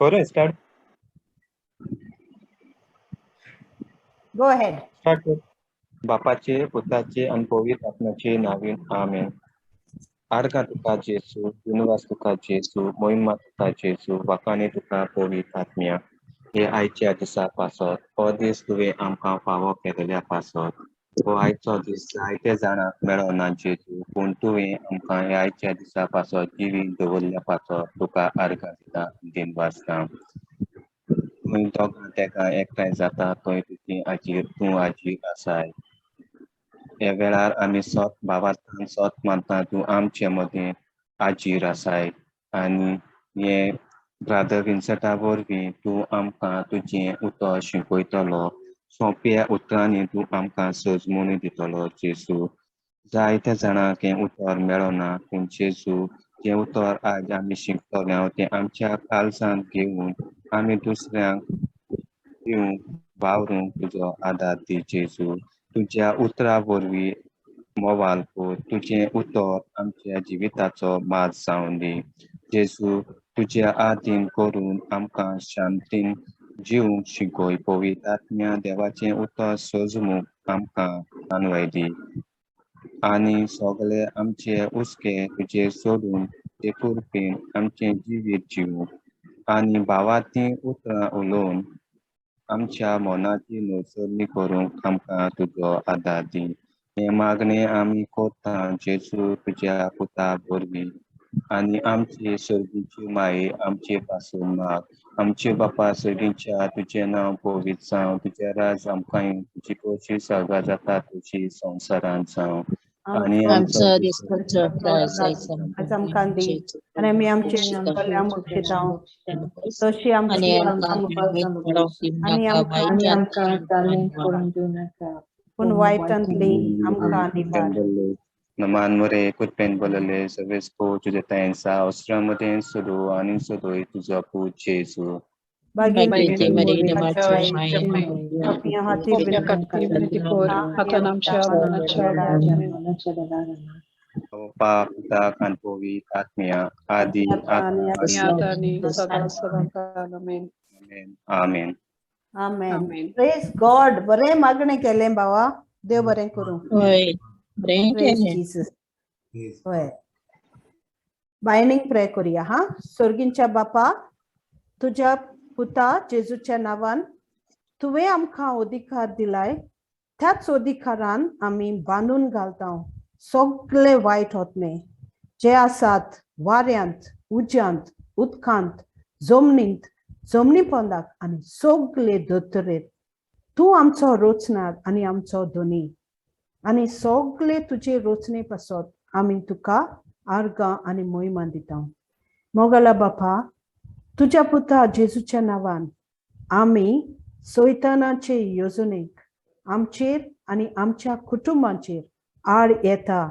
करूं start? Go ahead. Start कर. बापाचे, पुताचे आनी पवित्र आत्म्याचे नांवान आमेन. आर्गां तुका जेजू, दिनवास तुका जेजू, मोहिमा तुका जेजू, वाखाणे तुका पवित्र आत्म्या. हे आयच्या दिसा पासत, हो दीस तुवें आमकां फावो केलेल्या पासत. हो आयचो दीस जायते जाणांक मेळना जेजू, पूण तुवें आमकां ह्या आयच्या दिसा पासत जिवीत दवरल्या पासत तुका आर्गां दिता, दिनवास. तुवें दोगां तेगां एकठांय जाता थंय तुजी आजीर, तूं आजीर आसाय. ह्या वेळार आमी सोत भावार्थान सोत मानता तूं आमचे मदीं आजीर आसाय आनी हे ब्रादर विन्सटा वरवीं तूं आमकां तुजें उतर शिकयतलो, सोंप्या उतरांनी तूं आमकां सजमून दितलो जेजू. जायत्या जाणांक हें उतर मेळना, पूण जेजू जें उतर आज आमी शिकतले तें आमच्या काळजांत घेवन आमी दुसऱ्यांक दिवंक वावरूंक तुजो आदार दी जेजू. तुज्या उतरा वरवीं मोवाल कर, तुजें उतर आमच्या जिविताचो मार्ग जावन दी जेजू. तुज्या आदीन करून आमकां शांतीन जिवंक शिकय. पवित्र आत्म्या देवाचें उतर सजमूंक आमकां तानवाय दी आनी सगळे आमचे हुस्के तुजेर सोडून ते कृपेन आमचें जिवीत जिवूंक आनी भावार्थी उतरां उलोवन आमच्या मनाची नसरणी करूंक आमकां तुजो आदार दी. हें मागणें आमी करता जेजू तुज्या पुता वरवीं. आनी आमचे सर्गीची माये आमचे पासून माग. आमचे बापा सर्गीच्या, तुजें नांव पवित्र जावं, तुजें राज आमकां येवं, तुजी खोशी सर्गां जाता तशी संवसारांत जावं. आनी आमचो दिसपडचो आज आमकां दी आनी आमी आमचे चुकल्ल्या बक्षितांव तशी आमची आनी आनी आमकां ताणें करून दिवं नाका, पूण वायटांतली आमकां निवार. नमान मोरे कृपेन बोलले सवेस पो तुजे तांचा अवसरामध्ये सुरू आनी सुरू तुजो पूत जेजू. बागेंत बाप पुताक आनी पवित्र आत्म्या आदी आमेन. आमेन. आमेन. प्रेज गॉड. बरें मागणें केलें बाबा, देव बरें करूं. हय, बरें प्रेज केलें. जीसस. हय, बायंडींग प्रे करूया. हा, सर्गींच्या बापा, तुज्या पुता जेजूच्या नांवान तुवें आमकां अधिकार दिलाय, त्याच अधिकारान आमी बांदून घालता सगळे वायट होतने जे आसात वाऱ्यांत, उज्यांत, उदकांत, जमनींत, जमनी पोंदाक आनी सगळे दोतोरेर. तूं आमचो रोचणार आनी आमचो धनी आनी सगळे तुजे रोचणे पासत आमी तुका आर्गां आनी मोहिमा दिता. मोगाला बापा, तुज्या पुता जेजूच्या नांवान आमी सैतानाचे येवजणेक आमचेर आनी आमच्या कुटुंबाचेर आड येता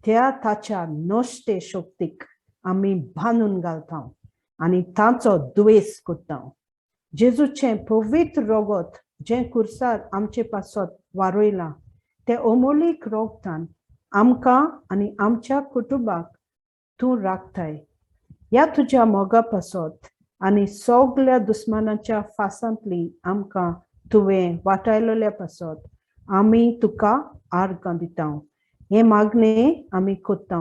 त्या ताच्या नश्टे शक्तीक आमी बांदून घालता आनी ताचो दुवेस करता. जेजूचें पवित्र रगत जें कुर्सार आमचे पासत वारयलां तें अमोलीक रोगतान आमकां आनी आमच्या कुटुंबाक तूं राखताय. ह्या तुज्या मोगा पासत आनी सगल्या दुस्मानाच्या फासांतली आमकां तुवें वाटायलेल्या पासत आमी तुका आर्गां दिता. हें मागणें आमी करता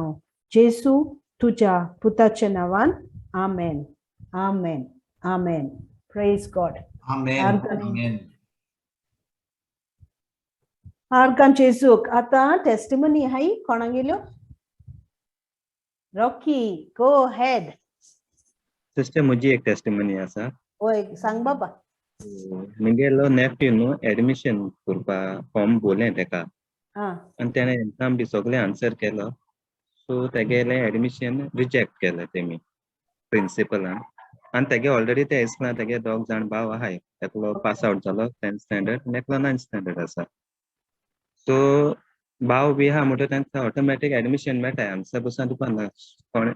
जेजू तुज्या पुताच्या नांवान. आमेन. आमेन. आमेन. Praise God. Amen. Amen. आर्गां जेजूक. आतां टेस्टिमनी हाय कोणागेल्यो? रॉकी, गो हेड. सिस्टर, म्हजी एक टेस्टिमनी आसा. वय, सांग बाबा. म्हगेलो नेफ्यू न्हू एडमिशन करपा फॉर्म भरलें तेका आनी तेणें एग्जाम बी सगळें आन्सर केलो, सो तेगेलें एडमिशन रिजेक्ट केलें तेमी प्रिंसिपलान. आनी तेगे ऑलरेडी ते इस्कुलान तेगे दोग जाण भाव आहाय, एकलो पास आवट जालो 10th standard आनी एकलो 9th standard आसा. सो भाव बी आहा म्हणटकीर तांकां ऑटोमॅटीक एडमिशन मेळटा, आन्सर बसून तुका ना कोणें.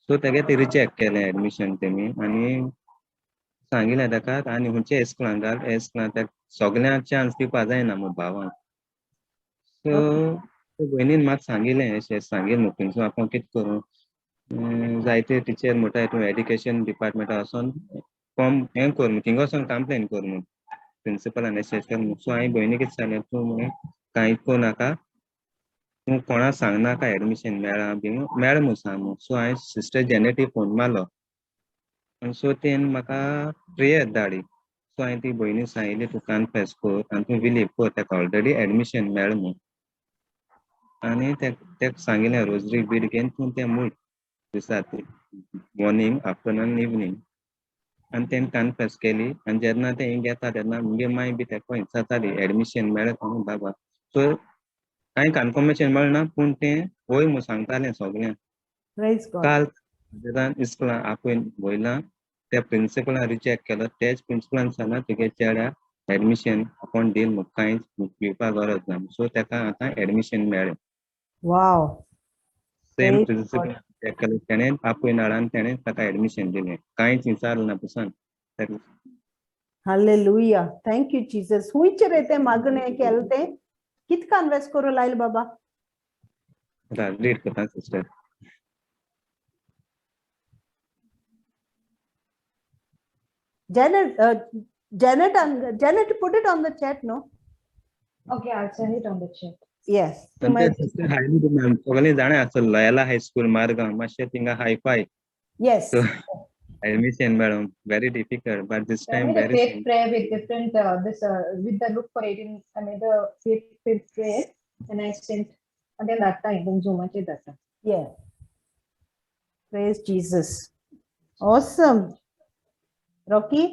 सो तेगे ते रिजेक्ट केलें एडमिशन तेमी आनी सांगिलें ताका आनी खंयच्या इस्कुलान घाल, ह्या इस्कुलान ताका सगल्यांक चान्स दिवपा जायना मू भावांक. सो भयणीन म्हाका सांगिलें अशें सांगील न्हू प्रिंसिपल आपूण कितें करूं, जायते टिचर म्हणटाय तूं एड्युकेशन डिपार्टमेंटा वचोन फॉर्म हें कर म्हूण, थिंगा वचोन कंप्लेन कर म्हूण प्रिंसिपलान अशें अशें म्हूण. सो हांवें भयणीक कितें सांगलें, तूं म्हळें कांय करूं नाका, तूं कोणा सांगनाका एडमिशन मेळ्ळां बी मेळ्ळां म्हूण सांग म्हूण. सो हांवें सिस्टर जेनेटी फोन मारलो आनी सो तेणें म्हाका प्रेयर धाडली. सो हांवें ती भयणी सांगिल्ली, तूं कन्फेस कर आनी तूं बिलीव कर, ताका ऑलरेडी एडमिशन मेळ्ळें म्हूण. आनी तेका सांगिल्लें रोजरी बीड घेवन तूं तें म्हूण दिसा मॉर्निंग, आफ्टरनून, इवनींग. आनी तेणें कन्फेस केली. आनी जेन्ना तें हिंग येता तेन्ना मुगे माय बी तेका विचारताली एडमिशन मेळ्ळें कोण बाबा. सो कांय कन्फर्मेशन मेळना पूण तें वय म्हूण सांगतालें सगळ्यांक. Praise God. काल जेन्ना इस्कुलान आपोवन वयलां त्या प्रिंसिपलान रिजेक्ट केलो, तेच प्रिंसिपलान सांगला तुगे चेड्याक एडमिशन आपूण दिल म्हूण, कांयच भिवपा गरज ना. सो तेका आतां एडमिशन मेळ्ळें. वाव. सेम Praise principal check केलें तेणें, आपोवन हाडन तेणें ताका एडमिशन दिलें, कांयच विचारलें ना पसून. Hallelujah, thank you Jesus. हुंयचेर रे तें मागणें केलें तें कित कन्वेस करूं लायल बाबा? रीड करता sister. Janet, Janet, Janet, put it on the chat, no? Okay, I'll send it on the chat. Yes. To my sister highly सगळीं जाणां आसा लॉयला हायस्कूल मारगांव, मातशें थिंगा hi fi. Yes. So admission madam very difficult, but this I time made a very faith prayer with different this with the Luke 4:18. I made a faith prayer and I sent, and then that time then Zoom that time. Yeah. Praise Jesus. Awesome. Rocky,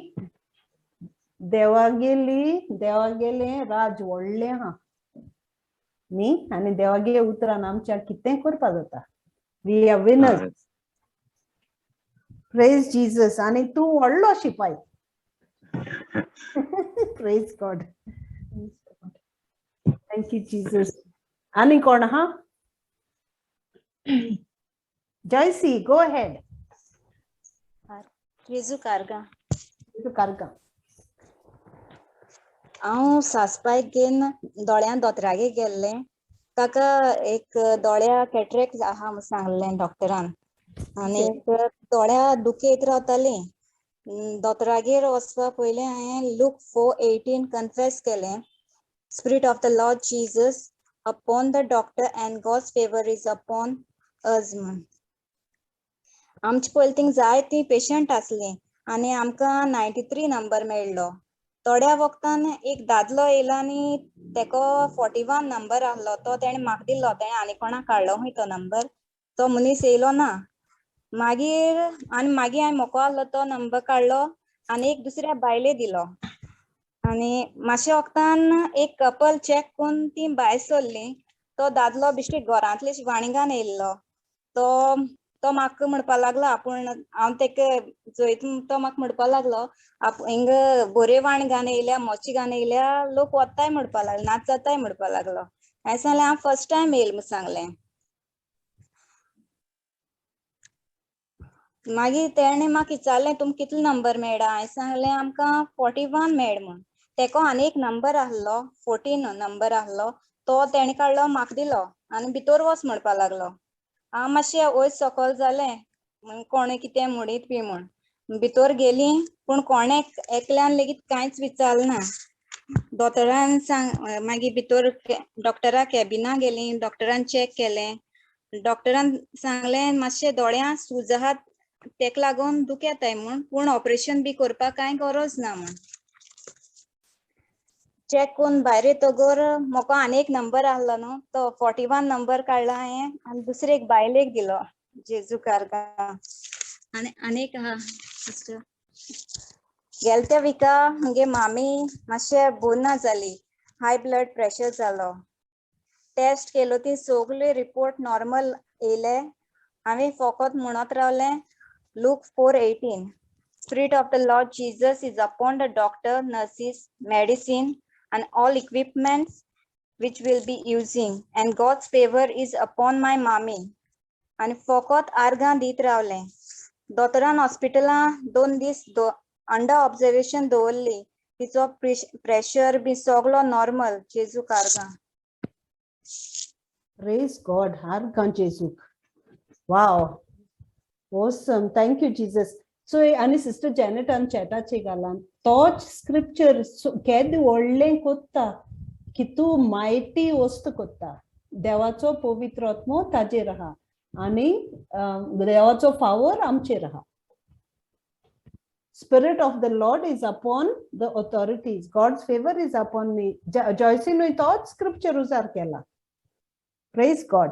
देवागेली देवागेले राज व्हडलें आहा न्ही, आनी देवागे उतरान आमच्या कितें करपा जाता. We are winners. Praise Jesus. आनी तूं व्हडलो शिपाय. Praise God. Thank you Jesus. आनी कोण आहा? JC, go ahead. जेजू कारगा. कारगा. हांव सासपायक घेवन दोळ्यां दोतरागे गेल्लें. ताका एक दोळ्या कॅटरेक्ट आहा म्हूण सांगलें डॉक्टरान, आनी दोळ्या दुखयत रावताली. दोतरागेर वचपा पयलीं हांवें लूक 4:18 कन्फेस केलें. Spirit of the Lord Jesus upon the doctor and God's favour is upon us म्हूण. आमचे पयलीं थिंग जायतीं पेशंट आसलीं आनी आमकां 93 नंबर मेळ्ळो. थोड्या वखदान एक दादलो येयलो आनी तेको 41 नंबर आहलो, तो तेणें म्हाका दिलो, तेणें आनी कोणाक काडलो खंय तो नंबर, तो मनीस येयलो ना. मागीर आनी मागीर हांवें मोको आहलो तो नंबर काडलो आनी एक दुसऱ्या बायले दिलो. आनी मातशे वखदान एक कपल चॅक करून ती भायर सरली. तो दादलो बिश्टी घरांतले वाणिगान येयल्लो, तो तो म्हाका म्हणपा लागलो आपूण हांव तेका चोयत, तो म्हाका म्हणपा लागलो हिंग बोरे वाण गान येयल्या, मोची गान येयल्या, लोक वताय म्हणपा लागलो, नाच जाताय म्हणपा लागलो. हांवें सांगलें हांव फर्स्ट टायम येयल म्हूण सांगलें. मागीर तेणें म्हाका विचारलें तुमकां कितलो नंबर मेळ्ळा? हांवें सांगलें आमकां 41 मेळ म्हूण. तेको आनी एक नंबर आहलो, 14 नंबर आहलो, तो तेणें काडलो म्हाका दिलो आनी भितर वच म्हणपा लागलो. हांव मातशें वयर सकयल जालें, कोणें कितें म्हणीत बी म्हूण. भितर गेली पूण कोणें एकल्यान लेगीत कांयच विचारलें ना. दोतोरान सांग, मागीर भितर डॉक्टरा कॅबिना गेली, डॉक्टरान चॅक केलें. डॉक्टरान सांगलें मातशें दोळ्यां सूज आहात तेका लागून दुखेताय म्हूण, पूण ऑपरेशन बी करपाक कांय गरज ना म्हूण. चॅक करून भायर येतगर म्हाका आनी एक नंबर आहलो न्हू, तो 41 नंबर काडला हांवें आनी दुसरे एक बायलेक दिलो, जेजू कारगा. आनी आनी एक आहा सिस्टर. गेले त्या विका मुगे मामी मातशें बोर ना जाली, हाय ब्लड प्रेशर जालो. टेस्ट केलो ती सगळे रिपोर्ट नॉर्मल येयले. हांवें फकत म्हणत रावलें Luke 4:18, Spirit of the Lord Jesus is upon the doctor, nurses, medicine and all equipments which will be using, and God's favor is upon my mommy. आनी फकत आर्गां दीत रावलें. दोतोरान हॉस्पिटलां 2 दीस अंडर ऑब्जर्वेशन दवरली. तिचो प्रेशर बी सगलो नॉर्मल. जेजू कारगां. Praise God. आर्गां जेजूक. Wow, awesome. Thank you Jesus. So आनी सिस्टर जॅनेटान चॅटाचे घालान तोच स्क्रिप्चर केदे व्हडलें कोत्ता की तूं मायटी वस्तू कोत्ता. देवाचो पवित्र आत्मो ताजेर आहा आनी देवाचो फावर आमचेर आहा. Spirit of the Lord is upon the authorities. God's favor is upon me. जॉयसीनूय तोच स्क्रिप्चर उजार केला. Praise God.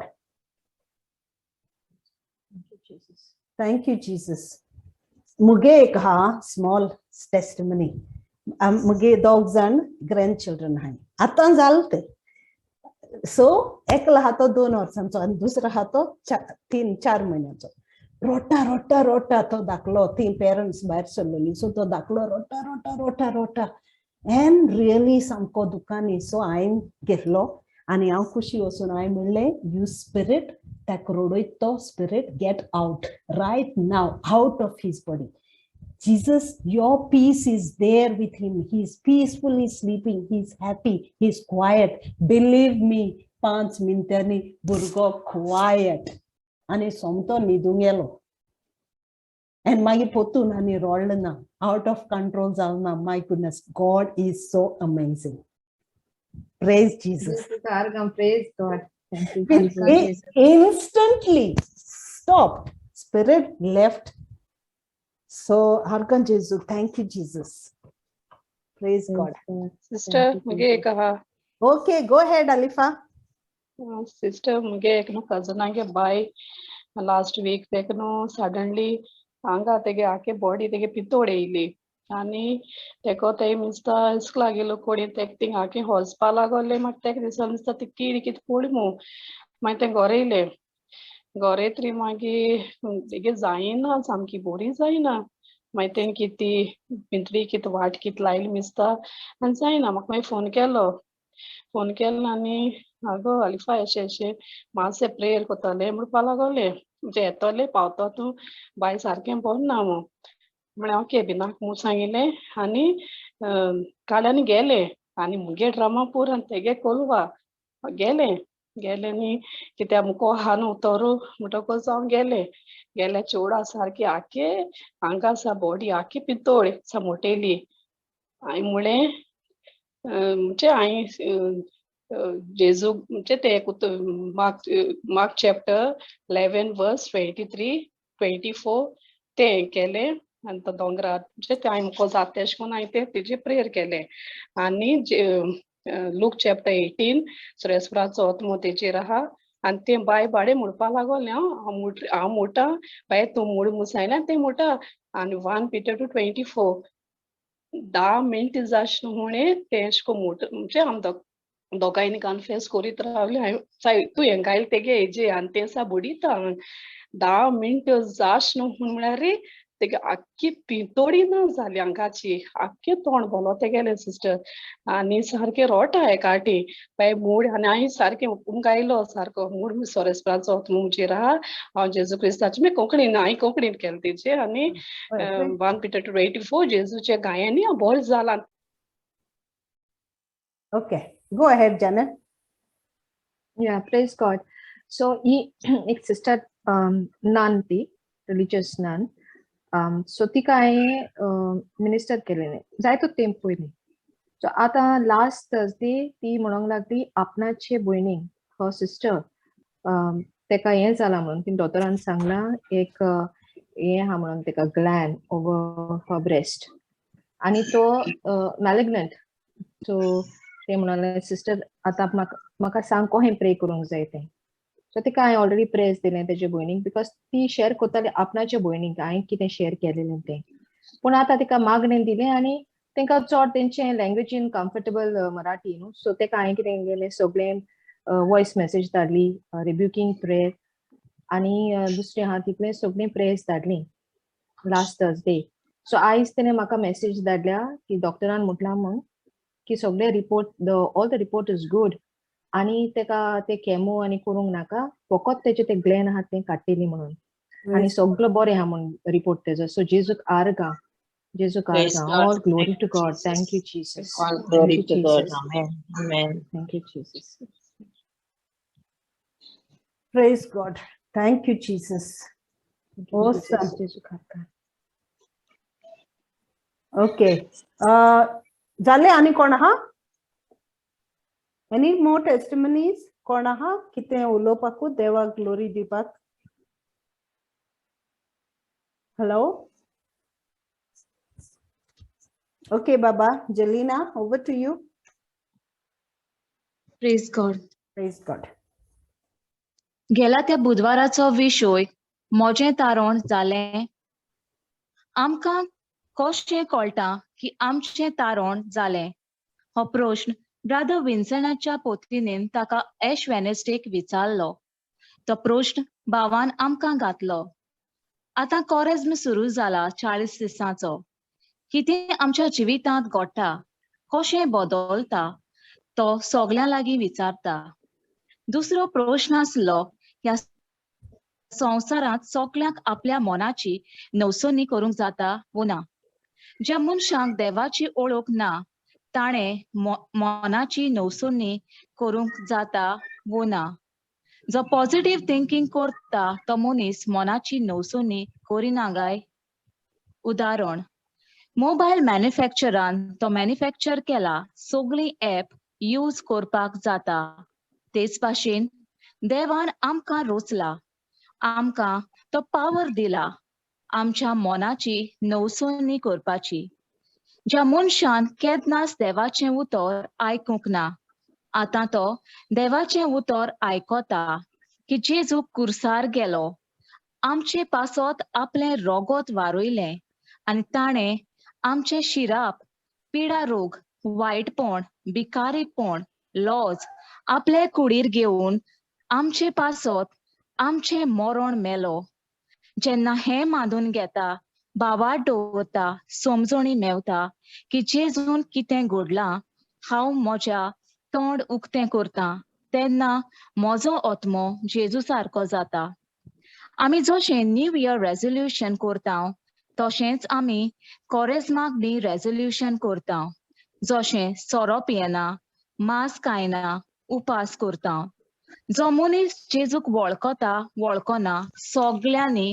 Thank you, Jesus. Thank you, Jesus. मुगे एक हा स्मॉल टेस्टिमनी. मुगे दोग जाण ग्रँड चिल्ड्रन आहाय, आतां जाल ते. सो एकलो आहा तो 2 वर्सांचो आनी दुसरो आहा तो 3-4 म्हयन्याचो. रोटा रोटा रोटा तो धाकलो. ती पेरंट्स भायर सरलेली, सो तो धाकलो रोटा रोटा रोटा रोटा एन रियली सामको दुकानी. सो हांवें घेतलो आनी हांव खुशी वचून हांवें म्हणलें, "You spirit, ताका रडयत तो spirit, get out right now out of his body. Jesus, your peace is there with him. He's peacefully sleeping. He's happy. He's quiet. Believe me," 5 मिनटांनी भुरगो क्वायट आनी सोमतो न्हिदूंक गेलो. आनी मागीर पोतून आनी रडलो ना, आवट ऑफ कंट्रोल जालो ना. My goodness, God is so amazing. Praise Jesus. Jesus, आर्गां, praise God. Thank you, With Jesus. Instantly stopped. Spirit left. So, आर्गां जेजू, thank you, Jesus. Praise Praise God. God. Sister, Thank you, मुगे Jesus. एक आहा. Okay, go ahead, Alifa. Sister, मुगे एक न्हू कजनागे by last week तेका न्हू सडनली आंगा तेगे आखे बॉडी तेगे पितोड येयली आनी तेको ते मिस्ता इस्कला गेलो कोणी तेक थिंग आखे हॉस्पा लागोले. मागीर तेका दिसलो दिसता ती कीड कितें पडली मू. मागीर तें घरा येयलें. घरा येतरी मागीर तेगे जायना, सामकी बरी जायना. मागीर तेणें कितें ती पिंतळी कितें वाट कितें लायली मिस्ता आनी जायना. म्हाका मागीर फोन केलो. फोन केलो आनी "आगो अलिफा, अशें अशें मातशें प्रेयर कोत्तोलें" म्हणपा लागोलें. म्हणजे येतोलें पावतो तूं, बाय सारकें बरें ना म्हूण. म्हळें ओके भिनाक म्हूण सांगिल्लें आनी काडलें आनी गेलें. आनी मुगे ड्रामा पूर आनी तेगे कोलवा गेलें. गेलें न्ही कित्याक मुको आहा न्हू तोरू म्हणटकूच हांव गेलें. गेल्या चेवडा सारकी आखे हांगा आसा बॉडी आखी पितोळ सा मोटेली. हांवें म्हणलें, म्हणजे हांवें जेजू म्हणजे ते Mark chapter 11 verse 23, 24 तें केलें. आनी तो दोंगरार म्हणजे तें हांवें मुको जाता तेशें कोन्न हांवें तें तेजेर प्रेयर केलें. आनी लूक चॅप्टर 18, सुरेस्पराचो आत्मो तेजेर आहा. आनी तें बाय बाडे म्हणपा लागोलें, हांव मुट हांव मुटा बाय, तूं मूड म्हूण सांगलें. आनी तें मुटा आनी 1 Peter 2:24 10 minute जाश म्हणे तें अशें कोन्न मुट. म्हणजे आम दोगांयनी कन्फेस करीत रावलें. हांवें तूं हेंगा आयलें तेगे हेजे आनी तें सा बुडिता. 10 मिनट जाश न्हू म्हळ्यार तेगे आख्खी पिंतोडी ना जाली आंगाची, आख्खें तोंड भोलो तेगेलें सिस्टर. आनी सारकें रोटा एकाटी बाय मूड. आनी हांवें सारकें हुकूम गायलो सारको, मूड सोरेस्पराचो म्हजेर आहा, हांव जेजू क्रिस्ताची. मागीर कोंकणीन, हांवें कोंकणीन केलें तेजेर. आनी 1 Peter 2:24 जेजूच्या गायांनी हांव बरें जालां. Okay, go ahead, Janet. Yeah, praise God. So, ही एक सिस्टर, नन, ती रिलीजियस नन. सो तिका हांवें मिनिस्टर केलेलें जायतो तेंप पयलीं. सो आतां लास्ट थर्सडे ती म्हणूंक लागली आपणाचे भयणीक, हर सिस्टर, तेका हें जालां म्हणून ती दोतोरान सांगलां, एक हें आहा म्हणून तेका ग्लॅन ओवर हर ब्रेस्ट आनी तो मॅलिग्नंट. सो ते म्हणाले, "सिस्टर, आतां म्हाका सांग कोहें प्रे करूंक जाय तें." सो तिका हांवें ऑलरेडी प्रेयर्स दिलें तेजे भयणीक, because ती शेअर करताली आपणाच्या भयणीक हांवें कितें शेअर केलेलें तें. पूण आतां तिका मागणें दिलें आनी तांकां चड तेंचे लँग्वेजीन कम्फर्टेबल मराठी न्हू. सो तेका हांवें कितें केलें, सगळें वॉयस मॅसेज धाडली, रिब्युकींग प्रेयर आनी दुसरें आहा तितलें सगळीं प्रेयर्स धाडली लास्ट थर्सडे. सो आयज तेणें म्हाका मॅसेज धाडल्या की डॉक्टरान म्हटलां म्हूण की सगळे report, the all the report is good आनी तेका ते केमो आनी करूंक नाका, फकत तेचे ते ग्लॅन आहा तें काडटेली म्हणून आनी सगळो बरें आहा म्हूण रिपोर्ट तेजो. सो जेजूक आर्गां, जेजूक Praise आर्गां. God. All glory Thank to you, God. Jesus. Thank you, Jesus. All glory Thank you, to God. Jesus. Amen. Amen. Thank you, Jesus. Praise God. Thank you, Jesus. Thank you, Awesome. Jesus. जेजूक आर्गां. Okay, जालें? आनी कोण आहा? Any more testimonies? कोण आहा कितें उलोवपाकू, देवाक glory दिवपाक? हॅलो, ओके बाबा Jelina, over to you. Praise God. Praise God. गेला त्या बुधवाराचो विशय म्हजें तारण जालें. आमकां कशें कळटा की आमचें तारण जालें? हो प्रश्न ब्रादर विन्सनाच्या पोतिनेन ताका एश वेनेस्डेक विचारलो. तो प्रश्न भावान आमकां घातलो. आतां कोरेज्म सुरू जाला 40 दिसांचो. कितें आमच्या जिवितांत घडटा, कशें बदलता, तो सगल्यां लागीं विचारता. दुसरो प्रश्न आसलो, ह्या संवसारांत सगल्यांक आपल्या मनाची नवसणी करूंक जाता वो ना? ज्या मनशांक देवाची ओळख ना ताणें मनाची नवसणी करूंक जाता वो ना? जो पॉझिटिव्ह थिंकींग करता तो मनीस मनाची नवसणी करिना काय? उदाहरण, मोबायल मॅन्युफॅक्चरान तो मॅन्युफॅक्चर केला, सगळीं ऍप यूज करपाक जाता. तेच भाशेन देवान आमकां रोचला, आमकां तो पावर दिला आमच्या मनाची नवसणी करपाची. ज्या मनशान केन्नाच देवाचें उतर आयकूंक ना, आतां तो देवाचें उतर आयकता की जेजू कुर्सार गेलो, आमचे पासत आपलें रोगोत वारयलें आनी ताणें आमचें शिराप, पिडा, रोग, वायटपण, भिकारीपण, लॉज आपले कुडीर घेवन आमचे पासत आमचें मरण मेलो. जेन्ना हें मानून घेता, भावार्थ दवरता, समजणी मेवता की जेजून कितें घडलां, हांव म्हज्या तोंड उक्तें करता तेन्ना म्हजो आत्मो जेजू सारको जाता. आमी जशें न्यू इयर रेजोल्युशन करता तशेंच आमी कोरेज्माक बी रेजोल्युशन करता. जशें सोरो पियेना, मांस खायना, उपास करता. जो मनीस जेजूक वळखता वळखना सगल्यांनी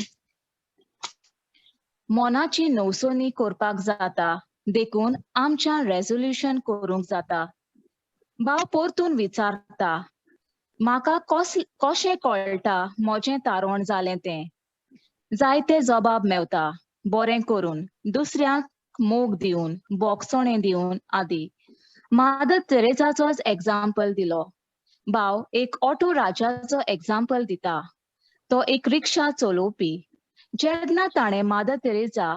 मनाची नवसणी करपाक जाता, देखून आमच्यान रेजोल्युशन करूंक जाता. भाव परतून विचारता, म्हाका कशें कळटा म्हजें तारण जालें तें? जायते जबाब मेवता, बरें करून, दुसऱ्यांक मोग दिवन, बोगसणें दिवन आदी. मादर तेरेजाचोच एग्जाम्पल दिलो. भाव एक ऑटो राजाचो एग्जाम्पल दिता. तो एक रिक्षा चलोवपी. जेन्ना ताणें मादर तेरेजा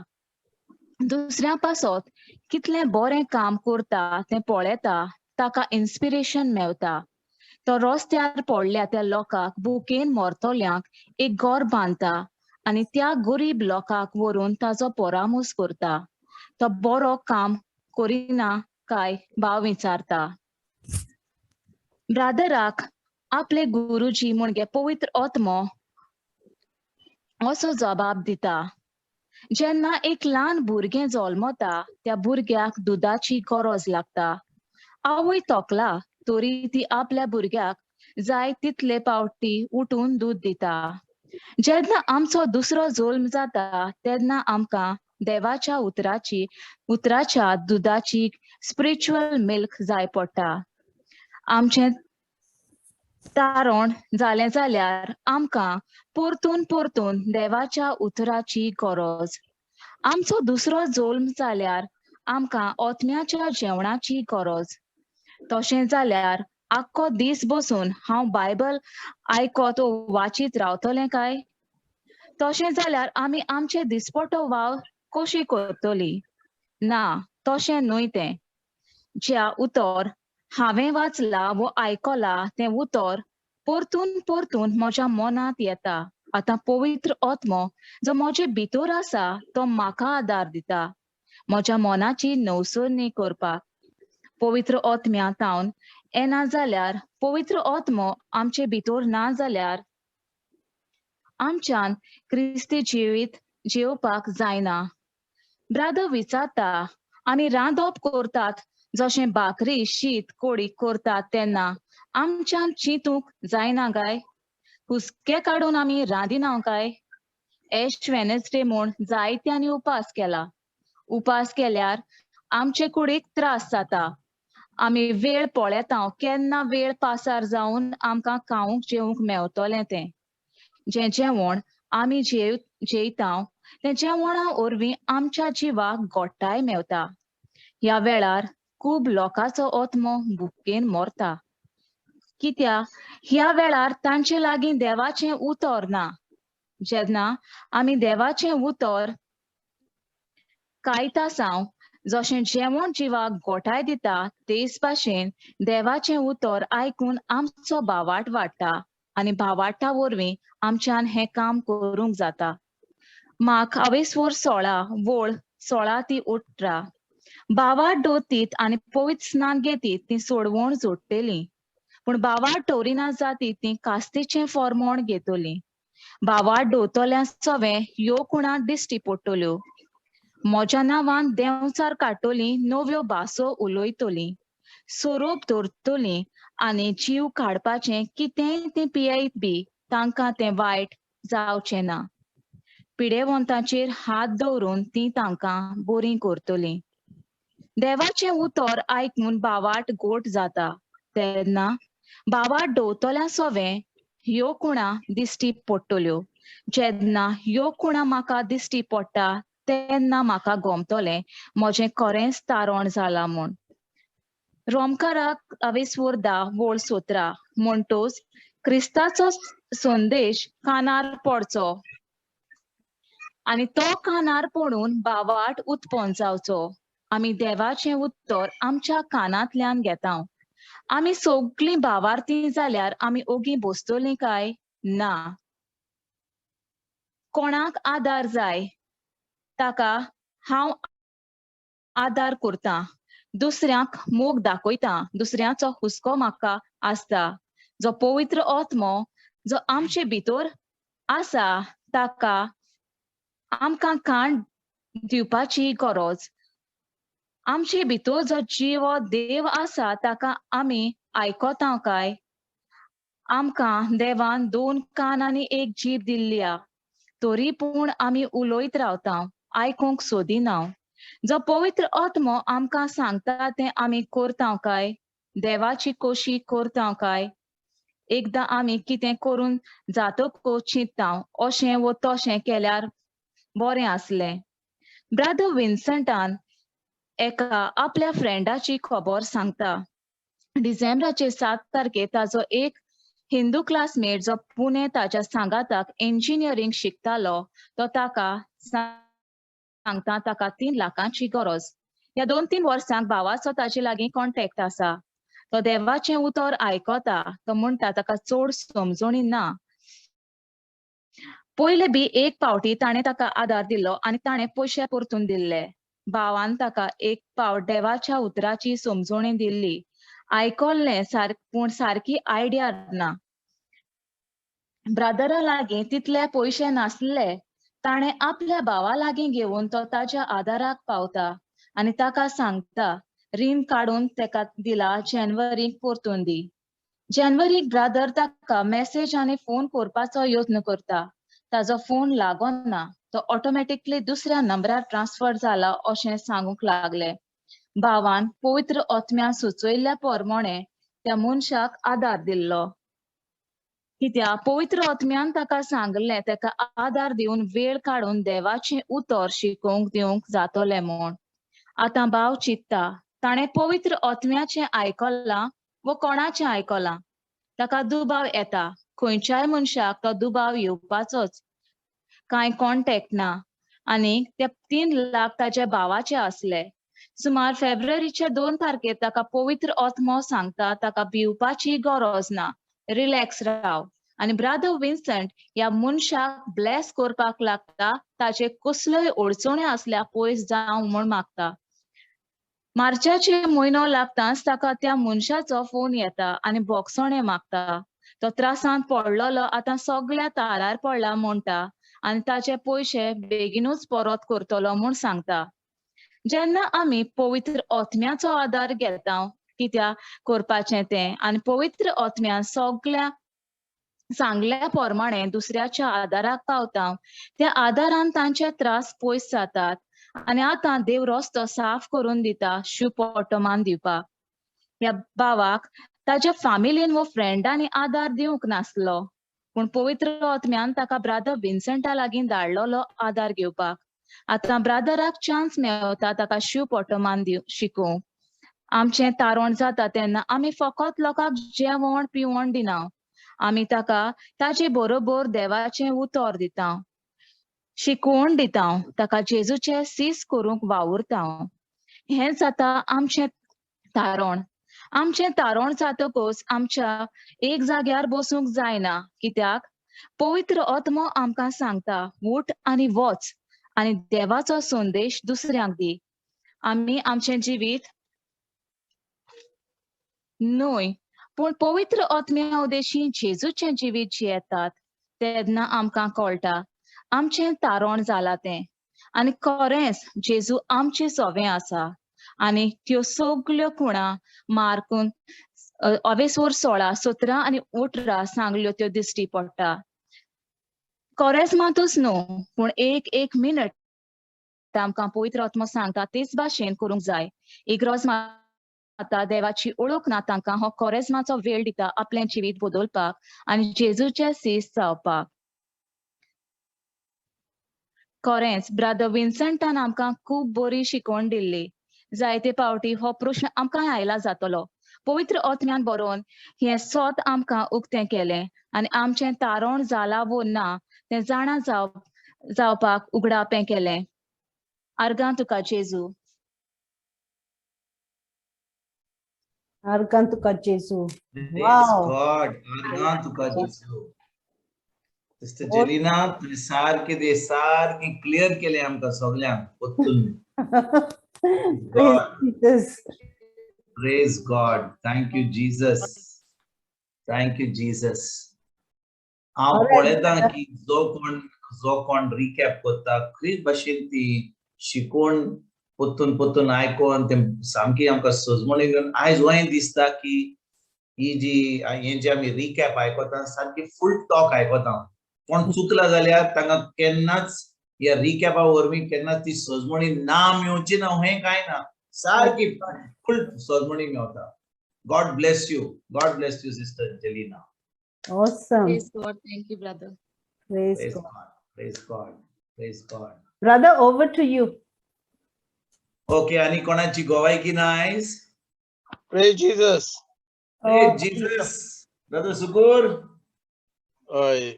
दुसऱ्या पासत कितलें बरें काम करता तें पळयता, ताका इन्स्पिरेशन मेवता. तो रस्त्यार पडल्या त्या लोकांक, भुकेन मरतल्यांक एक घर बांदता आनी त्या गरीब लोकांक व्हरून ताजो परामोस करता. तो बरो काम करिना काय भाव विचारता. ब्रादराक आपले गुरुजी म्हणजे पवित्र आत्मो असो जबाब दिता. जेन्ना एक ल्हान भुरगें जल्मता त्या भुरग्याक दुदाची गरज लागता. आवय तोकला तरी ती आपल्या भुरग्याक जाय तितले पावटी उठून दूद दिता. जेन्ना आमचो दुसरो जल्म जाता तेन्ना आमकां देवाच्या उतराच्या दुदाची स्पिरिच्युअल मिल्क जाय पडटा. आमचें तारण जालें जाल्यार आमकां परतून परतून देवाच्या उतराची गरज. आमचो दुसरो जल्म जाल्यार आमकां ओतम्याच्या जेवणाची गरज. तशें जाल्यार आख्खो दीस बसून हांव बायबल आयकत वाचीत रावतलें काय? तशें जाल्यार आमी आमचे दिसपटो वावर कशी करतली? ना, तशें न्हय तें. ज्या उतर हांवें वाचलां वो आयकलां तें उतर परतून परतून म्हज्या मनांत येता. आतां पवित्र आत्मो जो म्हजे भितर आसा तो म्हाका आदार दिता म्हज्या मनाची नवसरणी करपाक. पवित्र आत्म्या तावन येना जाल्यार, पवित्र आत्मो आमचे भितर ना जाल्यार आमच्यान क्रिस्ती जिवीत जियोवपाक जायना. ब्रादर विचारता, आमी रांदप करतात जशें भाकरी शीत कोडी करतात तेन्ना आमच्यान चिंतूंक जायना काय? हुस्के काडून आमी रांदिना काय? एश वेनसडे म्हूण जायत्यांनी उपास केला. उपास केल्यार आमचे कुडीक त्रास जाता. आमी वेळ पळयता, केन्ना वेळ पासार जावन आमकां खावंक जेवंक मेवतलें तें. जें जेवण आमी जेयता तें जेवणा वरवीं आमच्या जिवाक गोठाय मेवता. ह्या वेळार खूब लोकांचो आत्मो भुकेन मरता, कित्याक ह्या वेळार तांचे लागीं देवाचें उतर ना. जेन्ना आमी देवाचें उतर कायता साव, जशें जेवण जिवाक गोठाय दिता तेच भाशेन देवाचें उतर आयकून आमचो भावाट वाडटा आनी भावाटा वरवीं आमच्यान हें काम करूंक जाता. मार्क अवेस्वोर 16 वोळ 16 ती 18. भावार्थ दवरतीत आनी पवित्र स्नान घेतीत ती सोडवण जोडटली, पूण भावार्थ दवरिना जातीत ती कास्तीचें फॉर्मोण घेतली. भावार्थ दवरतल्या सवें ह्यो खुणा दिश्टी पडटल्यो. म्हज्या नांवान देंवचार काडटली, नव्यो भासो उलयतली, सोरोप धरतली आनी जीव काडपाचें कितेंय तें पियेत बी तांकां तें वायट जावचें ना. पिडेवंतांचेर हात दवरून ती तांकां बरीं करतली. देवाचें उतर आयकून भावार्थ गोट जाता तेन्ना भावार्थ दवरतल्या सवें ह्यो खुणा दिश्टी पडटल्यो. जेन्ना ह्यो खुणा म्हाका दिश्टी पडटा तेन्ना म्हाका गोमतलें म्हजें खरेंच तारण जालां म्हूण. रोमकाराक अवेस्वोर 10 वोळ 17. म्हणटोच क्रिस्ताचो संदेश कानार पडचो आनी तो कानार पडून भावार्थ उत्पन्न जावचो. आमी देवाचें उत्तर आमच्या कानांतल्यान घेता. आमी सगळीं भावार्थी जाल्यार आमी ओगी बसतलीं काय ना? कोणाक आदार जाय ताका हांव आदार करता, दुसऱ्यांक मोग दाखयता, दुसऱ्याचो हुस्को म्हाका आसता. जो पवित्र आत्मो जो आमचे भितर आसा ताका आमकां काण दिवपाची गरज. आमचे भितर जो जिवो देव आसा ताका आमी आयकता काय? आमकां देवान 2 कान आनी 1 जीभ दिल्ल्या, तरी पूण आमी उलयत रावता, आयकूंक सोदिना. जो पवित्र आत्मो आमकां सांगता तें आमी करता काय? देवाची कोशी करता काय? एकदां आमी कितें करून जातकच चिंतता अशें वो तशें केल्यार बरें आसलें. ब्रादर विन्संटान एका आपल्या फ्रेंडाची खबर सांगता. डिसेंबराचे 7 तारखे ताजो एक हिंदू क्लासमेट जो पुणे ताच्या सांगाताक इंजिनियरींग शिकतालो तो ताका सांगता ताका 3 लाखांची गरज. ह्या 2-3 वर्सांक भावाचो ताजे लागीं कॉन्टेक्ट आसा. तो देवाचें उतर आयकता. तो म्हणटा ताका चड समजणी ना. पयले बी एक पावटी ताणें ताका आदार दिलो आनी ताणें पयशे परतून दिल्ले. भावान ताका एक पावट देवाच्या उतराची समजणी दिल्ली, आयकल्लें पूण सारकी आयडिया ना. ब्रादरा लागीं तितले पयशे नासले. ताणें आपल्या भावा लागीं घेवन तो ताच्या आदाराक पावता आनी ताका सांगता रीण काडून ताका दिला, जानेवारीक परतून दी. जानेवारीक ब्रादर ताका मॅसेज आनी फोन करपाचो यत्न करता. ताजो फोन लागना. तो ऑटोमॅटिकली दुसऱ्या नंबरार ट्रान्सफर जाला अशें सांगूंक लागले. भावान पवित्र आत्म्यान सुचयल्ल्या प्रमाणे त्या मनशाक आदार दिल्लो. कित्याक पवित्र आत्म्यान ताका सांगलें ताका आदार दिवन वेळ काडून देवाचें उतर शिकोवंक दिवंक जातलें म्हूण. आतां भाव चिंतता ताणें पवित्र आत्म्याचें आयकलां वो कोणाचें आयकलां? ताका दुबाव येता. खंयच्याय मनशाक तो दुबाव येवपाचोच. कांय कॉन्टेक्ट ना आनी ते 3 लाख ताच्या भावाचे आसले. सुमार फेब्रुवारीच्या 2 तारखेर ताका पवित्र आत्मो सांगता ताका भिवपाची गरज ना, रिलॅक्स राव. आनी ब्रादर विन्संट ह्या मनशाक ब्लॅस करपाक लागता. ताचे कसल्योय अडचण्यो आसल्यार पयस जावं म्हूण मागता. मार्चाचे म्हयनो लागताच ताका त्या मनशाचो फोन येता आनी बोगसणें मागता. तो त्रासांत पडलेलो आतां सगळ्या तारार पडला म्हणटा आनी ताचे पयशे बेगीनूच परत करतलो म्हूण सांगता. जेन्ना आमी पवित्र आत्म्याचो आदार घेता कित्याक करपाचें तें आनी पवित्र आत्म्यान सगळ्या सांगल्या प्रमाणे दुसऱ्याच्या आदाराक पावता, त्या आदारान तांचे त्रास पयस जातात आनी आतां देव रस्तो साफ करून दिता शू पोटोमान दिवपाक. ह्या भावाक ताच्या फामिलीन वो फ्रेंडांनी आदार दिवंक नासलो, पूण पवित्र आत्म्यान ताका ब्रादर विन्संटा लागीं धाडलेलो आदार घेवपाक. आतां ब्रादराक चान्स मेवता ताका शिव पोटोमान दिव शिकोवंक. आमचें तारोण जाता तेन्ना आमी फकत लोकांक जेवण पिवण दिना, आमी ताका ताचे बरोबर देवाचें उतर दिता, शिकवण दिता, ताका जेजूचें सीस करूंक वावुरता. हें जाता आमचें तारोण. आमचें तारोण जातकच आमच्या एक जाग्यार बसूंक जायना, कित्याक पवित्र आत्मो आमकां सांगता उठ आनी वच आनी देवाचो संदेश दुसऱ्यांक दी. आमी आमचें जिवीत न्हय पूण पवित्र आत्म्या उदेशी जेजूचें जिवीत जियेतात तेन्ना आमकां कळटा आमचें तारोण जालां तें. आनी खरेंच जेजू आमचें सोवें आसा. आनी त्यो सगल्यो खुणा मार्कून अवेसोर 16, 17 आनी 18 सांगल्यो त्यो दिश्टी पडटा. कोरेस्मातूच न्हू पूण एक एक मिनट आमकां पवित्र आत्मो सांगता तेच भाशेन करूंक जाय. इग्रोज माता देवाची ओळख ना तांकां हो कोरेस्माचो वेळ दिता आपलें जिवीत बदलपाक आनी जेजूचे सीस जावपाक. खरेंच ब्रादर विन्संटान आमकां खूब बरी शिकवण दिल्ली. जायते पावटी हो प्रश्न आमकां आयला जातलो. पवित्र आत्म्यान बरोवन हें सोत आमकां उक्तें केलें आनी आमचें तारोण जालां वो ना तें जाणा जावपाक उगडापें केलें. आर्गां तुका जेजू. आर्गां तुका जेजू. Praise God. आर्गां तुका जेजू. सिस्टर जेलिना, तुवें सारकें ते सारकें क्लियर केलें आमकां सगल्यांक परतून. Praise Jesus. Praise God. Thank you, Jesus. Thank you, Jesus. हांव पळयतां की जो कोण रिकॅप करता खरी भाशेन ती शिकोवन परतून परतून आयकोन ते सामकी आमकां सजमणी घेवन आयज वंय दिसता की ही जी हे जे आमी रिकॅप आयकता सारकी फूल टॉक आयकता. कोण चुकला जाल्यार तांकां केन्नाच ह्या रिकॅपा वरवीं केन्नाच ती सजमणी ना मेवची ना हें कांय ना, सारकी फूल सजमणी मेवता. God bless you. God bless you, Sister Jelena. Awesome. Praise God. Thank you, brother. Praise Praise God. God. Praise God. Praise God. Brother, over to you. Okay, आणि कोणाची गोवायकी ना आयज? Praise Jesus. Praise Oh. Jesus. Brother Sukur. हय,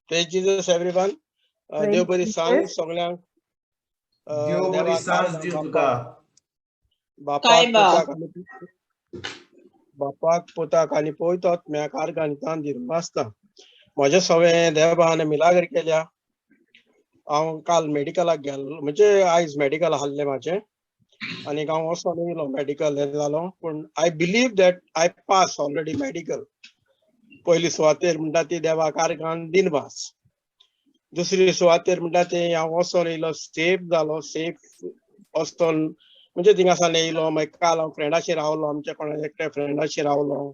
Praise Jesus everyone. Praise देव बरी सांज Jesus. सगळ्यांक. देव बरी देवाक सांज दिवं तुका. बापाक काय बा? पुताक आनी बापाक पुताक आनी पवित्र आत्म्याक आर्गां तान दिवं. म्हजें सवें देवान मिलाग्र केल्या. हांव काल मेडिकलाक गेल्लो, म्हणजे आयज मेडिकल आसलें म्हाजें आनी हांव वचोन येयलो, मेडिकल हें जालो. पूण I believe that I pass already medical. पयली सुवातेर म्हणटा ती देवाक आर्गान दिनवास. दुसरी सुवातेर म्हणटा ती हांव वचोन येयलो, सेफ जालो, सेफ वचोन म्हणजे थिंगासान येयलो. मागीर काल हांव फ्रेंडाशी रावलो, आमच्या कोणा एकट्या फ्रेंडाशी रावलो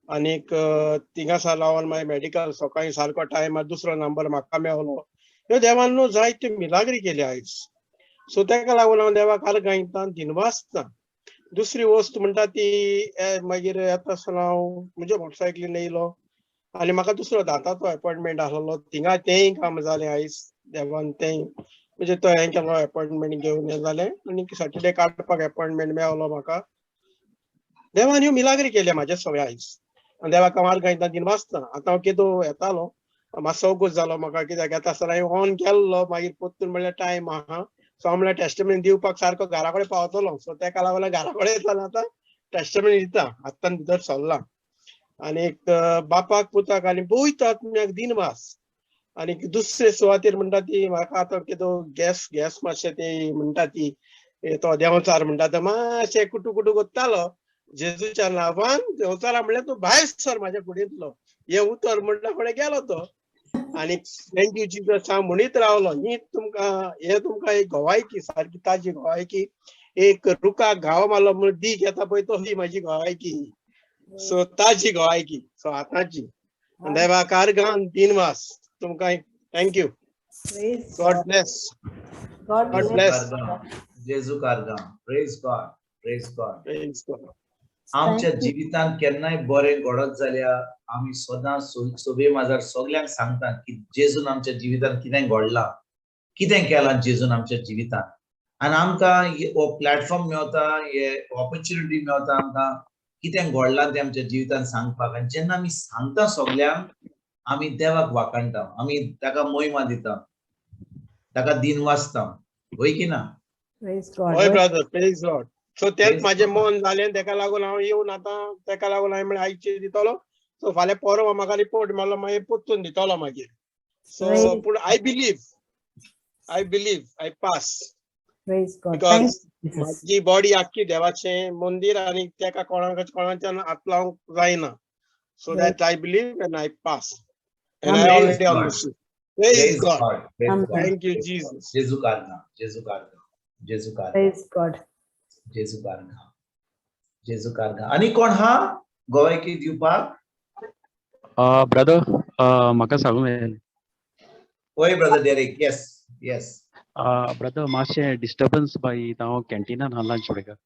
आनीक थिंगासान रावन मागीर मेडिकल सकाळी सारको टायमार दुसरो नंबर म्हाका मेवलो. ह्यो देवान न्हू जायत्यो मिलाग्री केली आयज. सो तेका लागून हांव देवाक आर्गां दिनवासता. दुसरी वस्त म्हणटा ती मागीर येता आसतना हांव म्हणजे मोटरसायकलीन येयलो आनी म्हाका दुसरो दांताचो एपॉयंटमेंट आसलेलो, थिंगा तेंय काम जालें आयज. देवान तेंय म्हणजे तो हें केलो, एपॉयंटमेंट घेवन हें जालें आनी सॅटर्डे काडपाक एपॉयंटमेंट मेवलो म्हाका. देवान ह्यो मिलाग्री केल्या म्हाज्या सगळ्या आयज आनी देवाक हांव आर्गां दिनवासता. आतां हांव केदो येतालो मातसो अवगत जालो म्हाका, कित्याक येता आसतना हांवें ऑन केल्लो, मागीर परतून म्हणल्यार टायम आहा. सो हांव म्हणल्यार टेस्टमेंट दिवपाक सारको घरा कडेन पावतलो. सो तेका लागून घरा कडेन चल आतां टेस्टमेंट दिता, आतां भितर सरला. आनीक बापाक पुताक आनी पवित्र आत्म्याक दिनवास. आनी दुसरे सुवातेर म्हणटा ती म्हाका आतां कितें गॅस गॅस मातशें ती म्हणटा ती तो देंवचार म्हणटा तो मातशें कुटू कुटू कोत्तालो. जेजूच्या नांवान देंवचारा म्हणल्यार तूं भायर सर म्हाज्या कुडींतलो, हें उतर म्हणटा फुडें गेलो तो. आनी thank you Jesus हांव म्हणीत रावलो. ही तुमकां हे तुमकां एक गोवायकी, सारकी ताजी गोवायकी. एक रुखाक घाव मारलो म्हणून दीख येता पळय, तो ही म्हाजी गोवायकी. सो ताजी गोवायकी, सो आतांची. देवाक आर्गां दिनवास तुमकां. Thank you. Praise God bless. God God bless. Bless. जेजू कारगांव. Praise God. Praise God. Praise God. आमच्या Thank you. जिवितांत केन्नाय बरें घडत जाल्यार आमी सदां सोबे माजार सगल्यांक सांगता की जेजून आमच्या जिवितांत कितें घडलां, कितें केलां जेजून आमच्या जिवितांत. आनी आमकां हो प्लॅटफॉर्म मेवता, हे ऑपॉर्च्युनिटी मेवता आमकां कितें घडलां तें आमच्या जिवितांत सांगपाक. आनी जेन्ना आमी सांगता सगल्यांक, आमी देवाक वाखाणटा, आमी ताका मोहिमा दिता, ताका दिन वाचता, वय की ना? Praise God. हय ब्रदर, प्रेज लॉर्ड. सो तेंच Praise म्हाजें God. मन जालें आनी तेका लागून हांव येवन आतां तेका लागून हांवें म्हणलें आयचे दितलो. सो फाल्यां परवा म्हाका रिपोर्ट मेळ्ळो, मागीर परतून दितलो मागीर. सो Praise- पूण I believe, I believe I pass. Praise God. Thank because you, Jesus. म्हाजी बॉडी आख्खी देवाचें मंदीर आनी तेका कोणाक कोणाच्यान हात लावंक जायना. So Right. That I believe and I pass and I Amen. Already on God. The. Praise God. Praise Amen. God. Thank you Jesus. जेजू कारगांव. जेजू कारगांव. जेजू कारगांव. Praise God. जेजू कारगांव. जेजू कारगांव. आनी कोण हा गोवयकी दिवपाक? ब्रदर, म्हाका सांगूंक जाय. वय brother Derek. Yes, yes. Brother, मातशें डिस्टर्बन्स बाई, हांव कॅन्टिनान हा lunch breaker.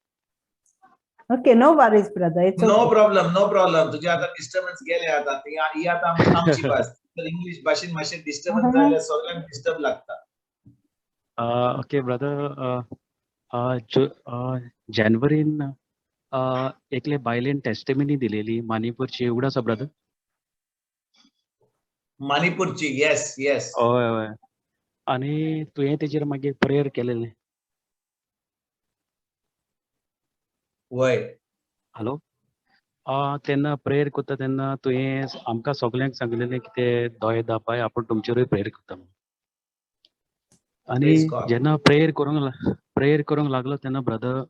Okay, no worries, brother. It's no okay. Problem, no problem. तुझे आता डिस्टर्बन्स गेले आता. ती ही आता आमची भास. तर इंग्लिश भाशेन मातशें डिस्टर्बन्स जाल्यार सगळ्यांक डिस्टर्ब लागता. ओके ब्रदर, जानेवारीन एकले बायलेन टेस्टिमनी दिलेली मानिपूरची, उगडास आसा ब्रदर? मणिपूरची, येस येस. हय हय, आनी तुवें तेजेर मागीर प्रेयर केलेलें. वय. हॅलो, तेन्ना प्रेयर करता तेन्ना तुवें आमकां सगल्यांक सांगलेलें की ते दोळे दापाय, आपूण तुमचेरूय प्रेयर करता म्हणून. आनी Praise God. जेन्ना प्रेयर करूंक लागलो तेन्ना ब्रदर,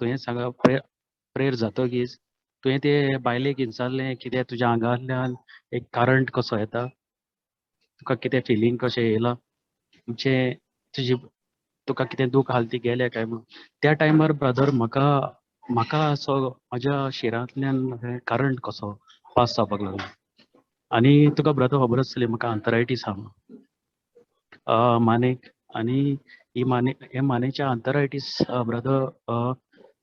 तुवें सांग, प्रेयर जातकीच तुवें ते बायलेक विचारलें, कितें तुज्या आंगांतल्यान एक करंट कसो येता, तुका कितें फिलींग कशें येयलां, म्हणजे तुजी तुका कितें दूख आसली ती गेल्या काय म्हणून. त्या टायमार ब्रदर, म्हाका म्हाका असो म्हाज्या शिरांतल्यान करंट कसो पास जावपाक लागलो. आनी तुका ब्रदर खबर आसतली, म्हाका आर्थरायटीस आहा म्हणून मानेक. आनी ही माने हे मानेच्या आर्थरायटीस ब्रदर,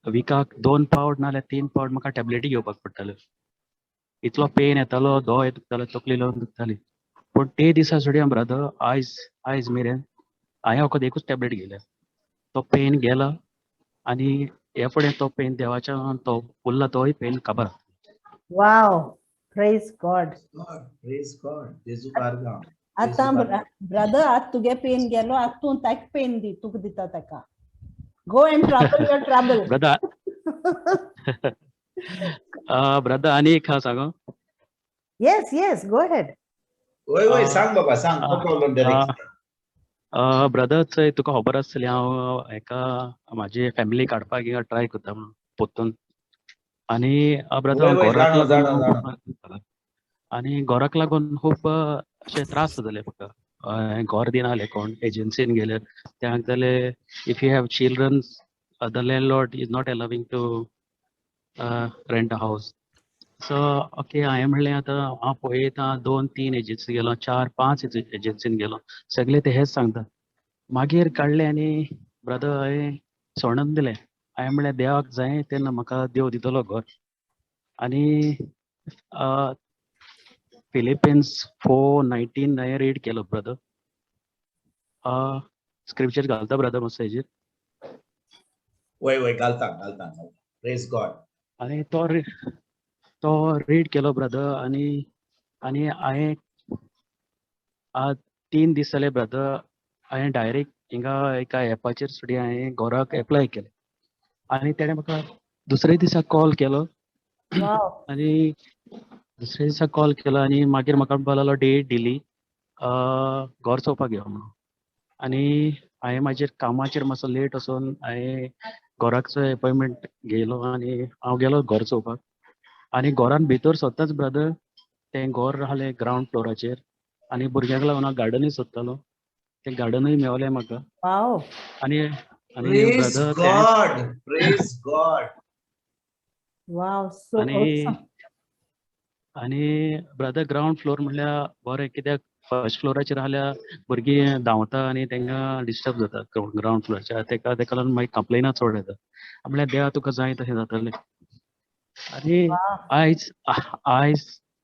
विकाक 2 पावट नाल्यार 3 पावट म्हाका टॅबलेटी घेवपाक पडटाल्यो. इतलो पेन येतालो, दोळे दुखताले, तकली लावन दुखताली. पूण ते दिसा सोडया ब्रदर, आयज मेरेन हांवें फकत एकूच टॅबलेट घेयल्या. तो पेन गेला आनी हे फुडें तो पेन देवाच्या तो उरला, तोय पेन काबार. Wow. Praise God. God. Praise God. जेजू कारगांव. आतां ब्रदर, आत तुगे पेन गेलो, आत तूं ताका पेन दी, तुका दिता ताका. Go and trouble your trouble. Brother, brother, आनी एक हा सांगू? Yes, go ahead. वय वय, सांग बाबा, सांग. No problem Derek. Brother, चोय, तुका खबर आसतली हांव हेका म्हाजी फॅमिली काडपाक ट्राय करता म्हणून पोत्तून. आनी ब्रदर, वय वय, घराक जाणो जाणो लागून जाणो. आनी घराक लागून खूब अशे त्रास जाताले म्हाका. घर दिना जाले कोण. एजन्सीन गेले ते सांगताले, if you have childrens, the landlord is not allowing to rent a house. So okay, हांवें म्हणलें आतां हांव पळयता. 2-3 एजन्सी गेलो, 4-5 एजन्सीन गेलो, सगळे ते हेच सांगता. मागीर काडलें आनी ब्रदर, हांवें सोडून दिलें. हांवें म्हणलें देवाक जाय तेन्ना म्हाका देव दितलो घर. आनी फिलिपियन्स 4:19 हांवें रीड केलो ब्रदर. स्क्रिप्चर घालता ब्रदर मातसो हेजेर? वय वय, घालता घालता घालता. Praise God. आनी तो रीड केलो ब्रदर. आनी आनी हांवें 3 दीस जाले ब्रदर, हांवें डायरेक्ट हिंगा एका एपाचेर सुद्दां हांवें घराक एप्लाय केलें आनी तेणें म्हाका दुसरे दिसा कॉल केलो. आनी दुसऱ्या दिसा कॉल केलो आनी मागीर म्हाका म्हणपाक लागलो, डेट दिली, घर चोवपाक यो म्हणून. आनी हांवें म्हाजेर कामाचेर मातसो लेट वचोन हांवें घराचो एपॉयंटमेंट घेयलो आनी हांव गेलो घर चोवपाक. आनी घरान भितर सरताच ब्रदर, तें घर आहलें ग्रावंड फ्लोराचेर आनी भुरग्यांक लागून हांव गार्डनूय सोदतालो, तें गार्डनूय मेवलें म्हाका. आनी आनी प्रेज ब्रदर तें गॉड. Praise God. Wow, so आनी awesome. आनी ब्रदर, ग्रावंड फ्लोर म्हणल्यार बरें, कित्याक फर्स्ट फ्लोराचेर आसल्यार भुरगीं धांवता आनी तांकां डिस्टर्ब जाता ग्रावंड फ्लोराचेर. तेका तेका लागून मागीर कंप्लेनां चड येता. म्हळ्यार देवा तुका जाय तशें जातलें. आनी आयज आयज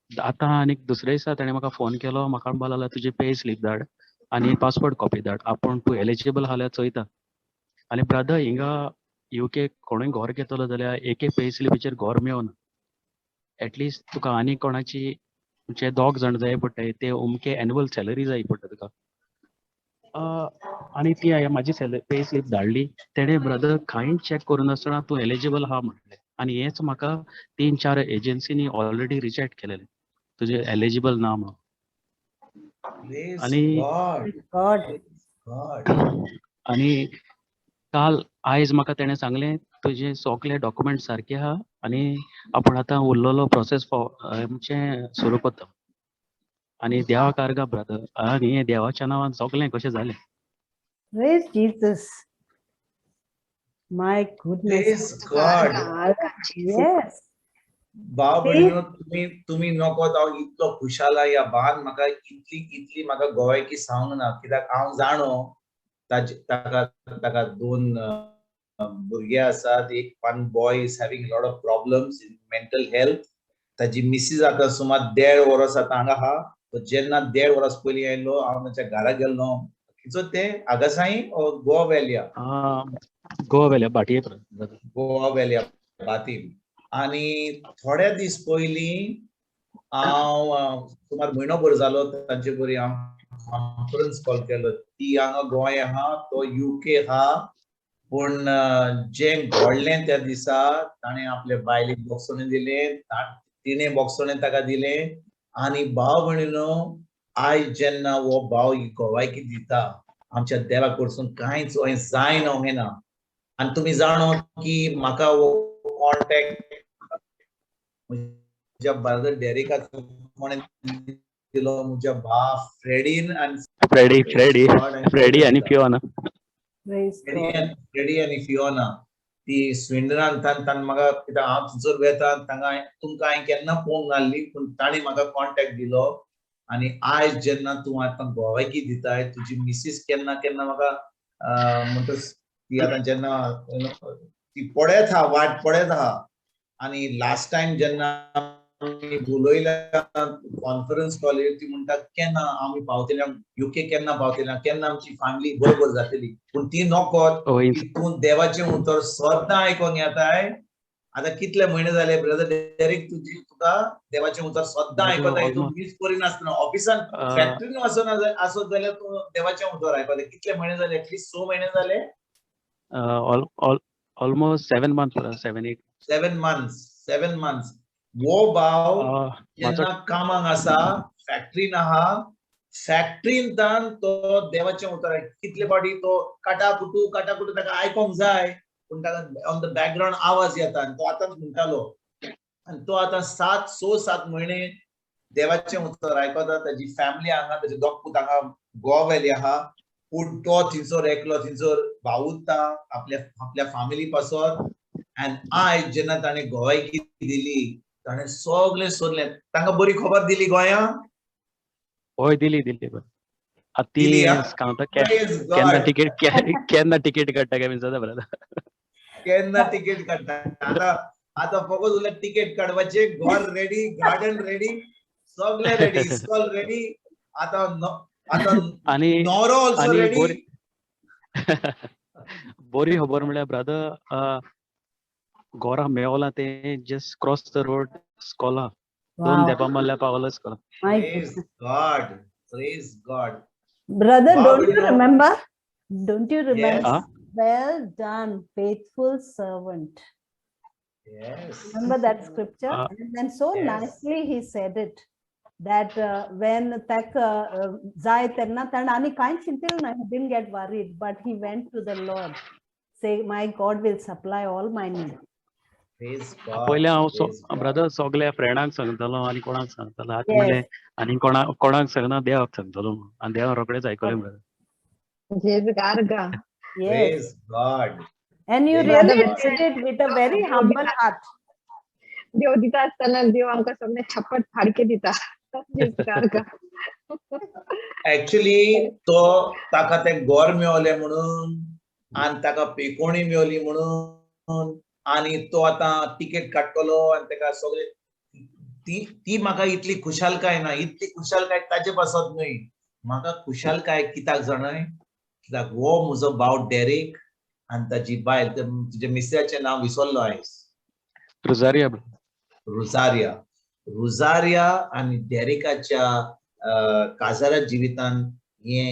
आतां आनीक दुसरे दिसा ताणें म्हाका फोन केलो. म्हाका म्हणपाक लागलो तुजी पे स्लीप धाड आनी पासपोर्ट कॉपी धाड, आपूण तूं एलिजिबल आसल्यार चोयता. आनी ब्रदर हिंगा युके कोणूय घर घेतलो जाल्यार एके पे स्लिपीचेर घर मेवना. एटलिस्ट तुका आनी कोणाची म्हणजे दोग जाण जाय पडटा, ते अमके एनुअल सॅलरी जाय पडटा तुका. आनी ती हांवें म्हाजी पे स्लीप धाडली. तेणें ब्रदर कांय चॅक करिनासतना तूं एलिजिबल आहा म्हणलें. आनी हेंच म्हाका 3-4 एजन्सीनी ऑलरेडी रिजेक्ट केलेलें, तुजें एलिजिबल ना म्हणून. आनी आनी काल आयज म्हाका तेणें सांगलें तुजें सगळे डॉक्युमेंट सारके आहा आनी आपूण आतां उरलेलो प्रोसेस आमचें सुरू करता. आनी देवाक आर्गां ब्रदर, आनी हें देवाच्या नांवान सगळें कशें जालें. Praise Jesus. My goodness. Praise God. Yes. भाव भयणीनो, तुमी तुमी नकोत हांव इतलो खुशाल ह्या बान म्हाका इतली इतली म्हाका गोवायकी सांगूंक ना, कित्याक हांव जाणो ताजे ताका ताका 2 भुरगे आसात. एक one boy is having lot of problems in mental health. ताजी मिसीस आतां सुमार 1.5 वर्स आतां हांगा आहा. तो जेन्ना 1.5 वर्स पयलीं आयलो हांव ताच्या घरा गेल्लो. किचो ते आगासाई गोवा वेल्या, गोवा वेल्या भाटये, गोवा वेल्या भातीम. आनी थोड्या दीस पयलीं हांव सुमार म्हयनो भर जालो तांचे बरी हांव कॉन्फरन्स कॉल केलो. ती हांगा गोंय आहा, तो युके आहा. पूण जें घडलें त्या दिसा ताणें आपले बायलेक बोगसणें दिलें, तिणें बोगसणें ताका दिलें. आनी भाव भयणीनो, आयज जेन्ना हो भाव ही गोवायकी दिता आमच्या देवा कडसून कांयच जायना हें ना. आनी तुमी जाणो की म्हाका हो कॉन्टॅक्ट म्हज्या ब्रदर डेरिकाचो कोणें दिलो, म्हज्या भा फ्रेडीन आनी फ्रेडी फ्रेडी फ्रेडी आनी फियोना, फ्रेडी आनी फियोना ती स्विंडनान तांणी म्हाका, कित्याक हांव थंयसर वेता तांकां तुमकां हांवें केन्ना पळोवंक नासली, पूण तांणी म्हाका कॉन्टॅक्ट दिलो. आनी आयज जेन्ना तूं आतां गोवायकी दिताय, तुजी मिसीस केन्ना केन्ना म्हाका म्हणटच ती आतां जेन्ना ती पळयत आहा, वाट पळयत आहा. आनी लास्ट टायम जेन्ना आमी उलयल्या कॉन्फरन्स कॉल, ती म्हणटा केन्ना आमी पावतले युके, केन्ना पावतले, केन्ना आमची फॅमिली बरोबर जातली. पूण ती नकोत तूं देवाचें उतर सदां आयकोंक येताय. आतां कितले म्हयने जाले ब्रदर डेरिक, तुजी तुका देवाचें उतर सदां आयकताय, तूं मीस करिनासतना ऑफिसान फॅक्टरीन वचना आसत जाल्यार तूं देवाचें उतर आयकताय. कितले म्हयने जाले? एटलिस्ट 6 म्हयने जाले. Almost 7 months, 7-8. 7 months, 7 months. वो भाव जेन्ना कामाक आसा, फॅक्टरीन आहा, फॅक्टरीन तान तो देवाचें उतर कितले फावटी तो काटाकुटू काटाकुटू ताका आयकोंक जाय, पूण ताका ऑन the background आवाज येता आनी तो आतांच म्हणटालो. आनी तो आतां 6-7 म्हयने देवाचें उतर आयकता. ताजी फॅमिली हांगा, ताजे दोग पूत हांगा गोवा वेली आहा, पूण तो थंयसर एकलो थंयसर वावुरता आपल्या आपल्या फॅमिली पासत. आनी आयज जेन्ना ताणें गोवायकी दिली, ताणें सगळें सोदलें. तांकां बरी खबर दिली गोंया? हय दिली दिली. ती केन्ना तिकेट, केन्ना तिकेट काडटा काय जाता ब्रदर, केन्ना तिकेट काडटा. आतां आतां फकत उरलें तिकेट काडपाचें. घर रेडी, गार्डन रेडी, सगळें रेडी, इस्कॉल रेडी. आतां आतां आनी न्हवरो ऑल्सो रेडी. बरी खबर म्हळ्यार ब्रदर, गोरा मेवला तें जस्ट क्रॉस the road स्कॉला, 2 देपा मारल्या पावलो स्कॉला. Praise God, praise God. Brother, don't you remember? Don't you remember? Yes. Well done, faithful servant. Yes. Remember that scripture? And then so yes. Nicely he said it, that when ताका जाय तेन्ना ताणें आनी कांय चिंतलें ना, he didn't get worried, but he went to the Lord, say, my God will supply all my needs. पयलें हांव ब्रदर सगल्या फ्रेंडांक सांगतालो आनी कोणाक सांगतालो. आतां म्हणलें आनी कोणाक सांगना, देवाक सांगतलो. आनी देवान रोखडेंच आयकलें brother. Yes. And you really did it with a very humble heart. देव दिता आसतना देव आमकां सगळें छप्पट फाडके दिता. ऍक्च्युली तो ताका ते गोर मेवले म्हणून आनी ताका पेकोणी मेवली म्हणून आनी तो आतां तिकेट काडटलो आनी ताका सगळे ती ती म्हाका इतली खुशालकाय ना, इतली खुशालकाय ताजे पासत न्हय. म्हाका खुशालकाय कित्याक जाणय, कित्याक हो म्हजो भाव डेरीक आनी ताजी बायल, तुज्या मिस्त्याचें नांव विसरलो आयज, रोजारिया. रोजारिया. रोजारिया आनी डेरिकाच्या काजारा जिवितान हे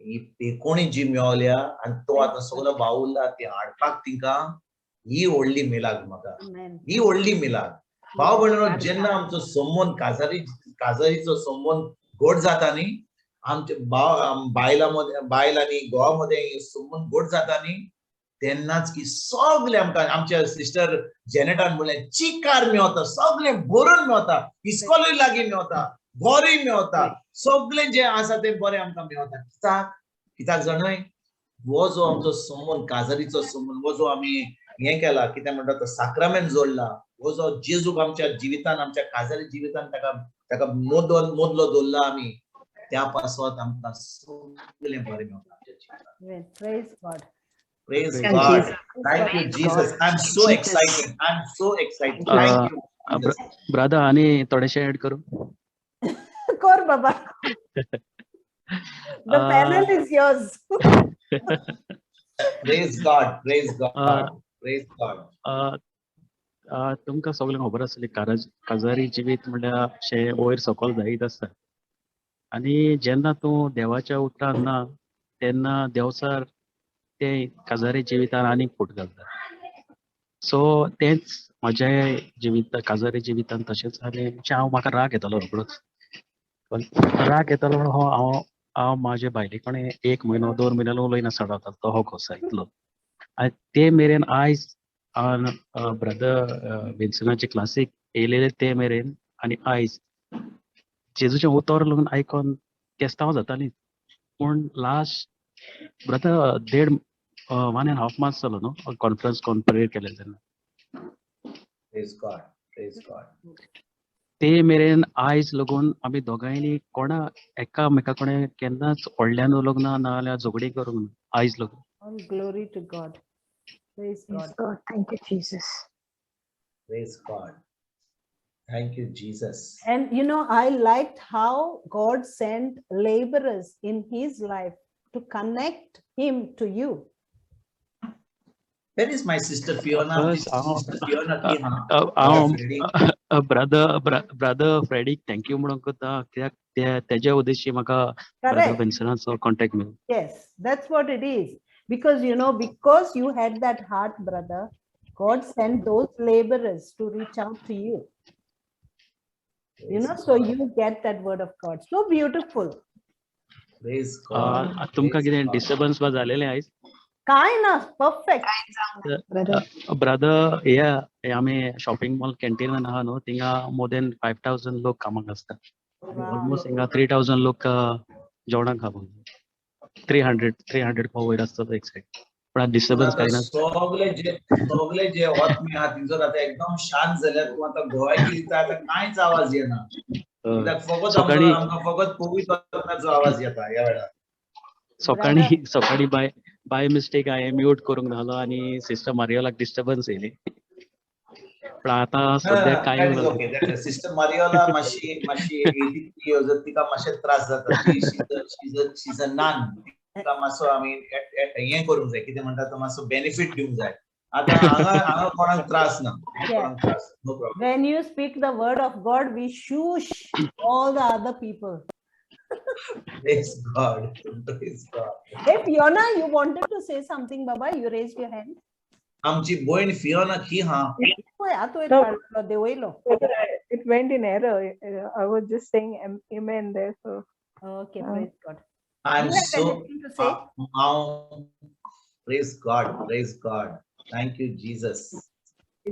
ही पेकोणी जी मेवल्या आनी तो आतां सगलो बावुल्ला ती हाडपाक तिंका ही व्हडली मिलाग म्हाका, ही व्हडली मिलाग. भाव भयणीनो, जेन्ना आमचो संबंद काजारी काजारीचो संबंद घट जाता न्ही, आमचे भाव बायलां मदें, बायल आनी घोवा मदें संबंद घट जाता न्ही, तेन्नाच की सगळे आमकां आमच्या सिस्टर जेनेटान म्हणलें चिकार मेवता, सगळें भरून मेवता, इस्कॉलूय लागीं मेवता, गोरूय मेवता, सगळें जें आसा तें बरें आमकां मेवता. कित्याक कित्याक जाणय, हो जो आमचो संबंद काजारीचो संबंद, हो जो आमी हें केला, कितें म्हणटा तो साक्रामेंत जोडला, हो जो जेजूक आमच्या जिवितान, आमच्या काजारी जिवितान ताका ताका मोदल मोदलो दवरला आमी, त्या पासत आमकां सगळें बरें मेवता आमच्या जिवितान. Praise God. Praise God. Thank you, Jesus. I'm so excited. I'm so excited. Thank you, Jesus. Brother आनी थोडेशें एड करूं? कर बाबा. The panel is yours. Praise God. Praise God. Praise God. तुमकां सगळ्यांक खबर आसतली काजारी जिवीत म्हणल्यार अशें वयर सकयल जायत आसता. आनी जेन्ना तूं देवाच्या उतरान ना तेन्ना देवचार ते काजारी जिवितान आनीक फूट घालता. सो तेंच म्हज्या जिवित काजारी जिवितान तशेंच जालें. म्हणजे हांव म्हाका राग येतालो रोकडोच, पण राग येतालो म्हणून हो हांव हांव म्हाजे बायले कडेन 1 म्हयनो 2 म्हयन्यान उलयनासतना रावतालो, तो हो घोसा इतलो. आनी ते मेरेन आयज ब्रदर विन्सनाचे क्लासीक येयलेले ते मेरेन आनी आयज जेजूचें उतर लागून आयकोन केस्तांव जातालीं. पूण लास्ट ब्रदर 1.5 months जालो न्हू कॉन्फरन्स कोन प्रेयर केलें तेन्ना. Praise God. Praise God. ते मेरेन आयज लगून आमी दोगांयनी कोणा एकामेका कडेन केन्नाच व्हडल्यान उलोवंक ना, नाजाल्यार झगडीं करूंक ना आयज लगून. All glory to God. Praise Praise God. God. Thank you, Jesus. Praise God. Thank you, Jesus. And you know, I liked how God sent laborers in his life to connect him to you. Where is my sister Fiona? First, Sister Fiona की हाँ. हांव brother brother फ्रेडीक thank you म्हणूंक कोता, कित्याक तेज्या उद्देशी म्हाका brother विन्सनाचो contact मेळ्ळो. Yes, that's what it is. Because you know, because you had that heart, brother, God sent those laborers to reach out to you. You know, so you get that word of God. So beautiful. Praise God. तुमकां कितें disturbance बा जालेलें आयज? काय ना, perfect. Brother, हे आमी shopping mall कॅन्टीनान आहा न्हू, थिंगा मोर देन 5,000 लोक कामाक आसता. ऑलमोस्ट हिंगा 3,000 लोक जेवणाक खावंक. 300 वयर आसता तो एक सायड. पण डिस्टर्बन्स काय ना. सगळे जे आत्मे आहा तिंचो आतां एकदम शांत जाल्यार तूं आतां गोवायकी दिता, आतां कांयच आवाज येना. फकत आमकां फकत पवित्र आत्म्याचो आवाज येता ह्या वेळार. सकाळी सकाळी बाय मिस्टेक हांवें म्यूट करूंक घालो आनी सिस्टर मारियोलाक डिस्टर्बन्स येयली. पण आतां सद्याक कांय सिस्टर मारियोला मातशी मातशी 83 तिका मातशे त्रास जाता. शी is a none. तिका मातसो आमी हें करूंक जाय, कितें म्हणटा तो मातसो बेनिफीट दिवंक जाय. आतां हांगा हांगा कोणाक त्रास ना, कोणाक त्रास, no problem. When you speak the word of God, we shush all the other people. Praise God. Praise God. Hey Fiona, you wanted to say something, Baba? You raised your hand. आमची बहीण Fiona की हा. देवयलो. It went in error. I was just saying amen there. So okay, praise God. I'm so praise God, praise God. Thank you, Jesus.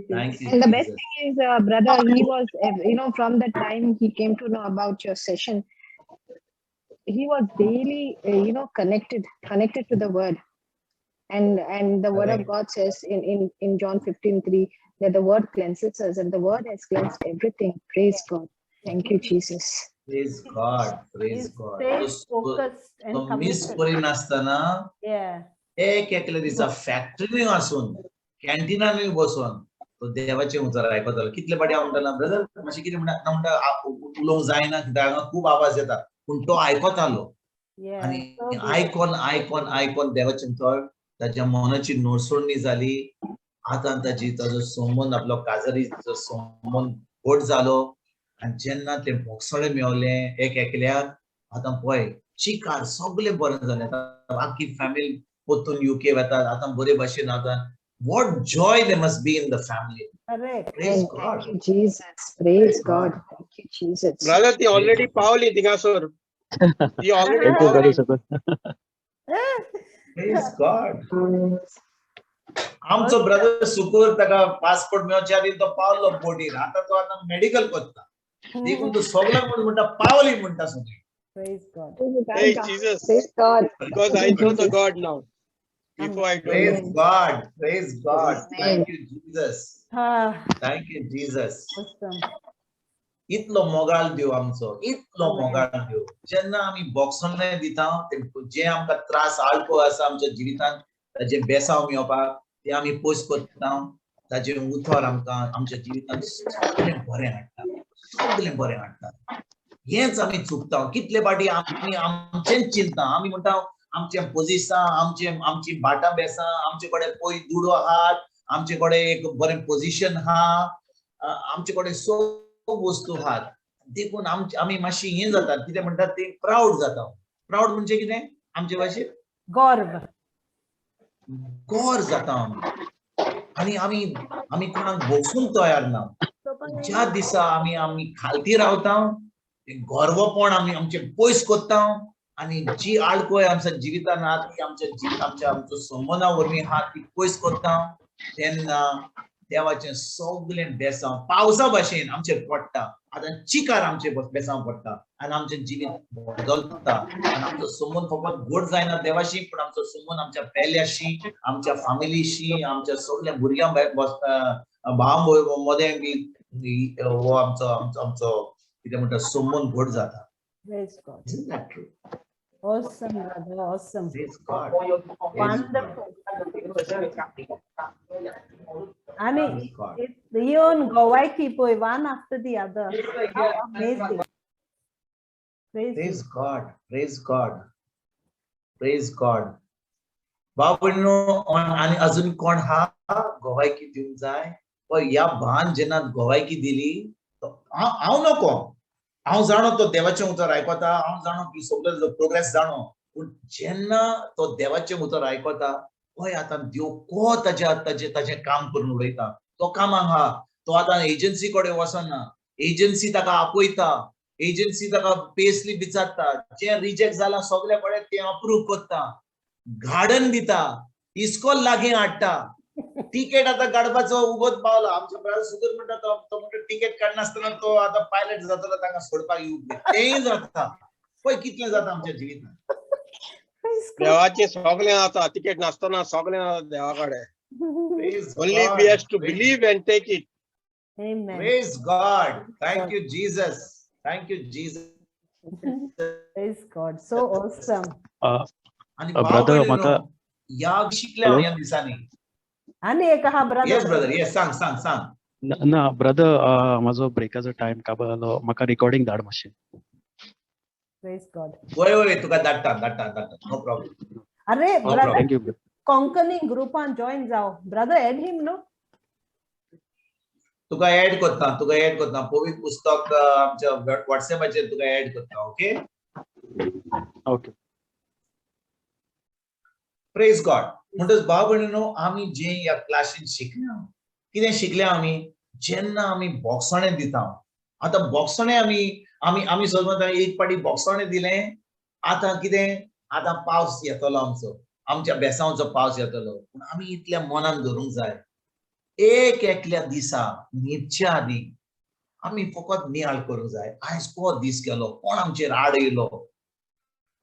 Thank you. And the best Jesus. thing is, brother, he was, you know, from the time he came to know about your session, he was daily, you know, connected to the word. And the word of God says in John 15:3 that the word cleanses us, and the word has cleansed everything. Praise God. Thank you, Jesus. Praise God, praise God. Stay focused and तो miss committed. करिनासतना Yeah. एक एकल्या दिसा फॅक्टरीनूय आसून कॅन्टिनानूय बसून तो देवाचें उतर आयकतालो. कितले फाटी हांव म्हणटालो, ब्रदर मातशें कितें म्हणटा, ना म्हणटा, उलोवंक जायना कित्याक हांगा खूब आवाज येता, पूण तो आयकतालो. आनी So beautiful. आयकोन आयकोन आयकोन देवाचें उतर ताच्या मनाची नोरसोडणी जाली. आतां ताजी ताजो संबंद आपलो काजारी संबंद घट जालो. आनी जेन्ना तें भोगसणें मेवलें एक एकल्याक, आतां पळय चिकार सगळें बरें जालें. आतां आख्खी फॅमिली परतून युके वतात आतां बरे भाशेन. आतां what joy there must be in the family. Correct. Praise Thank God. you, Jesus. Praise God. Thank you, Jesus. Brother, ती ऑलरेडी पावली थिंगासर, ती already thank you brother. पावली. सकल. Praise God. आमचो ब्रदर सुकूर ताका पासपोर्ट मेळच्या आदी तो पावलो बोटीर. आतां तो आतां मेडिकल करता, देखून तो सगळ्यांक म्हणून म्हणटा पावली म्हणटा सगळी. Praise God. Hey Jesus, Praise God. because I know the God now. Before I don't Praise know. God, praise God. Thank you, Jesus. Ah, Thank you, Jesus. awesome. इतलो मोगाळ देव आमचो, इतलो मोगाळ देव. जेन्ना आमी भोगसणें दिता, ते जे आमकां त्रास आळको आसा आमच्या जिवितांत, ताजे बेसांव मेळपाक ते आमी पयस करता. ताजें उतर आमकां आमच्या जिवितांत सगळें बरें हाडटा, सगळें बरें हाडटा. हेंच आमी चुकता. कितले फावटी आमी आमचेंच चिंता, आमी म्हणटा आमचें पोजिसां, आमचे आमची भाटां बेसां, आमचे कडेन पय दुडू आहात, आमचे कडेन एक बरें पोजिशन आहा, आमचे कडेन सगळ्यो वस्तू आहात, देखून आमचे आमी मातशी हें जातात. कितें म्हणटात ते, प्रावड जाता. प्रावड म्हणजे कितें आमचे भाशेन? गर्व. गोर जाता आमी आनी आमी आमी कोणाक भोगसूंक तयार ना. ज्या दिसा आमी आमी खालती रावता, तें गर्वपण आमी आमचें पयस करता आनी जी आडखळ आमच्या जिवितान आहा ती आमच्या जिवित आमच्या आमचो संबंदा वरवीं आहा ती पयस करता, तेन्ना देवाचें सगळें बेसांव पावसा भाशेन आमचेर पडटा. आतां चिकार आमचे बेसांव पडटा आनी आमचें जिवीत बदलता आनी आमचो संबंद फकत गोड जायना देवाशी, पूण आमचो संबंद आमच्या पेल्याशी, आमच्या फामिलीशी, आमच्या सगळ्या भुरग्यां भाव मदें बी हो आमचो आमचो आमचो कितें म्हणटा संबंद घट जाता. Praise God. Isn't that true? Awesome, brother. Awesome. Praise God. Praise God. Wonderful. आणि Praise God. येवन गोवायकी पळय one after the other. How amazing. Praise Praise God. Praise God. Praise God. भाव भयणीनो, आनी अजून कोण हा गोवायकी दिवंक जाय? पळय, ह्या भान जेन्ना गोवायकी दिली, तो हांव हांव नको, हांव जाणो तो देवाचें उतर आयकता, हांव जाणो की सगळो प्रोग्रेस जाणो, पूण जेन्ना तो देवाचें उतर आयकता पळय, आतां देव को ताज्या ताजें ताजें काम करून उडयता. तो कामाक आहा, तो आतां एजन्सी कडेन वचना, एजन्सी ताका आपयता, एजन्सी ताका पे स्लीप विचारता, जें रिजेक्ट जालां सगल्या कडेन तें अप्रूव करता, गार्डन दिता, इस्कॉल लागीं हाडटा, तिकेट आतां काडपाचो उगत पावला. आमचो ब्रदर सुदूर म्हणटा, तो तो म्हणटा तिकेट काडनासतना तो आतां पायलट जातलो तांकां सोडपाक येवंक. तेंय जाता. पळय कितलें जाता आमच्या जिवितांत. Praise God. देवाचें सगळें आसा, तिकेट नासतना सगळें आसा देवा कडेन. Praise Only God. we has to Praise believe and take it. Amen. Praise God. Thank you, Jesus. Thank you, Jesus. Praise God. So awesome. आनी ब्रदर भाव म्हाका ह्या शिकल्या हॅलो. ह्या दिसांनी. आनी एक आहा brother. Yes brother, yes, सांग सांग सांग. ना ब्रदर, म्हाजो ब्रेकाचो टायम काबार जालो. म्हाका रिकॉर्डिंग धाड मातशें. Praise God. वय वय, तुका धाडटा धाडटा धाडटा, नो प्रॉब्लेम. अरे No brother, problem. Thank you. Konkani ग्रुपान join जाव. Brother, add him, no? तुका ऍड करता, तुका ऍड करता. पवित्र पुस्तक आमच्या व्हॉट्सएपाचेर तुका ऍड करता, ओके? ओके. प्रेज गॉड. म्हणटच भाव भयणीनो, आमी जे ह्या क्लासीन शिकल्या, कितें शिकल्या आमी? जेन्ना आमी भोगसणें दिता, आतां भोगसणें आमी आमी आमी समज एक पाटी भोगसणें दिलें, आतां कितें, आतां पावस येतलो आमचो, आमच्या बेसांवचो पावस येतलो. पूण आमी इतल्या मनान धरूंक जाय, एक एकल्या दिसा न्हिदच्या आदी आमी फकत नियाळ करूंक जाय, आयज को दीस गेलो, कोण आमचेर आड येयलो,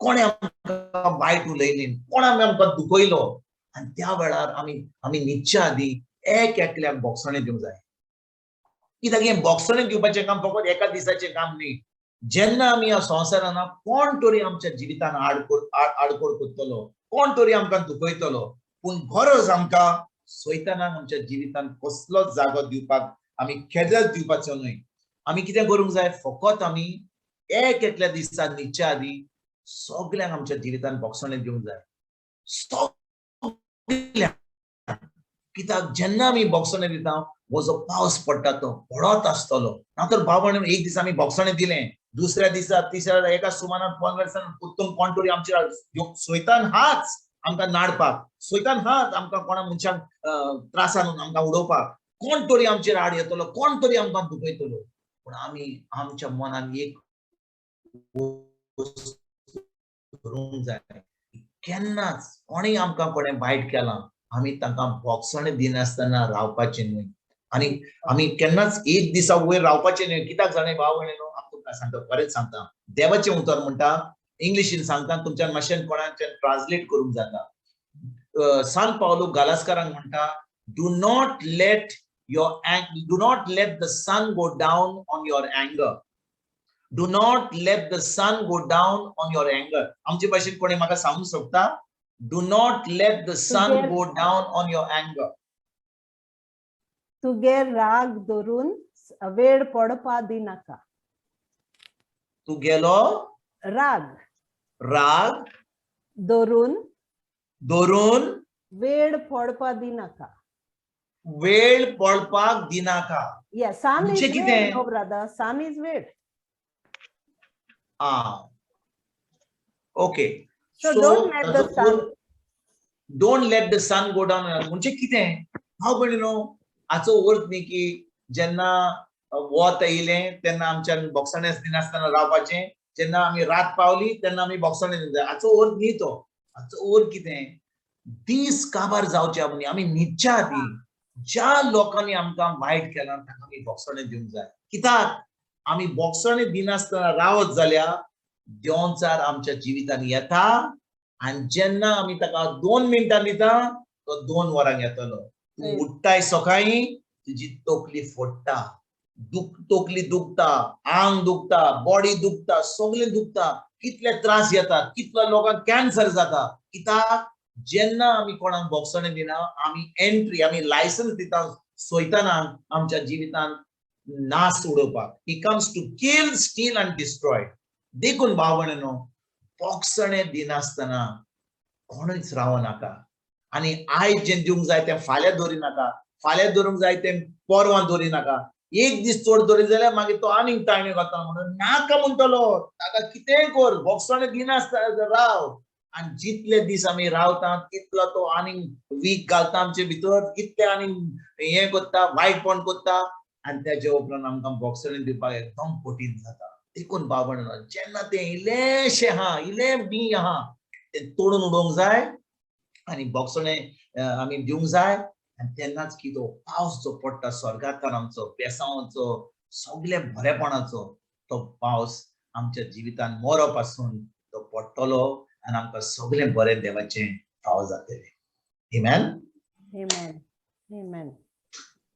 कोणें आमकां वायट उलयली, कोण आमकां दुखयलो, आनी त्या वेळार आमी आमी न्हिदच्या आदी एक एकल्याक भोगसणें दिवंक जाय. कित्याक हें भोगसणें दिवपाचें काम फकत एका दिसाचें काम न्ही. जेन्ना आमी ह्या संवसारान कोण तरी आमच्या जिवितान आडकोळ करतलो, कोण तरी आमकां दुखयतलो, पूण गरज आमकां सैतानाक आमच्या जिवितान कसलोच जागो दिवपाक आमी केन्नाच दिवपाचो न्हय. आमी कितें करूंक जाय, फकत आमी एक एकल्या दिसा न्हिदच्या आदीं सगल्यांक आमच्या जिवितान भोगसणें दिवंक जाय, सगल्यांक. कित्याक जेन्ना आमी भोगसणें दिता हो जो पावस पडटा तो पडत आसतलो. ना तर भाव भयणीनो एक दीस आमी भोगसणें दिलें, दुसऱ्या दिसा तिसऱ्या एका सुमानान 15 दिसान परतून कोण तरी आमच्या सैतान हाच आमकां नाडपाक, सैतान हाच आमकां कोणा मनशांक त्रासान आमकां उडोवपाक, कोण तरी आमचेर आड येतलो, कोण तरी आमकां दुखयतलो. पूण आमी आमच्या मनान एक करूंक जाय, केन्नाच कोणें आमकां कोणें वायट केलां आमी तांकां भोगसणें दिनासतना रावपाचें न्हय. आनी आमी केन्नाच एक दिसा वयर रावपाचें न्हय. कित्याक जाणें भाव भयणीनो, हांव तुमकां सांगता, खरेंच सांगता, देवाचें उतर म्हणटा, इंग्लिशीन सांगता, तुमच्यान मातशें कोणाच्यान ट्रान्सलेट करूंक जाता. सान पावलो गालास्कारांक म्हणटा, do not let your do not let the sun go down on your anger. Do not let the sun go down on your anger. आमचे भाशेन कोणी म्हाका सांगूंक शकता? Do not let the sun go down on your anger. तुगेर राग धरून वेळ पडपा दिनाका. तुगेलो राग राग धरून धरून वेळ पडपा दिनाका. वेळ पडपाक दिनाका. Yeah, sun म्हणजे is कितें? वेळ, no brother, sun is वेळ. Ah, okay. So don't let the sun don't let the sun go down. म्हणजे कितें भाव भयणीनो, हाचो अर्थ न्ही की जेन्ना वत येयलें तेन्ना आमच्यान भोगसणें दिनासतना रावपाचें, जेन्ना आमी रात पावली तेन्ना आमी भोगसणें दिता, हाचो अर्थ न्ही तो. हाचो अर्थ कितें, दीस काबार जावचे आमी आमी न्हिदच्या आदीं ज्या लोकांनी आमकां वायट केलां ताका आमी भोगसणें दिवंक जाय. कित्याक आमी भोगसणें दिनासतना रावत जाल्यार देंवचार आमच्या जिवितान येता आनी जेन्ना आमी ताका 2 मिनटां दिता तो 2 वरांक येतलो. तूं उठ्ठाय सकाळीं तुजी तकली फोडटा, तकली दुखता, आंग दुखता, बॉडी दुखता, सगळें दुखता, कितले त्रास येतात, कितल्या लोकांक कॅन्सर जाता. कित्याक जेन्ना आमी कोणाक भोगसणें दिना आमी एंट्री, आमी लायसन्स दिता सैतानाक आमच्या जिवितान नास उडोवपाक. He comes to kill, steal and destroy. देखून भाव भयणीनो, भोगसणें दिनासतना कोणूच रावनाका. आनी आयज जें दिवंक जाय तें फाल्यां दवरिनाका, फाल्यां दवरूंक जाय तें परवां दवरिनाका. एक दीस चड दवरीत जाल्यार मागीर तो आनीक ताळणी घालता म्हणून नाका म्हणटलो, ताका कितेंय कर, भोगसणें दिनासतना राव. आनी जितले दीस आमी रावता तितलो तो आनीक वीक घालता आमचे भितर, कितले आनीक हें करता, वायटपण करता, आनी तेजे उपरांत आमकां भोगसणें दिवपाक एकदम कठीण जाता. देखून भाव भयणीनो, जेन्ना तें इल्लेंशें आहा, इल्लें बीं आहा, तें तोडून उडोवंक जाय आनी भोगसणें आमी दिवंक जाय. आनी तेन्नाच की तो पावस जो पडटा स्वर्गांतल्यान आमचो, बेसांवाचो, सगल्या बरेपणाचो, तो पावस आमच्या जिवितान मरो पासून तो पडटलो आनी आमकां सगळें बरें देवाचें फावो जातलें. Amen? Amen. Amen.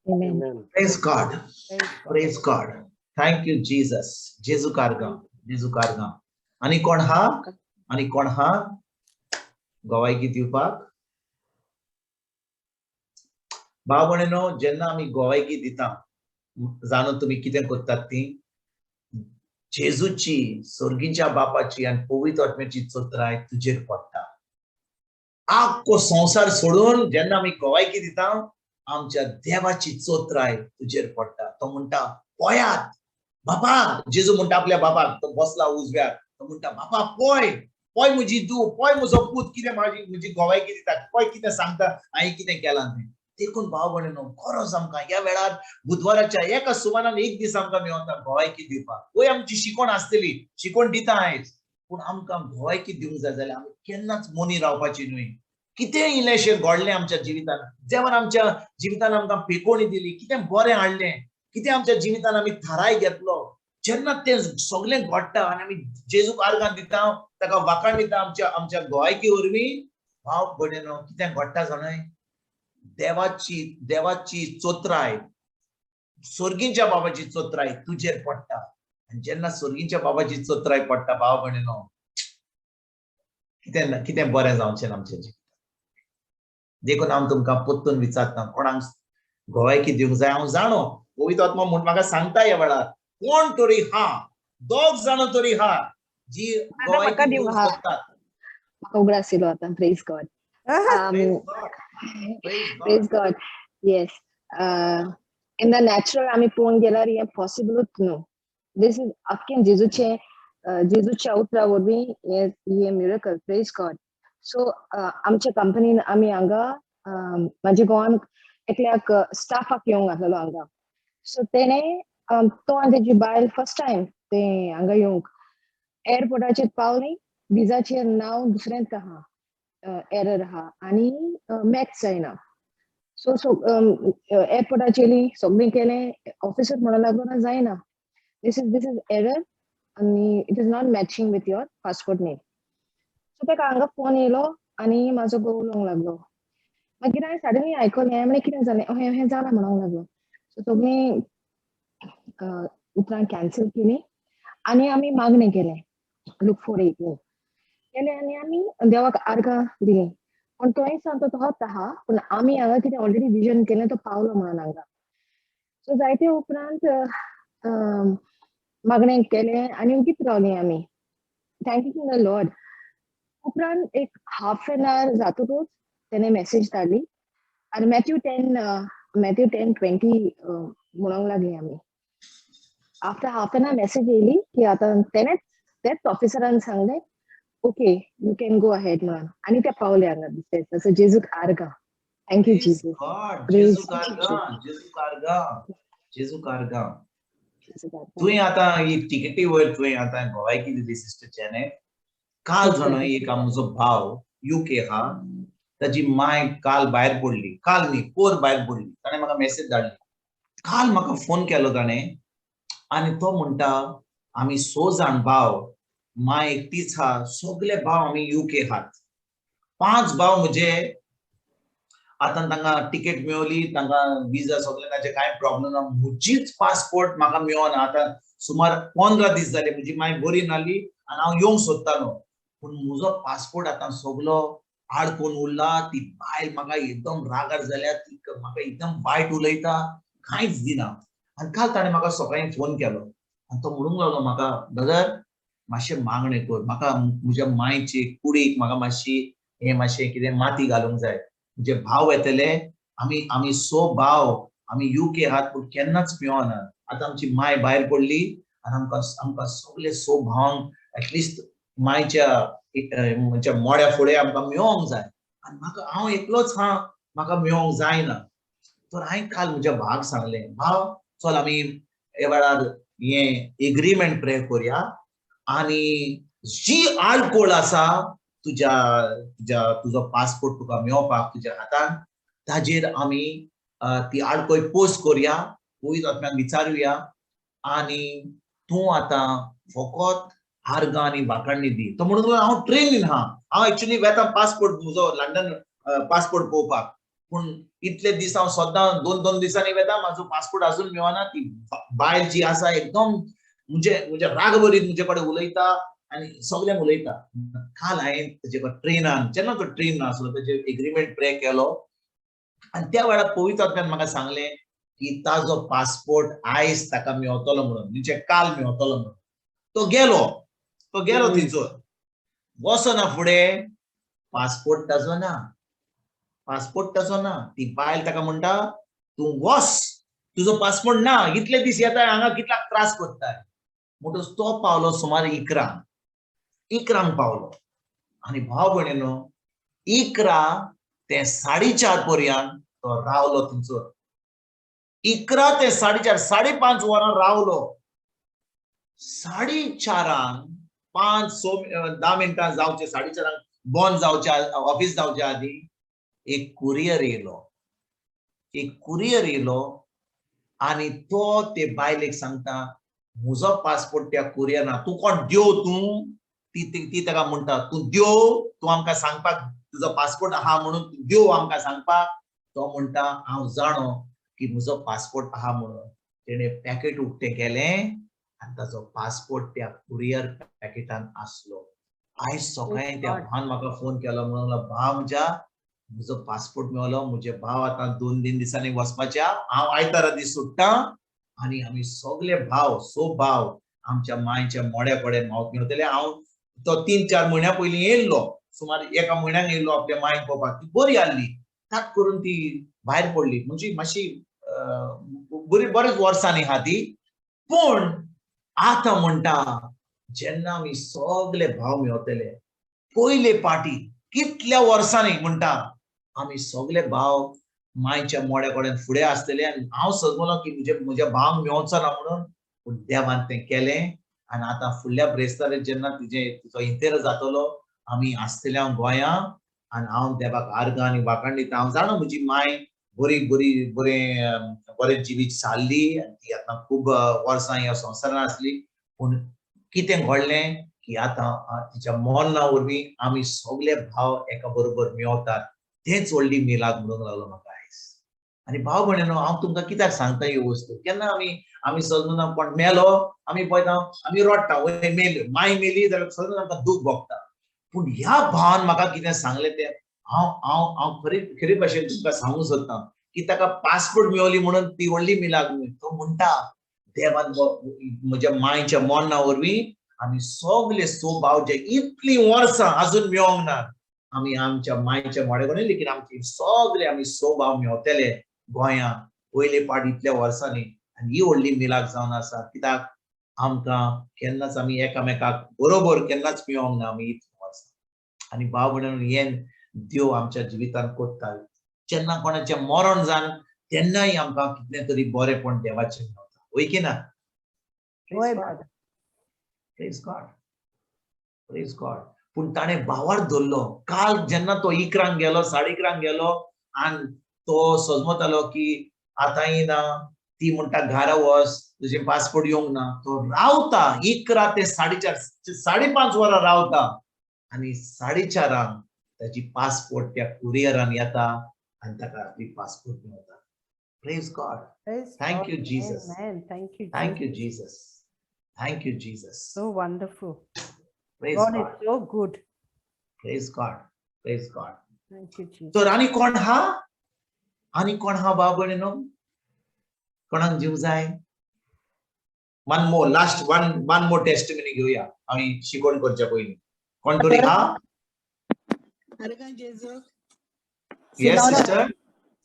Amen. Praise God. Praise God. Praise God. Thank you, Jesus. जेजू कारगां, जेजू कारगां. आनी कोण हा? आनी कोण हा गोवायकी दिवपाक? भाव भयणीनो, जेन्ना आमी गोवायकी दिता, जाणो तुमी कितें करतात ती, जेजूची, स्वर्गीच्या बापाची आनी पवित्र आत्म्याची चत्राय तुजेर पडटा. आख्खो संवसार सोडून जेन्ना आमी गोवायकी दिता, आमच्या देवाची चत्राय तुजेर पडटा. तो म्हणटा, पळयात बाबा, जेजू म्हणटा आपल्या बाबाक, तो बसला उजव्याक, तो म्हणटा, बाबा पळय, पळय म्हजी धूव, पळय म्हजो पूत कितें म्हजी गोवायकी दिता, पळय कितें सांगता, हांवें कितें केलां तें. देखून भाव भयणीनो, गरज आमकां ह्या वेळार बुधवाराच्या एका सुमानान एक दीस आमकां मेळटा गोवायकी दिवपाक. वय आमची शिकवण आसतली, शिकवण दिता आयज, पूण आमकां गोवायकी दिवंक जाय जाल्यार आमी केन्नाच मोनी रावपाची न्हय. कितें इल्लेंशें घडलें आमच्या जिवितान, देवान आमच्या जिवितान आमकां पेकोणी दिली, कितें बरें हाडलें, कितें आमच्या जिवितान आमी थाराय घेतलो, जेन्ना तें सगळें घडटा आनी आमी जेजूक आर्गां दिता, ताका वाखाण दिता आमच्या आमच्या गोवायकी वरवीं, भाव भयणीनो, कितें घडटा जाणय, देवाची देवाची चोत्राय, स्वर्गींच्या बाबाची चोत्राय तुजेर पडटा. आनी जेन्ना सर्गीच्या बाबाची चत्राय पडटा, भाव भयणीनो, कितें कितें बरें जावचें ना आमचें जिवितांत. देखून हांव तुमकां परतून विचारता, कोणाक गोवायकी दिवंक जाय? हांव जाणो पवित्र आत्मा म्हूण म्हाका सांगता ह्या वेळार कोण तरी हा, दोग जाणां तरी हा जी म्हाका गोवायकी दिवंक दिवंक आहा. सोदतात. म्हाका उगडास येयलो आतां. Praise God. Praise God. Praise God. Praise God. Yes. In the natural आमी पळोवंक गेल्यार हें पॉसिबलूच न्हू. This is अख्खें जेजूचें, जेजूच्या उतरा वरवीं हें हें मिरकल. Praise God. सो आमच्या कंपनीन आमी हांगा, म्हाज्या घोवान एकल्याक स्टाफाक येवंक घातलेलो हांगा. सो तेणें, तो आनी तेजी बायल फर्स्ट टायम ते हांगा येवंक एअरपोर्टाचेर पावली, विजाचेर नांव दुसरेंच आहा, एरर आहा आनी मॅच जायना. सो सो एअरपोर्टाचेर सगळें केलें. ऑफिसर म्हणूंक लागलो, ना, जायना, this is error आनी it is not matching with your passport name. So ताका हांगा फोन येयलो आनी म्हाजो घोव उलोवंक लागलो. मागीर हांवें सडनली आयकलें. हांवें म्हणलें, कितें जालें? अहें अहें जालां म्हणूंक लागलो. सो सगळीं उतरां कॅन्सल केली आनी आमी मागणें केलें. लूक 4:18 केलें आनी आमी देवाक आर्गां दिलीं. पूण तोय सांगता, तोहोच आहा, पूण आमी हांगा कितें ऑलरेडी विजन केलें, तो पावलो म्हणून हांगा. सो जायते उपरांत मागणें केलें आनी ओगीत रावलीं आमी, थँकिंग the Lord. उपरांत एक हाफ एन our जातकूच तेणे मॅसेज धाडली आनी Matthew 10:20 म्हणूंक लागली आमी. After half an hour message येयली की आतां तेणेच, तेच ऑफिसरान सांगलें, "Okay, you can go ahead" म्हणून. आनी ते पावले हांगा दुसरे. सो जेजूक आर्गां. Thank you Praise Jesus. God. Praise जेजूक आर्गां. जेजूक आर्गां. जेजूक आर्गां. जेजूक आर्गां. तुवें आतां ही टिकेटी वयर तुवें आतां गोवायकी दिली सिस्टर जेनेट. काल जाणो, एक म्हजो भाव युके हा, ताजी माय काल भायर पडली. काल न्ही, पोर भायर पडली. ताणें म्हाका मेसेज धाडली. काल म्हाका फोन केलो ताणें आनी तो म्हणटा, आमी स जाण भाव, माय एकटीच हा, सगळे भाव आमी युके हात. पांच भाव म्हजे आतां तांकां टिकेट मेवली, तांकां विजा सगळे, तांचे कांय प्रॉब्लेम ना. म्हजीच पासपोर्ट म्हाका मेळना. आतां सुमार 15 दीस जाले, म्हजी माय बरी नाली आनी हांव येवंक सोदतालो, पूण म्हजो पासपोर्ट आतां सगलो आडकोन उरला. ती बायल म्हाका एकदम रागार जाल्या. ती म्हाका एकदम वायट उलयता, कांयच दिना. आनी काल ताणें म्हाका सकाळीं फोन केलो आनी तो म्हणूंक लागलो म्हाका, "ब्रदर, मातशें मागणें कर म्हाका. म्हज्या मायचे कुडीक म्हाका मातशी हें मातशें कितें माती घालूंक जाय. म्हजे भाव येतले. आमी स भाव आमी युके आहात, पूण केन्नाच मेळना. आतां आमची माय भायर पडली आनी आमकां सगळे स भावांक एटलिस्ट मायच्या म्हणजे मोड्या फुडें आमकां मेळोंक जाय आनी म्हाका, हांव एकलोच हा, म्हाका मेळोंक जायना." तर हांवें काल म्हज्या भावाक सांगलें, "भाव, चल आमी ह्या वेळार हें एग्रीमेंट प्रे करुया आनी जी आडकोळ आसा तुज्या तुज्या तुजो पासपोर्ट तुका मेळपाक तुज्या हातान, ताजेर आमी ती आडकोळ पोस्ट करुया, पवित्र आत्म्याक विचारुया आनी तूं आतां फकत आर्गां आनी वाखाणणी दी." तो म्हणून लागलो, "हांव ट्रेनीन हा. हांव एक्चुअली वेता पासपोर्ट म्हजो लंडन पासपोर्ट पळोवपाक, पूण इतले दीस हांव सद्दां दोन दोन दिसांनी वेता, म्हाजो पासपोर्ट अजून मेळना. ती बायल जी आसा, एकदम म्हणजे रागभरीत म्हजे कडेन उलयता आनी सगल्यांक उलयता." काल हांवें तेजे ट्रेनान, जेन्ना तो ट्रेन आसलो, तेजे एग्रीमेंट प्रे केलो आनी त्या वेळार पवित्र आत्म्यान म्हाका सांगलें की ताजो पासपोर्ट आयज ताका मेवतलो म्हणून, म्हणजे काल मेवतलो म्हणून. तो गेलो थंयसर. वचना फुडें पासपोर्ट ताजो ना, पासपोर्ट ताजो ना. ती बायल ताका म्हणटा, "तूं वस, तुजो पासपोर्ट ना. इतले दीस येताय हांगा, कितल्याक त्रास करताय?" म्हणटच तो पावलो सुमार 11, 11क पावलो. आनी भाव भयणीनो, 11 ते 4:30 पर्यंत तो रावलो थंयसर. 11 ते 4:30, 5:30 वरां रावलो. 4:30, 5 6 10 मिनटां जावचे, 4:30 बंद जावच्या, ऑफिस जावच्या आदी एक कुरियर येयलो. एक कुरियर येयलो आनी तो ते बायलेक सांगता, "म्हजो पासपोर्ट त्या कुरियरा." "तूं कोण देव तूं?" ती ताका म्हणटा, "तूं देव? तूं आमकां सांगपाक तुजो पासपोर्ट आहा म्हणून? तूं देव आमकां सांगपाक?" तो म्हणटा, "हांव जाणो की म्हजो पासपोर्ट आहा" म्हणून. तेणे पॅकेट उक्तें केलें. आनी ताचो पासपोर्ट त्या कुरियर पॅकेटान आसलो. आयज सकाळी त्या भावान म्हाका फोन केलो, म्हणून भाव म्हज्या म्हजो पासपोर्ट मेवलो, म्हजे भाव आतां 2-3 दिसांनी वचपाच्या, हांव आयतारा दीस सुट्टा आनी आमी सगळे भाव सो भाव आमच्या मांयच्या मोड्या कडेन मेवतले. हांव तो 3-4 म्हयन्या पयलीं येयल्लो, सुमार एका म्हयन्याक येयल्लो आपल्या मांयक पळोवपाक. ती बरी आहली, ताक करून ती भायर पडली, म्हणजे मातशी बरी बरेच वर्सांनी आहा ती. पूण आतां म्हणटा जेन्ना आमी सगळे भाव मेवतले पयले पाटी कितल्या वर्सांनी म्हणटा आमी सगळे भाव मांयच्या मोड्या कडेन फुडें आसतले. आनी हांव समजलो की म्हज्या भावांक मेवचो ना म्हणून, पूण देवान तें केलें. आनी आतां फुडल्या ब्रेस्तारे जेन्ना तिचो इंतेर जातलो आमी आसतले हांव गोंया आनी हांव देवाक आर्गां आनी वाखाण दिता. हांव जाणा म्हजी मांय बरी बरी बरें बरें जिवीत सारली आनी ती आतां खूब वर्सां ह्या संवसारान आसली. पूण कितें घडलें की आतां तिच्या मरणा वरवीं आमी सगळे भाव एका बरोबर मेवतात, तेंच व्हडली मिलाग म्हणूंक लागलो म्हाका आयज. आनी भाव भयणीनो हांव तुमकां कित्याक सांगता ही वस्तू, केन्ना आमी सगळं कोण मेलो आमी पळयता आमी रडटा, वय मेली माय मेली जाल्यार सगळं आमकां दूख भोगता. पूण ह्या भावान म्हाका कितें सांगलें तें हांव हांव हांव खरी खरी भाशेन तुमकां सांगूंक सोदता की ताका पासपोर्ट मेवली म्हणून ती व्हडली मिलाग न्हय. तो म्हणटा देवान म्हज्या मांयच्या मरणा वरवीं आमी सगळे सो भाव जे इतलीं वर्सां अजून मेवंक ना आमी आमच्या मांयच्या मोड्या कडेन लेगीत आमची सगळे आमी सो भाव मेवतले गोंया पयले पाट इतल्या वर्सांनी. आनी ही व्हडली मिलाग जावन आसा, कित्याक आमकां केन्नाच आमी एकामेकाक बरोबर केन्नाच मेवंक ना आमी इतलीं वर्सां. आनी भाव भयणीनो हें देव आमच्या जिवितान कोत्ता, जेन्ना कोणाचें मरण जावन तेन्नाय आमकां कितलें तरी बरेंपण देवाचें मेवता, वय की ना? वय. Praise God, praise God. पूण ताणें भावार धरलो. काल जेन्ना तो 11 गेलो, 11:30 गेलो आनी तो सजमतालो की आतां येना, ती म्हणटा घरा वच तुजें पासपोर्ट येवंक ना. तो रावता 11 ते 4:30 5:30 वरां रावता आनी 4:30 ताची पासपोर्ट त्या कुरियरान येता आनी ताका आपली पासपोर्ट मेवता. Praise God. Thank you Jesus. Thank you. Thank you Jesus. Thank you Jesus. So wonderful. Praise God God. is so good. Praise God. Praise God. Thank you, Jesus. तर आनी कोण हा? आनी कोण हा भाव भयणीनो? कोणाक जीव जाय? One more, last one more testimony घेवया आमी शिकवण करच्या पयलीं. कोण तरी हा? Yes, sister.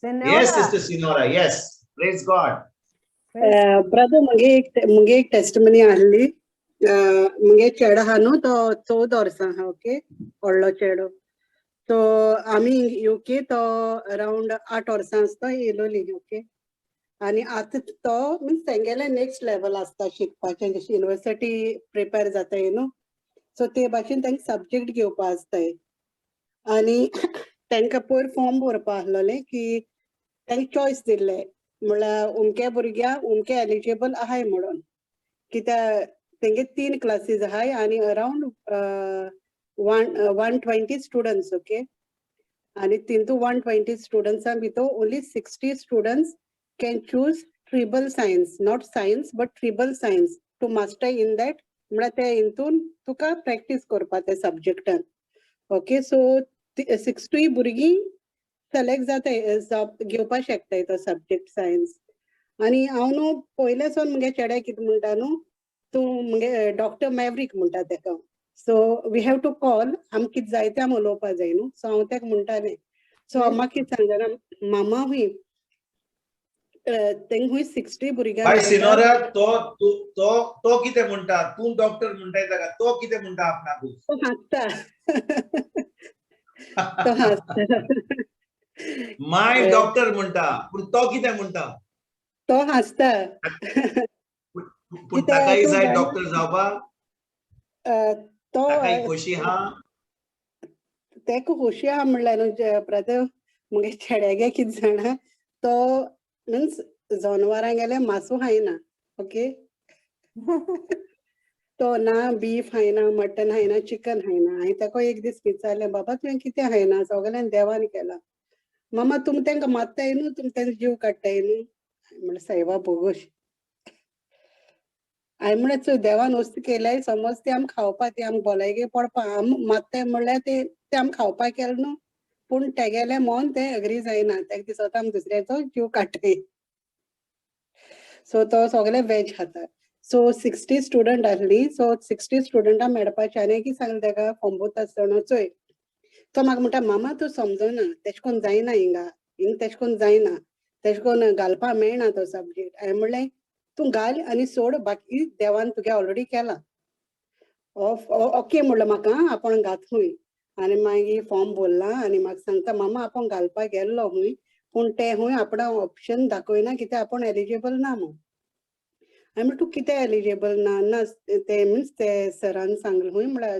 Yes, sister Sinora. Yes. Praise God. Brother, मुगे एक टेस्टमनी आहली. मुगे चेडो आहा न्हू तो 14 वर्सां आहा, ओके, व्हडलो चेडो. सो आमी युके तो अरावंड 8 वर्सां आसता येयलोली, ओके. आनी आतां तो मिन्स तेंगेले नेक्स्ट लेवल आसता शिकपाचें, जशें युनिवर्सिटी प्रिपेर जाताय न्हू, सो ते भाशेन तांकां सब्जेक्ट घेवपा आसताय. आनी तांकां पयर फॉर्म भरपा आहलोलें की तांकां चॉयस दिल्ले, म्हणल्यार उमके भुरग्यांक उमके एलिजिबल आहाय म्हणून, कित्याक तेंगे 3 क्लासीस आहाय आनी अरावंड 120 स्टुडंट्स, ओके. आनी तितू 120 स्टुडंट्सां भितर only 60 students can choose triple science, not science but triple science to master in that, म्हळ्यार ते हितून तुका प्रॅक्टीस करपा त्या सब्जेक्टान, ओके. सो 60 भुरगीं सिलेक्ट जाताय, घेवपा शकताय तो सब्जेक्ट सायन्स. आनी हांव न्हू पयले सावन मुगे चेड्याक कितें म्हणटा न्हू, तूं मुगे डॉक्टर मॅवरीक म्हणटा तेका, so we have to call, आमकां कितें जाय तें आमी उलोवपा जाय न्हू. सो हांव तेका म्हणटालें, सो अम्मा कितें सांगता, मामा हुंय तेंका हुंय 60 भुरग्यांक. बाय सिनोरा, तो तो तो कितें म्हणटा? तूं डॉक्टर म्हणटाय ताका, तो कितें म्हणटा आपणाकू? तो हांसता, तो हांसता. My doctor म्हणटा, पूण तो कितें म्हणटा? तो हांसता. पूण ताकाय जाय डॉक्टर जावपाक, तो ताकाय खोशी हा, तेका खोशी आहा म्हणल्यार न्हू ब्रदर, मुगे चेड्यागे कितें जाणा, तो मिन्स जनवरां गेले मासू खायना, ओके. तो ना बीफ खायना, मटन खायना, चिकन खायना. हांवें ताका एक दीस विचारलें, बाबा तुवें कितें खायना, सगळ्यान देवान केलां. मामा तुमी तांकां मारताय न्हू, तुमी तांचो जीव काडटाय न्हू. म्हणलें सायबा बोगोश. हांवें म्हणलें चोय देवान वस्त केल्याय समज ती आमी खावपा, ती आमकां भलायके पडपा, आमी मात्ताय म्हणल्यार ते ते आमी खावपा केलें न्हू, पूण तेगेलें मन तें एग्री जायना, तेका दिसता आमी दुसऱ्याचो जीव काडटाय. सो तो सगळे वेज खाता. सो 60 स्टुडंट आसली, सो 60 स्टुडंटां मेळपाचें. आनी कितें सांगलें तेका फॉर्म भरता आसतना, चोय तो म्हाका म्हणटा मामा तूं समजना, तेश कोन्न जायना, हिंगा हिंग तेश कोन्न जायना, तेश कोन्न घालपा मेळना तो सब्जेक्ट. हांवें म्हणलें तूं घाल आनी सोड, बाकी देवान तुगे ऑलरेडी केलां. ओके म्हणलो म्हाका, आपूण घात खूंय. आनी मागीर फॉर्म भरला आनी म्हाका सांगता मामा आपूण घालपाक गेल्लो खूंय, पूण ते खूंय आपणा ऑप्शन दाखयना कित्याक आपूण एलिजिबल ना म्हूण. हांवें म्हणलें तूं कितें एलिजिबल ना? ना ते मिन्स ते सरान सांगलें खूंय म्हळ्यार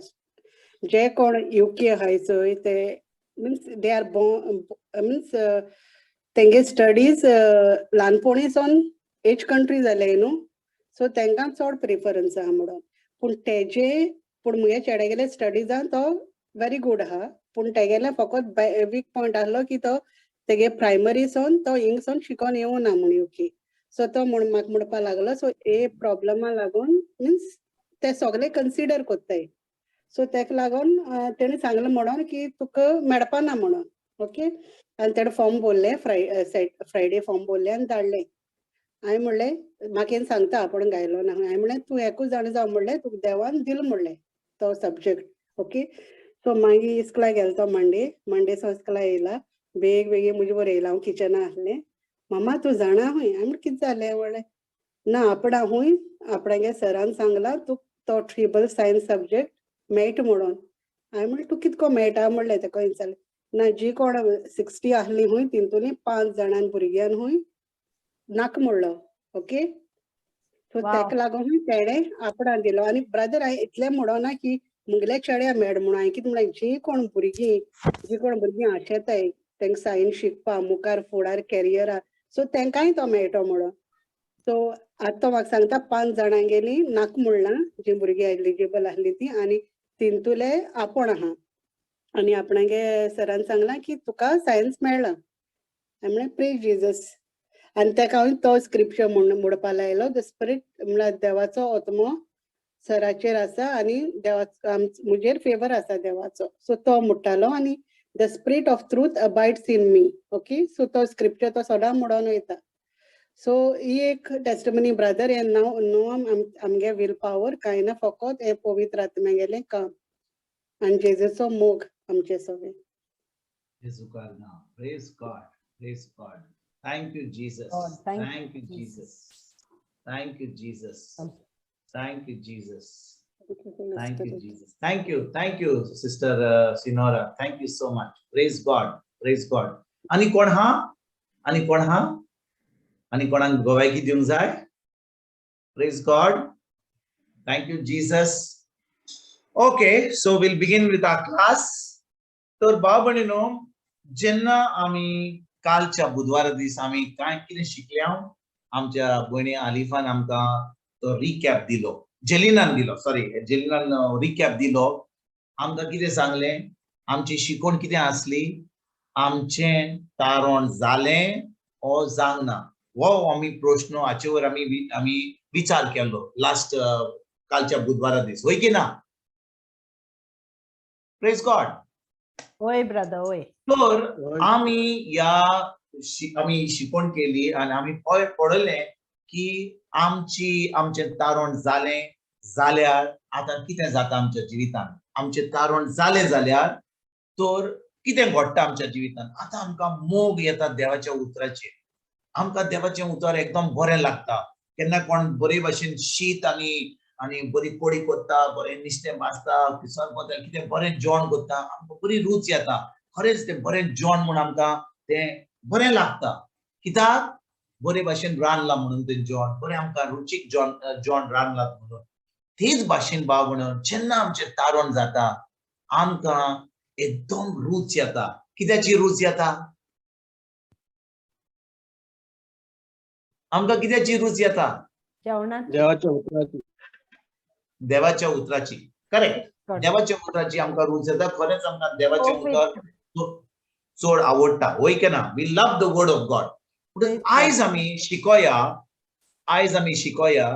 जे कोण युके आहाय चोय ते means they are means तेंगे स्टडीज ल्हानपणीसान एच कंट्री जाले न्हू, सो तेंकां चड प्रिफरन्स आहा म्हणून. पूण तेजे पूण मुगे चेड्यागेले स्टडीजान तो व्हेरी गूड आहा, पूण तेगेले फकत वीक पॉयंट आहलो की तो तेगे प्रायमरी सावन तो हिंग सावन शिकोन येवना म्हूण युके. सो तो म्हूण म्हाका म्हणपा लागलो, सो हे प्रॉब्लमा लागून मिन्स ते सगळे कन्सिडर कोत्ताय, सो तेका लागून तेणें सांगलें म्हणून की तुका मेळपा ना म्हणून. ओके, आनी तेणें फॉर्म भरलें, फ्रायडे फॉर्म भरलें आनी धाडलें. हांवें म्हणलें म्हाका येवन सांगता आपूण घायलो ना. हांवें म्हणलें तूं एकूच जाणा जाव म्हणलें तुका देवान दिलो म्हणलें तो सब्जेक्ट. ओके, सो मागीर इस्कुला गेलो तो मंडे, मंडे सावन इस्कुला येयला, बेग बेगीन म्हजे बरोबर येयला, हांव किचना आसलें. मामा तूं जाणा खूंय? हांवें म्हणलें कितें जालें? म्हणलें ना आपणा खूंय आपणागे सरान सांगलां तुका तो ट्रिबल सायन्स सब्जेक्ट मेळटा म्हणून. हांवें म्हणलें तूं कितको मेळटा म्हणलें तेका विचारलें. ना जी कोण 60 आहली खूंय तितूंतली 5 जाणां भुरग्यान खूंय नाका म्हणलो. ओके, सो तेका लागून तेणें आपणाक दिलो. आनी ब्रदर हांवें इतलें म्हणोना की मुगेल्या चेड्या मेळ म्हणून, हांवें कितें म्हणलें जी कोण भुरगीं आशेताय तेंका सायन्स शिकपा मुखार फुडार कॅरियर आहा, सो तेंकांय तो मेळटो म्हणून. सो आतां तो म्हाका सांगता 5 जाणांगेली नाका म्हणलां जी भुरगीं एलिजिबल आहली ती, आनी तितूंतले आपूण आहा, आनी आपणागे सरान सांगलां की तुका सायन्स मेळ्ळां. हांवें म्हणलें प्रेज जिजस. आनी तेका हांवें तो स्क्रिप्चर म्हणपा लायलो, the spirit म्हणल्यार देवाचो आत्मो सराचेर आसा आनी देवाचो म्हजेर फेवर आसा देवाचो, सो तो म्हणटालो. आनी the spirit of truth abides in me. Okay, so तो स्क्रिप्चर तो सदां म्हणून वयता. सो ही एक टेस्टमनी ब्रदर, हें न्हू आमगे will power कांय ना, फकत हें पवित्र आत्म्यागेलें काम आनी जेजूचो मोग आमचे सगळे. Praise God, praise God. Thank you, Jesus. God, thank Thank you, Jesus. Thank you, Jesus. Thank you, Jesus. Thank you, Jesus. Thank you. Thank you, Sister Sinora. Thank you so much. Praise God. Praise God. आणि कोण हा? आणि कोण हा? आणि कोणाक गवायकी दिवंक जाय? Praise God. Thank you, Jesus. Okay, so we'll begin with our class. तर भाव भयणीनो, जेन्ना आमी कालच्या बुधवारा दीस आमी काय कितें शिकल्या, आमच्या भयणी आलिफान आमकां तो रिकॅप दिलो, जेलिनान दिलो, सॉरी जेलिनान रिकॅप दिलो. आमकां कितें सांगलें, आमची शिकवण कितें आसली, आमचें तारण जालें ओ जावंक ना, हो आमी प्रश्न हाचेवर आमी आमी विचार केलो लास्ट कालच्या बुधवारा दीस, होय की ना? Praise God. होय ब्रदर, होय. तर आमी ह्या आमी शिकवण केली आनी आमी पळयलें की आमची आमचें तारण जालें जाल्यार आतां कितें जाता आमच्या जिवितान, आमचें तारण जालें जाल्यार तर कितें घडटा आमच्या जिवितान. आतां आमकां मोग येता देवाच्या उतराचेर, आमकां देवाचें उतर एकदम बरें लागता. केन्ना कोण बरे भाशेन शीत आनी आनी बरी कोडी करता, बरें नुस्तें भाजता, किसर करता, कितें बरें जेवण करता, आमकां बरी रूच येता. खरेंच तें बरें जेवण म्हूण आमकां तें बरें लागता, कित्याक बरे भाशेन रांदलां म्हणून तें जेवण बरें आमकां रुचीक जेवण रांदलां म्हणून. तेच भाशेन भाव म्हणून जेन्ना आमचें तारण जाता आमकां एकदम रूच येता. कित्याची रूच येता आमकां? कित्याची रूच येता? देवाच्या उतराची. देवाच्या उतराची. करेक्ट, देवाच्या उतराची आमकां रूच येता. खरेंच आमकां देवाचें उतर चड आवडटा, होय की ना? We love the word of God. पूण आयज आमी शिकोया, आयज आमी शिकोया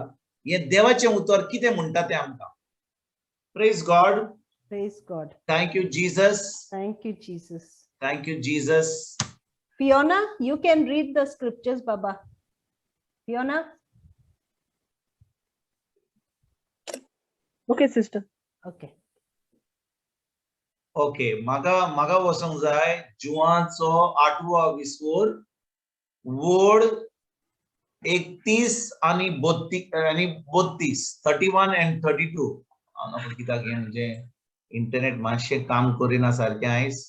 हें देवाचें उतर कितें म्हणटा तें आमकां. Praise God. Praise God. Thank you Jesus. Thank you Jesus. Thank you Jesus. Fiona, you can read the scriptures, Baba. Fiona? Okay, sister. Okay. Okay, म्हाका म्हाका वचोंक जाय जुवांचो आठवो विसवोर वोड 31 आणि 32, 31 and 32. हांगा कित्याक हें म्हणजे इंटरनेट मातशें काम करिना सारकें आयज.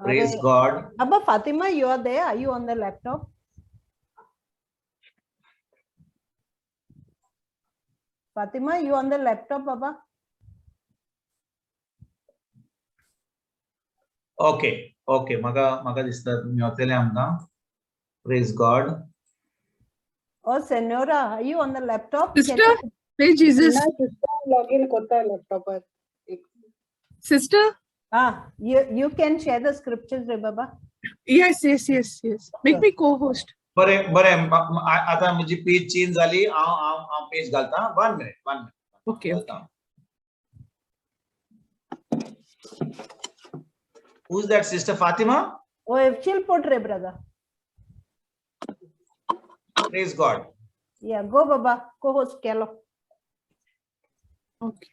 Praise God. Baba Fatima, you are there? Are you on the laptop? Fatima, you on the laptop, Baba? Okay, okay. म्हाका म्हाका दिसता मेवतलें आमकां. Praise God. Oh, Senora, are you on the laptop? Sister, praise Jesus. ना sister, log in करता लॅपटॉपार. Sister? Ah, you can share the scriptures, re Baba. Yes, yes, yes, yes. Make me co-host. बरें बरें, आतां म्हजी पेज change जाली. हांव हांव हांव पेज घालता. 1 minute, 1 minute. Okay. Who's that, Sister Fatima? Oh, she'll put re brother. Praise God. Yeah, go Baba, co-host केलो. Okay.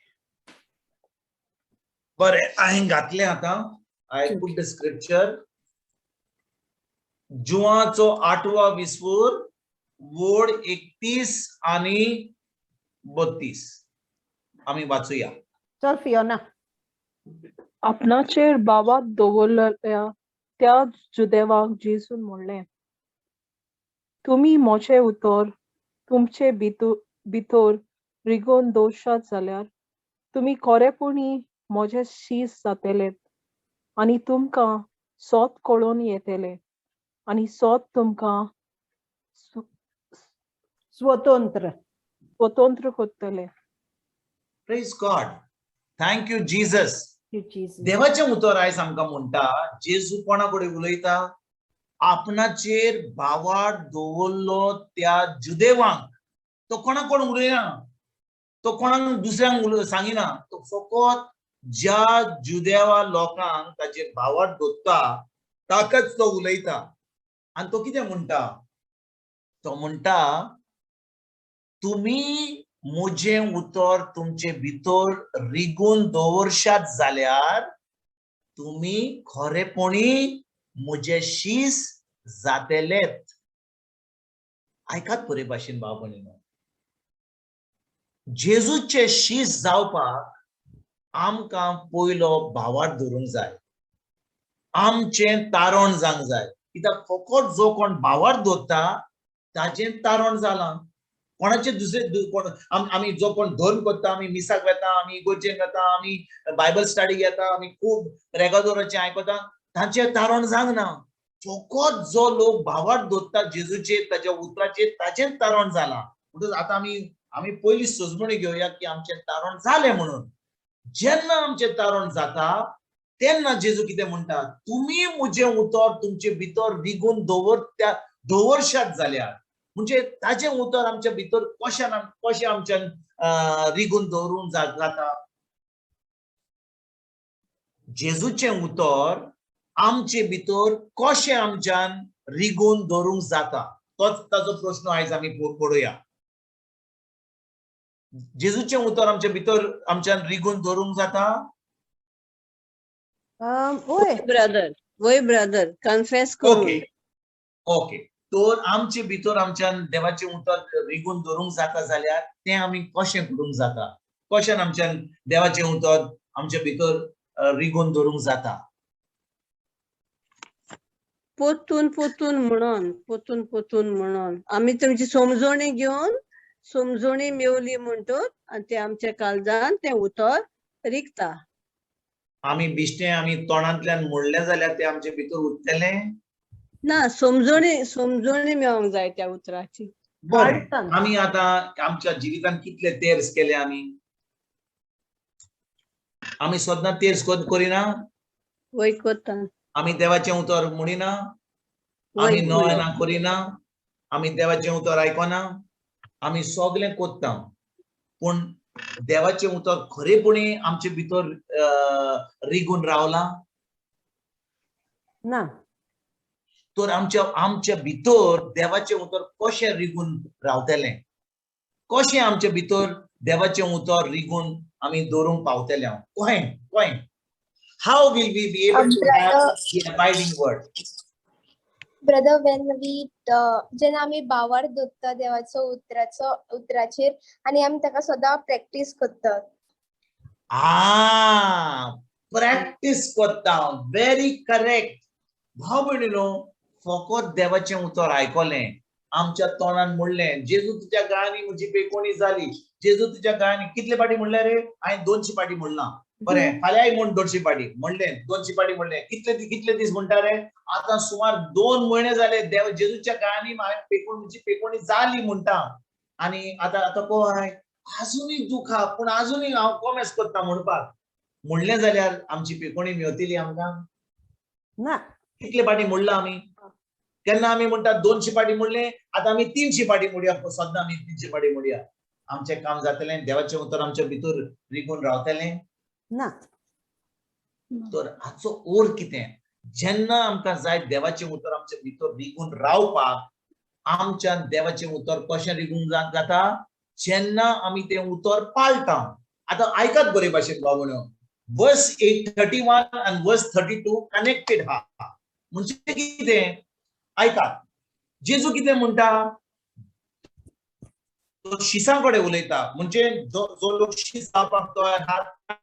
बरें, हांवें घातलें आतां. I put the scripture. जुवाचो आठवा विस्वूर वोड 31 आणि 32 आमी वाचूया. चल फियोना. आपणाचेर बाबा दवरलेल्या त्या जुदेवाक जेजून म्हणलें, तुमी म्हजें उतर तुमचे भितर रिगोवन दवरशात जाल्यार तुमी खरेपणी म्हजे शीस जातले आनी तुमकां सोत कळोवन येतलें आनी सोत तुमकां स्वतंत्र स्वतंत्र करतले. Praise God. Thank you Jesus. देवाचें उतर आयज आमकां म्हणटा, जेजू कोणा कडेन उलयता? आपणाचेर भावार दवरलो त्या जुदेवांक. तो कोणा कोण उलयना, तो कोणाक दुसऱ्यांक सांगिना, तो फकत ज्या जुदेवा लोकांक ताचेर भावार दवरता ताकाच तो उलयता. आनी तो कितें म्हणटा? तो म्हणटा, तुमी म्हजें उतर तुमचे भितर रिगून दवरशात जाल्यार तुमी खरेपणी म्हजे शीस जातलेत. आयकात बरे भाशेन भाव भयणीनो, जेजूचे शीस जावपाक आमकां पयलो भावार धरूंक जाय, आमचें तारण जावंक जाय. कित्याक फकत जो कोण भावार दवरता ताचें तारण जालां. कोणाचे दुसरे कोण आमी जो कोण धर्म करता, आमी मिसाक वेता, आमी इगोर्जेन वेता, आमी बायबल स्टडी घेता, आमी खूब रेगादोराचें आयकता, तांचें तारण जावंक ना. फकत जो लोक भावार दवरता जेजूचेर, ताच्या उतराचेर, ताचेंच तारण जालां. म्हणटकच आतां आमी आमी पयली सजमणी घेवया की आमचें तारण जालें म्हणून. जेन्ना आमचें तारण जाता तेन्ना जेजू कितें म्हणटा? तुमी म्हजें उतर तुमचे भितर रिगून दवर त्या दवरशात जाल्यार, म्हणजे ताचें उतर आमच्या भितर कशें कशें आमच्यान रिगून दवरूंक जाता? जेजूचें उतर आमचे भितर कशें आमच्यान रिगून दवरूंक जाता, तोच ताचो प्रश्न आयज आमी पळोवया. जेजूचें उतर आमचे भितर आमच्यान रिगून दवरूंक जाता? वय ब्रदर, वय ब्रदर, कन्फेस करून. ओके ओके, तर आमचे भितर आमच्यान देवाचें उतर रिगून दवरूंक जाता जाल्यार तें आमी कशें करूंक जाता? कशें आमच्यान देवाचें उतर आमचे भितर रिगून दवरूंक जाता? पोतून पोतून म्हणून, पोतून पोतून म्हणून आमी तुमची समजोणी घेवन, समजोणी मेवली म्हणटूच आनी ते आमच्या काळजान तें उतर रिगता. आमी बिश्टें आमी तोंडांतल्यान म्हणलें जाल्यार तें आमचे भितर उरतलें ना? समजोणी समजोणी मेळोंक जाय त्या उतराची. बरें, आमी आतां आमच्या जिवितान कितले तेर्स केले आमी? आमी सदां तेर्स करिना? वय करता. आमी देवाचें उतर म्हणिना? आमी नोवेना करिना? आमी देवाचें उतर आयकना? आमी सगळें करता. पूण देवाचें उतर खरेपणी आमचे भितर रिगून रावलां ना. तर आमच्या आमच्या भितर देवाचें उतर कशें रिगून रावतलें, कशें आमच्या भितर देवाचें उतर रिगून आमी दवरूंक पावतले? हांव कहें कहें how will we be able to have the abiding word? Brother, when we जेन्ना आमी बावार दोत्ता देवाचो उतराचो उतराचेर आनी आमी ताका सदां प्रॅक्टीस करतात. आ, प्रॅक्टीस करता, व्हेरी करेक्ट. भाव भयणीनो, फकत देवाचें उतर आयकलें, आमच्या तोंडान म्हणलें जेजू तुज्या गाळांनी म्हजी पेकोणी जाली, जेजू तुज्या गाळांनी, कितले पाटी म्हणलें रे? हांवें 200 पाटी म्हणलां. बरें, फाल्यांय म्हूण 200 पाटी म्हणलें, 200 पाटी म्हणलें. कितले कितले दीस म्हणटा रे? आतां सुमार 2 म्हयने जाले देव जेजूच्या गाळांनी हांवें पेकोण म्हजी पेकोणी जाली म्हणटा. आनी आतां आतां कोय आजुनूय दुखा, पूण आजुनूय हांव कोमेस करता म्हणपाक म्हणलें जाल्यार आमची पेकोणी मेवतली आमकां ना. कितले पाटी म्हणलां आमी? केन्ना आमी म्हणटा 200 पाटी म्हणलें, आतां आमी 300 पाटी म्हणया, सद्दां आमी 300 पाटी म्हणया. आमचें काम जातलें? देवाचें उतर आमच्या भितर रिगून रावतलें ना. तर हाचो ओर कितें? जेन्ना आमकां जाय देवाचें उतर आमच्या भितर रिगून रावपाक, आमच्यान देवाचें उतर कशें रिगून जाता? जेन्ना आमी तें उतर पाळटा. आतां आयकात बरे भाशेन भाव, वर्स 8:31 आनी वर्स 32 कनेक्टेड हा. म्हणजे कितें? आयकात, जेजू कितें म्हणटा? तो शिसां कडेन उलयता. म्हणजे जो लोक शीस जावपाक तयार आहात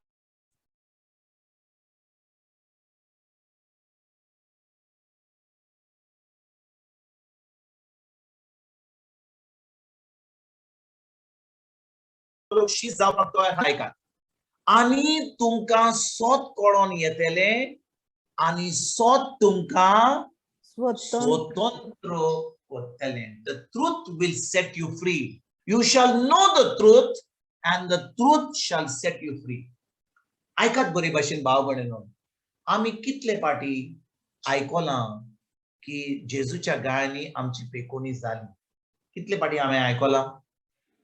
लोक शीस जावपाक तयार, आयकात, आनी तुमकां सोत कळोन येतलें आनी सोत तुमकां स्वतंत्र करतलें. The truth will set you free. You shall know the truth and the truth shall set you free. आयकात बरे भाशेन भाव भयणीनो, आमी कितले पाटी आयकलां की जेजूच्या गाळांनी आमची पेकोणी जाली. कितले पाटी हांवें आयकलां?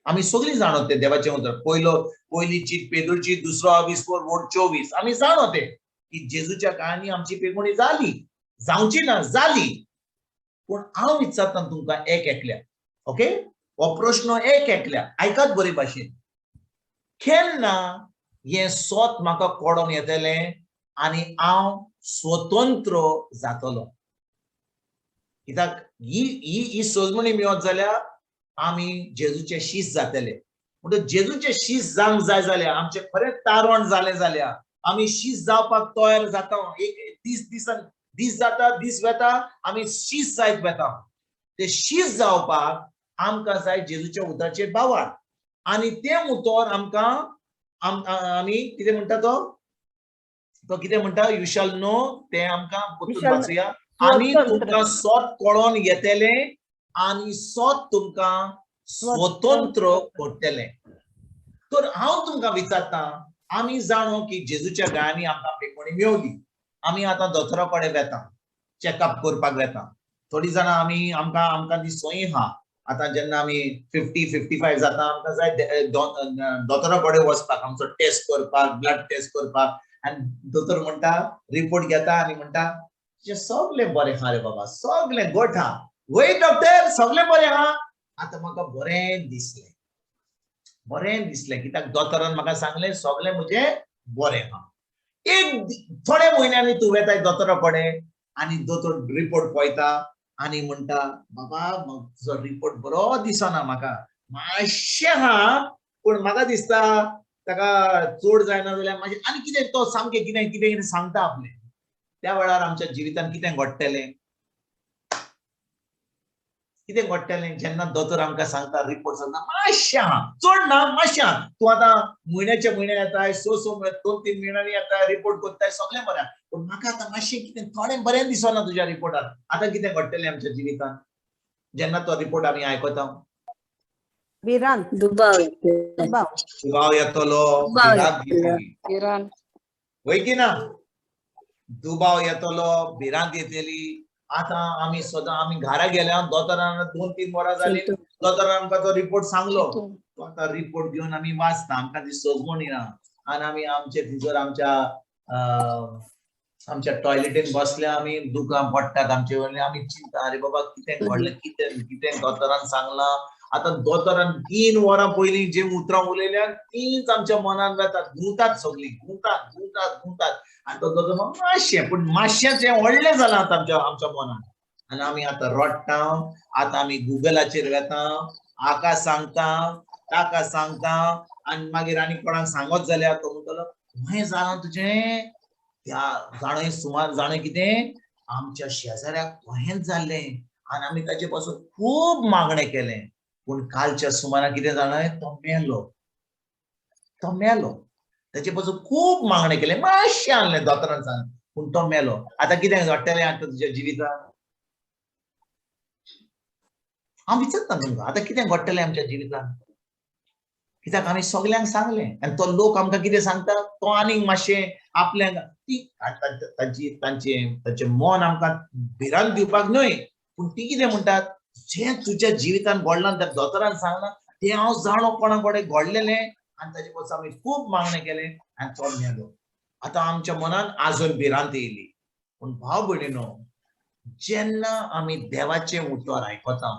आमी सगळीं जाणो तें देवाचें उतर. पयलो पयली चीट पेदूरची, दुसरो आविस्पोर वोट 24, आमी जाणो तें की जेजूच्या गाळांनी आमची पेकोणी जाली, जावची ना जाली. पूण हांव विचारता तुमकां एक एकल्या, ओके, हो प्रश्न एक एकल्या आयकात बरे भाशेन, केन्ना हें सोत म्हाका कळोन येतलें आनी हांव स्वतंत्र जातलो? कित्याक ही ही ही सजमणी मेळत जाल्यार आमी जेजूचे शीस जातले. म्हणटकच जेजूचे शीस जावंक जाय जाल्यार, आमचें खरें तारण जालें जाल्यार आमी शीस जावपाक तयार जाता. एक दीस दिसान दीस जाता, दीस वेता, आमी शीस जायत वेता. ते शीस जावपाक आमकां जाय जेजूच्या उतराचेर बावार, आनी तें उतर आमकां आमी कितें म्हणटा तो तो कितें म्हणटा? You shall no. तें आमकां परतून वाचुया. आनी तुमकां सोत कळोन येतलें आनी सोत तुमकां स्वतंत्र करतलें. तर हांव तुमकां विचारता, आमी जाणो की जेजूच्या गायांनी आमकां पेकोणी मेवली, आमी आतां दोतोरा कडेन वेता, चॅकअप करपाक वेता. थोडीं जाणां आमी आमकां आमकां ती सोयी आहा. आतां जेन्ना आमी 50 55 जाता, आमकां जाय दोतोरा कडेन वचपाक, आमचो टेस्ट करपाक, ब्लड टेस्ट करपाक. आनी दोतोर म्हणटा, रिपोर्ट घेता आनी म्हणटा तुजें सगळें बरें आहा रे बाबा, सगळें गोट आहा. वय डॉक्टर, सगळें बरें आहा. आतां म्हाका बरें दिसलें, बरें दिसलें, कित्याक दोतोरान म्हाका सांगलें सगळें म्हजें बरें आहा. एक थोड्या म्हयन्यांनी तूं वेताय दोतोरा कडेन आनी दोतोर रिपोर्ट पळयता आनी म्हणटा, बाबा तुजो रिपोर्ट बरो दिसना म्हाका, मातशें आहा पूण म्हाका दिसता ताका चड जायना जाल्यार मातशें आनी कितें तो सामकें कितें कितें कितें सांगता आपलें. त्या वेळार आमच्या जिवितांत कितें घडटलें? कितें घडटलें जेन्ना दोतोर आमकां सांगता, रिपोर्ट सांगता मातशें आहा, चड ना मातशें आहा, तूं आतां म्हयन्याच्या म्हयन्या येताय, 6 6 2-3 म्हयन्यांनी येताय, रिपोर्ट करताय, सगळें बरें, पूण म्हाका आतां मातशें कितें थोडें बरें दिसना तुज्या रिपोर्टार. आतां कितें घडटलें आमच्या जिवितांत जेन्ना तो रिपोर्ट आमी आयकता? भिरांत, दुबाव दुबाव येतलो, भिरांत येतली, वय की ना? दुबाव येतलो, भिरांत येतली. आतां आमी सदां आमी घरा गेल्या, दोतोरान 2-3 वरां जाली, दोतोरान आमकां तो रिपोर्ट सांगलो, तो आतां रिपोर्ट घेवन आमी वाचता, आमकां ती सजवणी ना आनी आमी आमचे थंयसर आमच्या आमच्या टॉयलेटीन बसल्या आमी दुकां पडटात आमचे वयल्यान. आमी चिंता, अरे बाबा कितें घडलें, कितें कितें दोतोरान सांगलां. आतां दोतोरान 3 वरां पयलीं जे उतरां उलयल्या तींच आमच्या मनान वेतात, घुंवतात सगळीं, घुंवतात घुंवतात घुंवतात. आनी तो दोतोर मातशें, पूण मातशें व्हडलें जालां आतां आमच्या आमच्या मनान. आनी आमी आतां रडटा, आतां आमी गुगलाचेर वेता, हाका सांगता ताका सांगता, आनी मागीर आनी कोणाक सांगत जाल्यार तो म्हणटलो हें जालां तुजें, त्या जाणें सुमार जाणें कितें आमच्या शेजाऱ्याक तहेंच जाल्लें आनी आमी ताचे पासून खूब मागणें केलें, पूण कालच्या सुमाराक कितें जालें, तो मेलो, तो मेलो. ताचे पासून खूब मागणें केलें, मातशें आहलें दोतोरान सांगलें, पूण तो मेलो. आतां कितें घडटलें आतां तुज्या जिवितांत? हांव विचारता तुमकां, आतां कितें घडटलें आमच्या जिवितांत? कित्याक आमी सगल्यांक सांगलें आनी तो लोक आमकां कितें सांगता, तो आनीक मातशें आपल्याक ती तांची तांचें तांचें मन आमकां भिरांत दिवपाक न्हय, पूण ती कितें म्हणटात, जें तुज्या जिवितान घडलां त्या दोतोरान सांगलां तें हांव जाणो कोणा कडेन घडलेलें आनी ताचे पासून आमी खूब मागणें केलें आनी तो मेलो. आतां आमच्या मनान आजून भिरांत येयली. पूण भाव भयणीनो, जेन्ना आमी देवाचें उतर आयकता,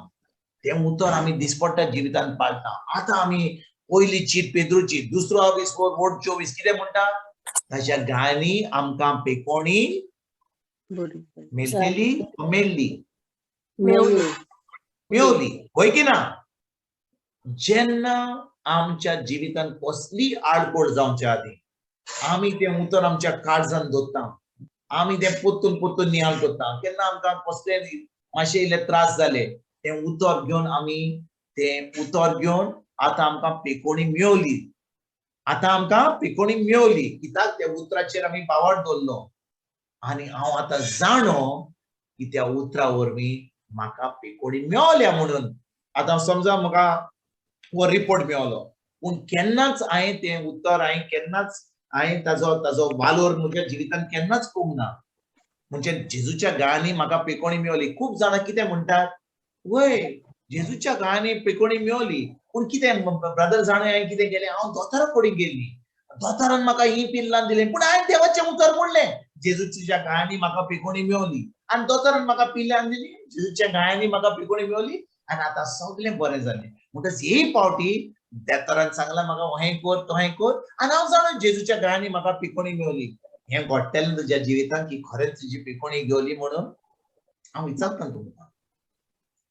तें उतर आमी दिसपट्ट्या जिवितान पाळटा. आतां आमी पयली चीट पेद्रूची 2 आविस 24 कितें म्हणटा, ताच्या गायांनी आमकां पेकोणी मेळटली, मेळ्ळी मेवली, हय की ना? जेन्ना आमच्या जिवितान कसली आडकोळ जावच्या आदीं आमी तें उतर आमच्या काळजान दवरता, आमी तें परतून परतून नियाळ करता. केन्ना आमकां कसले मातशे इल्ले त्रास जाले, तें उतर घेवन आमी तें उतर घेवन आतां आमकां पेकोणी मेवली, आतां आमकां पेकोणी मेवली, कित्याक त्या उतराचेर आमी बावाट दवरलो. आनी हांव आतां जाणो की त्या उतरा वरवीं म्हाका पेकोणी मेवल्या म्हणून. आतां समजा म्हाका हो रिपोर्ट मेवलो, पूण केन्नाच हांवें तें उतर, हांवें केन्नाच हांवें ताजो ताजो वालोर म्हज्या जिवितान केन्नाच करूंक ना. म्हणजे जेजूच्या गायांनी म्हाका पेकोणी मेवली. खूब जाणां कितें म्हणटात, वय जेजूच्या गायांनी पेकोणी मेवली, पूण कितें ब्रदर जाणा हांवें कितें केलें, हांव दोतोरा कडेन गेल्ली, दोतोरान म्हाका ही पिल्लां दिलें, पूण हांवें देवाचें उतर म्हणलें, जेजूच्या गायांनी म्हाका पेकोणी मेवली आनी दोतोरान म्हाका पिल्लां दिली, जेजूच्या गायांनी म्हाका पेकोणी मेवली आनी आतां सगळें बरें जालें. म्हणटच हे पावटी दोतोरान सांगलां म्हाका हें कर तहें कर आनी हांव जाणा जेजूच्या गायांनी म्हाका पेकोणी मेवली. हें घडटलें तुज्या जिवितांत की खरेंच तुजी पेकोणी घेवली म्हणून? हांव विचारता तुमकां,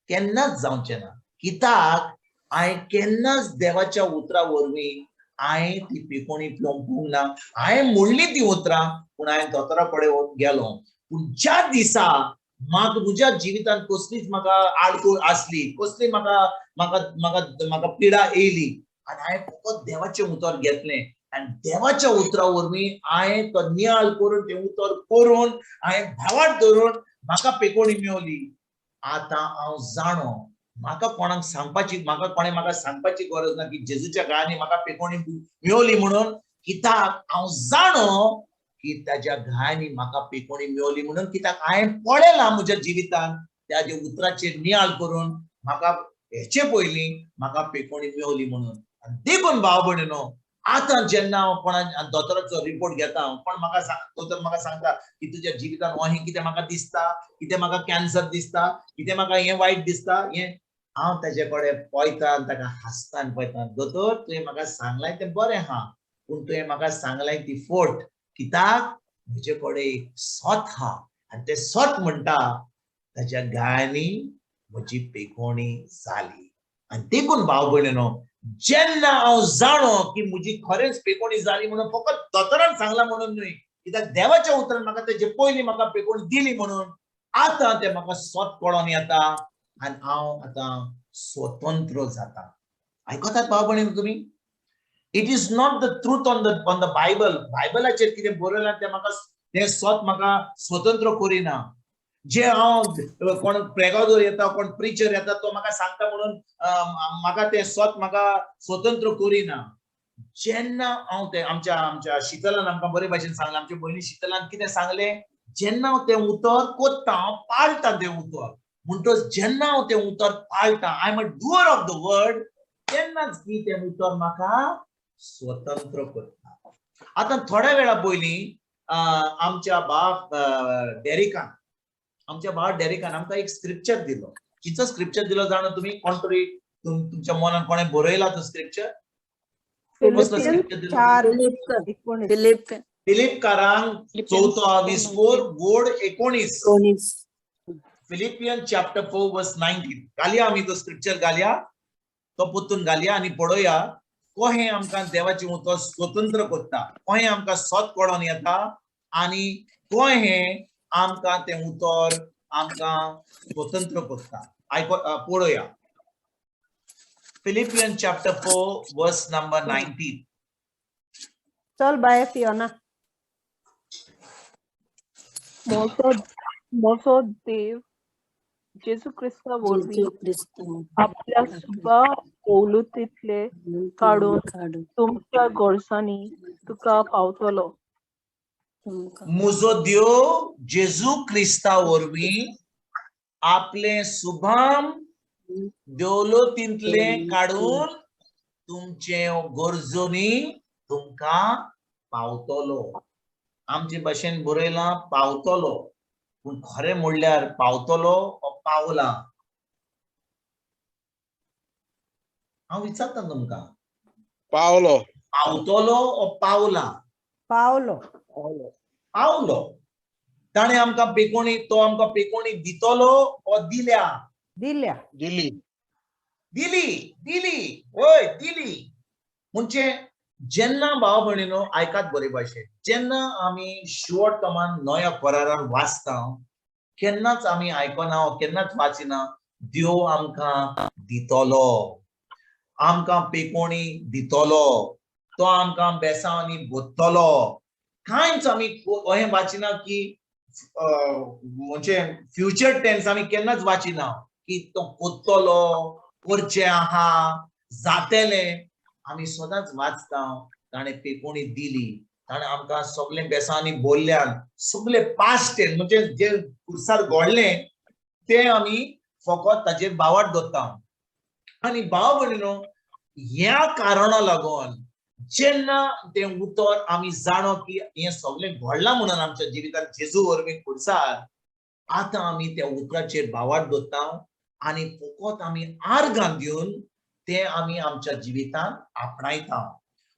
केन्नाच जावचें ना. कित्याक हांवें केन्नाच देवाच्या उतरा वरवीं हांवें ती पेकोणी पिवंक ना. हांवें म्हणली ती उतरां, पूण हांवें दोतोरा कडेन गेलो. पूण ज्या दिसा म्हाका म्हज्या जिवितांत कसलीच म्हाका आडखळ आसली, कसली म्हाका म्हाका म्हाका म्हाका पिडा येयली आनी हांवें फकत देवाचें उतर घेतलें आनी देवाच्या उतरा वरवीं हांवें तो नियाळ करून तें उतर करून हांवें भावाट धरून म्हाका पेकोणी मेवली. आतां हांव जाणो, म्हाका कोणाक सांगपाची, म्हाका कोणें म्हाका सांगपाची गरज ना की जेजूच्या गायांनी म्हाका पेकोणी मेवली म्हणून. कित्याक हांव जाणो की ताज्या गायांनी म्हाका पेकोणी मेवली म्हणून. कित्याक हांवें पळयलां म्हज्या जिवितान त्याच्या उतराचेर नियाळ करून म्हाका हेचे पयलीं म्हाका पेकोणी मेवली म्हणून. आनी देखून भाव भयणीनो, आतां जेन्ना हांव कोणा दोतोराचो रिपोर्ट घेता, कोण म्हाका दोतोर म्हाका सांगता की तुज्या जिवितान हें कितें म्हाका दिसता, कितें म्हाका कॅन्सर दिसता, कितें म्हाका हें वायट दिसता, हें हांव ताजे कडेन पळयता आनी ताका हांसता आनी पळयता, दोतोर तुवें म्हाका सांगलां तें बरें आहा, पूण तुवें म्हाका सांगलां ती फोट, कित्याक म्हजे कडेन एक सत आहा आनी तें सत म्हणटा ताज्या गायांनी म्हजी पेकोणी जाली. आनी देखून भाव भयणीनो, जेन्ना हांव जाणो की म्हजी खरेंच पेकोणी जाली म्हणून, फकत दोतोरान सांगलां म्हणून न्हय, कित्याक देवाच्या उतरान म्हाका तेजे पयलीं म्हाका पेकोणी दिली म्हणून, आतां तें म्हाका सत कळोन येता आनी हांव आतां स्वतंत्र जाता. आयकतात भाव भयणीनो तुमी? It is not the truth on the Bible. बायबलाचेर कितें बरयलां तें म्हाका, तें सत म्हाका स्वतंत्र करिना. जे हांव कोण प्रेगादोर येता, कोण प्रिचर येता, तो म्हाका सांगता म्हणून म्हाका तें सत म्हाका स्वतंत्र करिना. जेन्ना हांव तें आमच्या आमच्या शितलान आमकां बरे भाशेन सांगलें, आमच्या भयणी शितलान कितें सांगलें, जेन्ना हांव तें उतर कोत्ता, हांव पाळटा तें उतर, म्हणटच जेन्ना हांव तें उतर पाळटा, I am a doer of the word, तेन्नाच की तें उतर म्हाका स्वतंत्र करता. आतां थोड्या वेळा पयलीं आमच्या बाप डेरिकान, आमच्या भाव डेरिकान आमकां एक स्क्रिप्चर दिलो. किचो स्क्रिप्चर दिलो जाणा तुमी? कोण तरी तुमच्या मनान कोणें बरयला तो स्क्रिप्चर? कसलो स्क्रिप्चर दिलो? 4:19. फिलिपकारांक चवथो आविस्पोर वोड 19, फिलिपियन चॅप्टर 4 वर्स 19. घालया आमी तो स्क्रिप्चर, घालया तो पोत्तून घालया आनी पळोवया कोहें आमकां देवाचें उतर स्वतंत्र करता, कोहें आमकां सत कळोन येता आनी कोहें आमकां तें उतर आमकां स्वतंत्र करता. आयको पळोवया फिलिपियन चॅप्टर 4 वर्स नंबर 19. चल बाय फियोना. मोसो देव जेजू क्रिस्ता वरवीं आपल्या सुबा ओलुतींतले काडून तुमच्या गोरसांनी तुका पावतलो. मुजो देव जेजू क्रिस्ता वरवीं आपले सुभाम देवलोतींतले काडून तुमचे गरजोनी तुमकां पावतलो. आमचे भाशेन बरयलां पावतलो, पूण खरें म्हणल्यार पावतलो ओ पावला? हांव विचारता तुमकां, पावलो पावतलो ओ पावला? पावलो पावलो. ताणें आमकां पेकोणी, तो आमकां पेकोणी दितलो ओ दिल्या? दिल्या. दिली दिली दिली वय दिली. म्हणजे जेन्ना भाव भयणीनो आयकात बरे भाशेन, जेन्ना आमी शुअर टर्मान नव्या करारान वाचता केन्नाच आमी आयकना केन्नाच वाचिना देव आमकां दितलो, आमकां पेकोणी दितलो, तो आमकां बेसांनी बोत्तलो. कांयच आमी अहें वाचिना की म्हणजे फ्युचर टेन्स आमी केन्नाच वाचिना की तो कोत्तलो, करचें आहा, जातेलें. आमी सदांच वाचता ताणें पेकोणी दिली, ताणें आमकां सगळें बेसांनी बोल्ल्यान सगळे पास्ट टेन्स म्हणजे जे कुर्सार घडलें तें आमी फकत ताचेर बावाट दवरता. आनी भाव भयणीनो ह्या कारणा लागून जेन्ना तें उतर आमी जाणो की हें सगळें घडलां म्हणून आमच्या जिवितांत जेजू वरवीं कुर्सार, आतां आमी त्या उतराचेर बावाट दवरता आनी फकत आमी आर्गां दिवन ते आमी आमच्या जिवितांत आपणायता.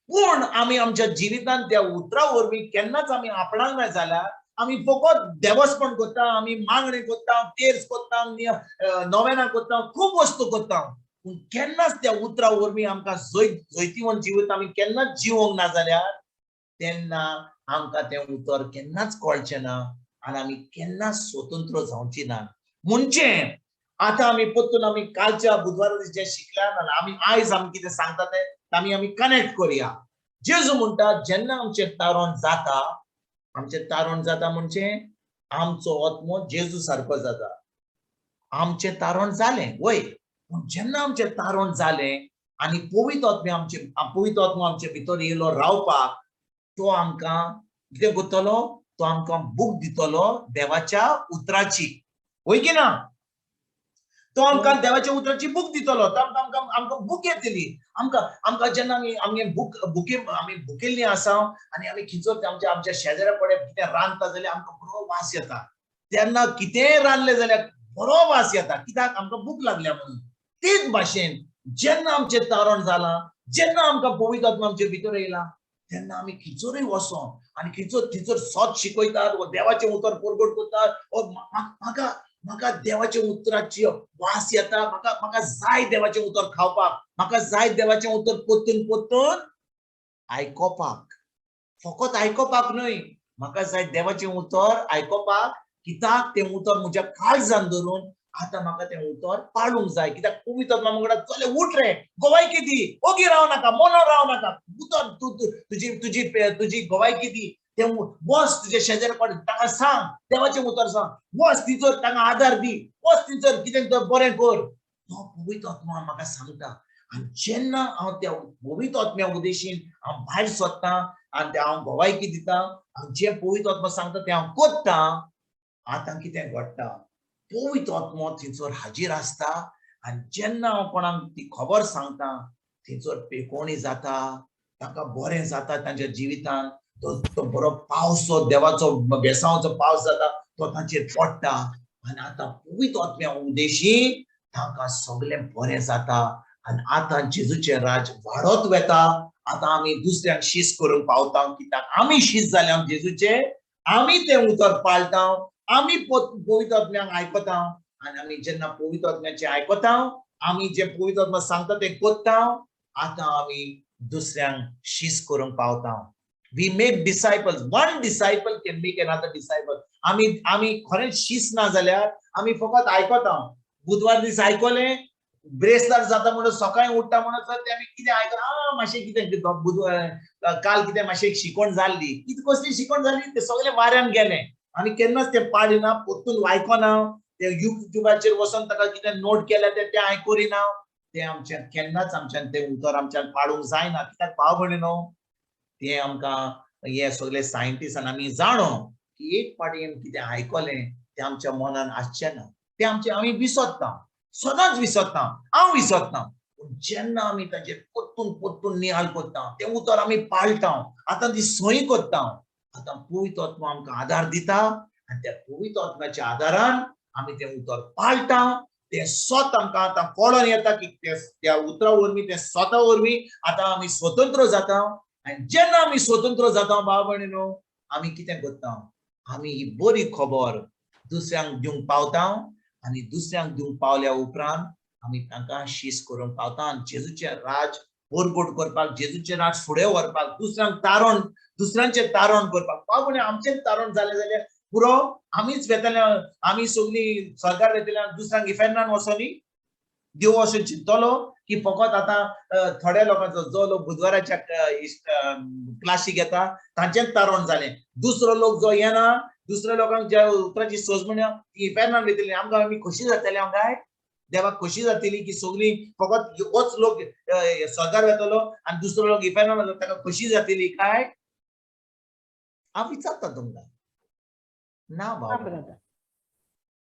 पूण आमी आमच्या जिवितांत त्या उतरा वरवीं केन्नाच आमी आपणाक ना जाल्यार आमी फकत देवस्पण करता, आमी मागणी करता, तेर्स करता, नोवेनां करता, खूब वस्तू करता, पूण केन्नाच त्या उतरा वरवीं आमकां जैतिवंत जिवीत आमी केन्नाच जिवोंक ना जाल्यार तेन्ना आमकां तें उतर केन्नाच कळचें ना आनी आमी केन्नाच स्वतंत्र जावची ना. म्हणजे आतां आमी परतून आमी कालच्या बुधवारा दीस जें शिकल्या आनी आमी आयज आमी कितें सांगता तें आमी आमी कनेक्ट करुया. जेजू म्हणटा जेन्ना आमचें तारण जाता, आमचें तारण जाता म्हणजे आमचो आत्मो जेजू सारको जाता. आमचें तारण जालें वय, पूण जेन्ना आमचें तारण जालें आनी पवित्र आत्म्या आमचे पवित्र आत्मो आमचे भितर येयलो रावपाक, तो आमकां कितें करतलो? तो आमकां बूक दितलो देवाच्या उतराची, वय की ना? तो आमकां देवाच्या उतराची बूक दितलो, तो आमकां आमकां आमकां बूक येतली. आमकां आमकां जेन्ना आमी आमगे बूक बुके आमी बुकेल्ली आसा आनी आमी खिचोत आमच्या आमच्या शेजाऱ्या कडेन कितें रांदता जाल्यार आमकां बरो वास येता. तेन्ना कितेंय रांदलें जाल्यार बरो वास येता, कित्याक आमकां भूक लागल्या म्हणून. तेच भाशेन जेन्ना आमचें तारण जालां, जेन्ना आमकां पवित्र आत्मा आमचे भितर येयला, तेन्ना आमी खिचोरूय वचोन आनी खिचोर थिचोर सत शिकयतात वो देवाचें उतर परगट करतात. ओ म्हाका म्हाका देवाच्या उतराची वास येता, म्हाका म्हाका जाय देवाचें उतर खावपाक, म्हाका जाय देवाचें उतर परतून परतून आयकोपाक. फकत आयकोपाक न्हय, म्हाका जाय देवाचें उतर आयकोपाक, कित्याक तें उतर म्हज्या काळजान धरून आतां म्हाका तें उतर पाळूंक जाय. कित्याक पवित्र आत्मा म्हणटा चले उठ रे, गोवायकी दी, ओगी राव नाका, मोनो राव नाका, उतर तूं तुजी तुजी तुजी गोवायकी दी. तें वच तुज्या शेजाऱ्या कडेन ताका सांग देवाचें उतर सांग, वच तिचोर ताका आदार दी, वच तिचोर कितें तर बरें कर. तो पवित्र आत्मा म्हाका सांगता. आनी जेन्ना हांव त्या पवित्र आत्म्या उदेशीन हांव भायर सरता आनी तें हांव गोवायकी दिता आनी जें पवित्र आत्मा सांगता तें हांव करता, आतां कितें घडटा? पवित्र आत्मो थंयसर हाजीर आसता आनी जेन्ना हांव कोणाक ती खबर सांगता थंयसर पेकोणी जाता, तांकां बरें जाता तांच्या जिवितान. तो बरो पावस, देवाचो बेसांवाचो पावस जाता, तो तांचेर पडटा आनी आतां पवित्र आत्म्या उदेशी तांकां सगळें बरें जाता आनी आतां जेजूचें राज वाडत वता. आतां आमी दुसऱ्यांक शीस करूंक पावता, कित्याक आमी शीस जाल्या जेजूचे, आमी तें उतर पाळटा, आमी पवित्र आत्म्याक आयकता आनी आमी जेन्ना पवित्र आत्म्याचें आयकता, आमी जें पवित्र आत्मा सांगता तें करता, आतां आमी दुसऱ्यांक शीस करूंक पावता. We make disciples. One disciple can make another disciple. आमी आमी खरेंच शीस ना जाल्यार आमी फकत आयकता. बुधवार दीस आयकलें, ब्रेस्तार जाता म्हणून सकाळी उठ्ठा म्हणून ते आमी कितें आयकता, मातशें कितें बुधवार काल कितें मातशें शिकवण जाल्ली, कितें कसली शिकवण जाली तें सगळें वाऱ्यान गेलें. आमी केन्नाच तें पाडिना, परतून आयकना, ते युट्यूबाचेर वचोन ताका कितें नोट केल्या तें आयकरिना. तें आमच्यान केन्नाच आमच्यान तें उतर आमच्यान पाडूंक जायना. कित्याक भाव भयणीनो, तें आमकां हे सगळे सायंटिस्टान आमी जाणो की एक फावटी आमी कितें आयकलें तें आमच्या मनान आसचें ना, तें आमचें आमी विसरता, सदांच विसरता, हांव विसरता. पूण जेन्ना आमी ताचेर परतून परतून नियाळ करता, तें उतर आमी पाळटा, आतां ती सही करता, आतां पवित्र आत्मा आमकां आदार दिता आनी त्या पवित्र आत्म्याच्या आदारान आमी तें उतर पाळटा. तें स्वत आमकां आतां कळोन येता की त्या उतरा वरवीं, तें स्वता वरवीं आतां आमी स्वतंत्र जाता. आनी जेन्ना आमी स्वतंत्र जाता भाव भयणीनो, आमी कितें करता, आमी ही बरी खबर दुसऱ्यांक दिवंक पावता आनी दुसऱ्यांक दिवंक पावल्या उपरांत आमी तांकां शीस करूंक पावता आनी जेजूचें राज परगट करपाक, जेजूचें राज फुडें व्हरपाक, दुसऱ्यांक तारण, दुसऱ्यांचें तारण करपाक. भाव भयणी, आमचें तारण जालें जाल्यार पुरो, आमीच वेतले, आमी सगळीं स्वर्गार वेतले, दुसऱ्यांक इफेर्नान वचोनी. देव अशें चिंतलो की फकत आतां थोड्या लोकांचो, जो लोक बुधवाराच्या क्लासीक येता तांचेंच तारण जालें, दुसरो लोक जो येना, दुसऱ्या लोकांक ज्या उतराची सोज म्हणया ती इफेर्नान वयतली. आमकां आमी खोशी जातले, आमकां देवाक खोशी जातली की सगळीं फकत होच लोक स्वर्गार वेतलो आनी दुसरो लोक इफेर्नान वतलो, ताका खोशी जातली काय? हांव विचारता तुमकां ना बाबा,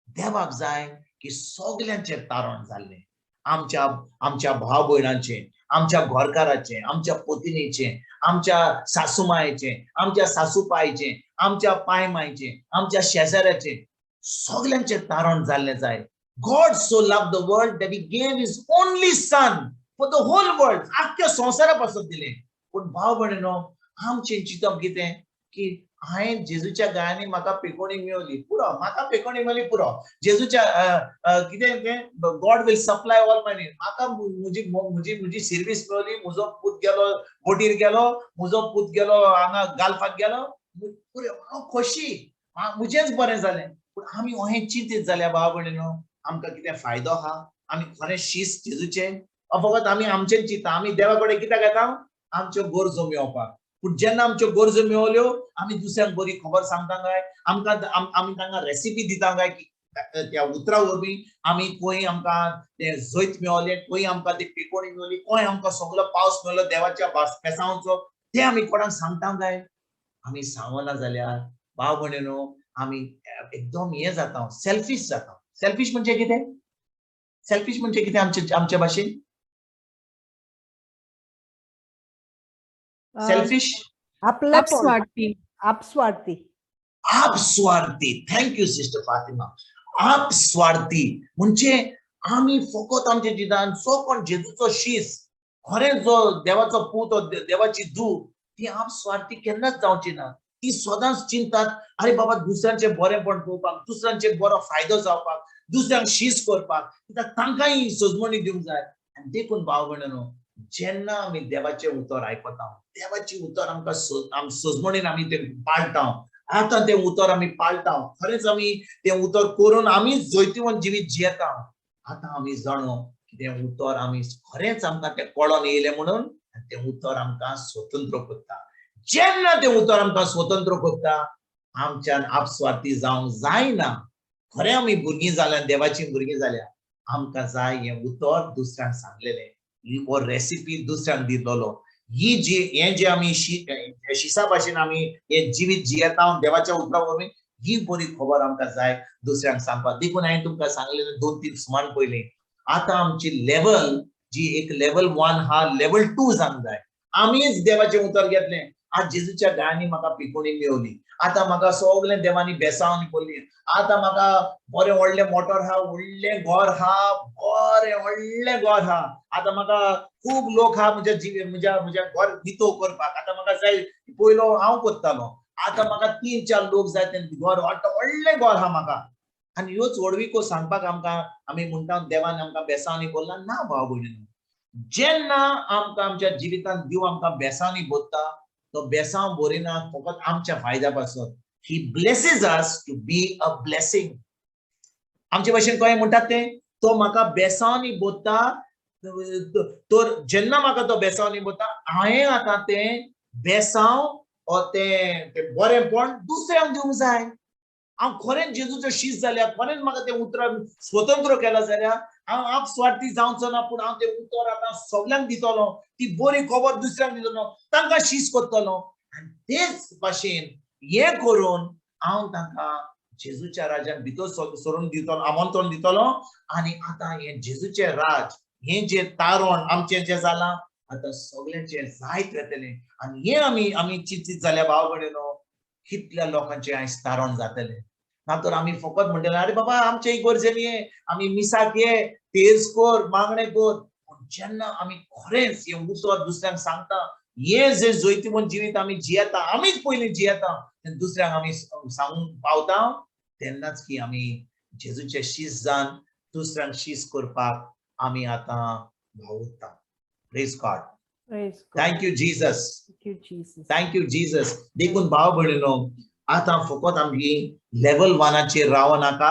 देवाक जाय की सगल्यांचें तारण जाल्लें, आमच्या आमच्या भाव भयणांचें, आमच्या घरकाराचें, आमच्या पतिनीचें, आमच्या सासू मायचें, आमच्या सासू पायचें, आमच्या पाय मायचें, आमच्या शेजाऱ्याचें, सगल्यांचें तारण जाल्लें जाय. God so loved the world that he gave his only son for the whole world. आख्ख्या संवसारा पासून दिलें. पूण भाव भयणीनो, आमचें चिंतप कितें की हांवें जेजूच्या गायांनी म्हाका पेकोणी मेवली पुरो, म्हाका पेकोणी मेवली पुरो, जेजूच्या कितें तें God will supply all my need, म्हाका म्हजी म्हजी म्हजी सर्वीस मेवली, म्हजो पूत गेलो बोटीर गेलो, म्हजो पूत गेलो हांगा गाल्फाक गेलो, पुरो हांव खोशी, म्हजेंच बरें जालें. पूण आमी अहें चिंतीत जाल्या भाव भयणीनो, आमकां कितें फायदो आहा? आमी खरें शीस जेजूचें फकत आमी आमचें चिंता. आमी देवा कडेन कित्याक येता? आमच्यो गरजो मेळोवपाक. पूण जेन्ना आमच्यो गरजो मेळ्ळ्यो, आमी दुसऱ्यांक बरी खबर सांगता काय? आमकां आमी तांकां रेसिपी दिता काय की त्या उतरा वरवीं आमी खंय आमकां तें जैत मेळोलें, खंय आमकां ती पिकोणी मेळ्ळी, खंय आमकां सगलो पावस मेळ्ळो देवाच्या बेसांवाचो, तें आमी कोणाक सांगता काय? आमी सांगना जाल्यार भाव भयणीनो, आमी एकदम हें जाता, सेल्फीश जाता. सेल्फीश म्हणजे कितें? सेल्फीश म्हणजे कितें आमचे आमचे भाशेन? सेल्फिश, आपस्वार्थी, आपस्वार्थी, आपस्वार्थी. Thank you sister Fatima. आपस्वार्थी म्हणजे आमी फकत आमच्या जिवितान जो कोण जेजूचो शीस, खरें जो देवाचो पूत, देवाची धूव, ती आपस्वार्थी केन्नाच जावची ना. ती सदांच चिंतात, अरे बाबा दुसऱ्यांचें बरेंपण पळोवपाक, दुसऱ्यांचे बरो फायदो जावपाक, दुसऱ्यांक शीस करपाक, कित्याक तांकांय सजमणी दिवंक जाय. आनी देखून भाव भयणीनो, जेन्ना आमी देवाचें उतर आयकता, देवाचें उतर आमकां सजमणीन आमी तें पाळटा, आतां तें उतर आमी पाळटा, खरेंच आमी तें उतर करून आमी जैतिवंत जिवीत जियेता. आतां आमी जाणो की तें उतर आमी खरेंच आमकां तें कळोन येयलें म्हणून तें उतर आमकां स्वतंत्र करता. जेन्ना तें उतर आमकां स्वतंत्र करता, आमच्यान आपस्वार्थी जावंक जायना. खरें आमी भुरगीं जाल्या, देवाचीं भुरगीं जाल्या, आमकां जाय हें उतर दुसऱ्यांक सांगलेलें, हो रेसिपी दुसऱ्यांक दिल्लो, ही जी हें जे आमी शिसा भाशेन आमी हें जिवीत जियेता देवाच्या उतरा वरवीं, ही बरी खबर आमकां जाय दुसऱ्यांक सांगपाक. देखून हांवें तुमकां सांगलेलें 2-3 सुमान पयलीं, आतां आमची लेवल जी एक लेवल 1 हा लेवल 2 जावंक जाय. आमीच देवाचें उतर घेतलें, आज जेजूच्या गायांनी म्हाका पिकोणी मेवली, आतां म्हाका सगळें देवांनी बेसावनी पडली, आतां म्हाका बरें व्हडलें मोटर हा, व्हडलें घर हा, बरें व्हडलें घर हा, आतां म्हाका खूब लोक हा म्हज्या जीव म्हज्या म्हज्या घर नितो करपाक, आतां म्हाका जाय पयलो हांव करतालो, आतां म्हाका 3-4 लोक जाय ते घर, आतां व्हडलें घर हा म्हाका. आनी ह्योच व्हडविको सांगपाक आमकां आमी म्हणटा देवान आमकां बेसावनी बोल्ला ना. भाव भयणीनो, जेन्ना आमकां आमच्या जिवितांत देव आमकां बेसावनी बोत्ता तो बेसांव बरिना फकत आमच्या फायद्या पासत. He blesses us to be a blessing. आमचे भाशेन कळ्ळें म्हणटात तें, तो म्हाका बेसांवनी बोत्ता तर जेन्ना म्हाका तो बेसांवनी बोत्ता हांवें आतां तें बेसांव ओ तें तें बरेंपण दुसऱ्यांक दिवंक जाय. हांव खरेंच जेजूचो शीस जाल्यार, खरेंच म्हाका तें उतरान स्वतंत्र केलां जाल्यार हांव आपस्वार्थी जावचो ना, पूण हांव तें उतर आतां सगल्यांक दितलो, ती बरी खबर दुसऱ्यांक दितलो, तांकां शीस करतलो. आनी तेच भाशेन हें करून हांव तांकां जेजूच्या राज्यान भितर सरून दितलो, आमंत्रण दितलो. आनी आतां हें जेजूचें राज, हें जें तारण आमचें जें जालां आतां सगल्यांचें जायत वतलें. आनी हें आमी आमी चिंतीत जाल्यार भाव भयणीनो कितल्या लोकांचें आयज तारण जातलें. ना तर आमी फकत म्हणटले अरे बाबा आमचे इगर्जेन ये, आमी मिसाक ये, तेज कर, मागणें कर. पूण जेन्ना आमी खरेंच हें उतर दुसऱ्यांक सांगता, हें जें जैतिवंत जिवीत आमी जियेता, आमीच पयलीं जियेता, तेन्ना दुसऱ्यांक आमी सांगूंक पावता, तेन्नाच की आमी जेजूचे शीस जावन दुसऱ्यांक शीस करपाक आमी आतां वावुरता. Praise God. Praise God. Thank you Jesus. Thank you Jesus. Thank you Jesus. देखून भाव भयणीनो, आतां फकत आमची लेवल 1 रावनाका,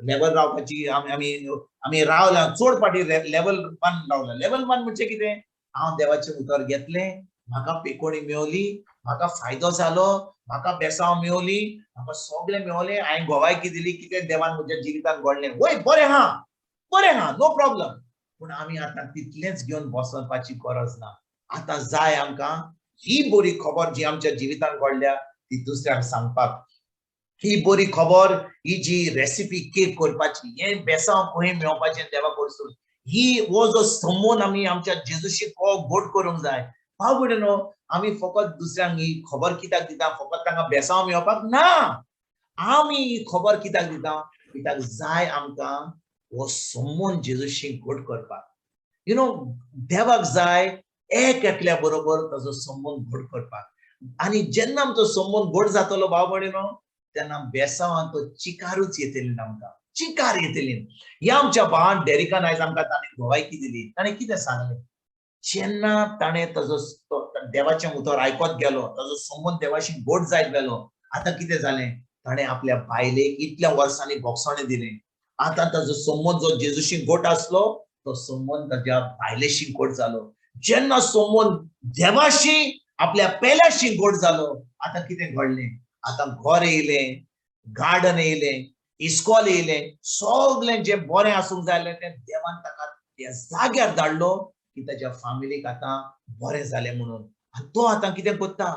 लेवल रावपाची आमी आमी रावल्या चड फाटी लेवल 1 रावल्या. लेवल 1 म्हणजे कितें, हांव देवाचें उतर घेतलें, म्हाका पेकोणी मेवली, म्हाका फायदो जालो, म्हाका बेसांव मेवली, म्हाका सगळें मेवलें, हांवें गोवायकी दिली कितें देवान म्हज्या जिवितांत घडलें. वय बरें हा, बरें हा, नो प्रॉब्लम. पूण आमी आतां तितलेंच घेवन बसपाची गरज ना. आतां जाय आमकां ही बरी खबर जी आमच्या जिवितांत घडल्या ती दुसऱ्यांक सांगपाक. ही बरी खबर, ही जी रेसिपी केक करपाची, हें बेसांव खंय मेळपाचें देवा कडसून, ही हो जो संबंद आमी आमच्या जेजूशी को गोड करूंक जाय. भाव भयणीनो, आमी फकत दुसऱ्यांक ही खबर कित्याक दिता, फकत तांकां बेसांव मेळपाक ना. आमी ही खबर कित्याक दिता, कित्याक जाय आमकां हो संबंद जेजूशी गोड करपाक. You know, देवाक जाय एक एकल्या बरोबर ताजो संबंद गोड करपाक. आनी जेन्ना आमचो संबंद गोड जातलो भाव भयणीनो, तेन्ना बेसांवान तो चिकारूच येतली आमकां, चिकार येतली. ह्या आमच्या भावान डेरिकान आयज आमकां ताणें गोवायकी दिली. ताणें कितें सांगलें, जेन्ना ताणें ताजो देवाचें उतर आयकत गेलो, ताजो संबंद देवाशी गोड जायत गेलो, आतां कितें जालें, ताणें आपल्या बायलेक इतल्या वर्सांनी भोगसणें दिलें. आतां ताजो संबंद जो जेजूशी गोड आसलो तो संबंद ताज्या बायलेशी गोड जालो. जेन्ना संबंद देवाशी आपल्या पेल्याशी गोड जालो, आतां कितें घडलें, आतां घर येयलें, गार्डन येयलें, इस्कॉल येयलें, सगळें जें बरें आसूंक जाय तें देवान ताका त्या जाग्यार धाडलो की ताज्या फामिलीक आतां बरें जालें म्हणून. आनी तो आतां कितें करता,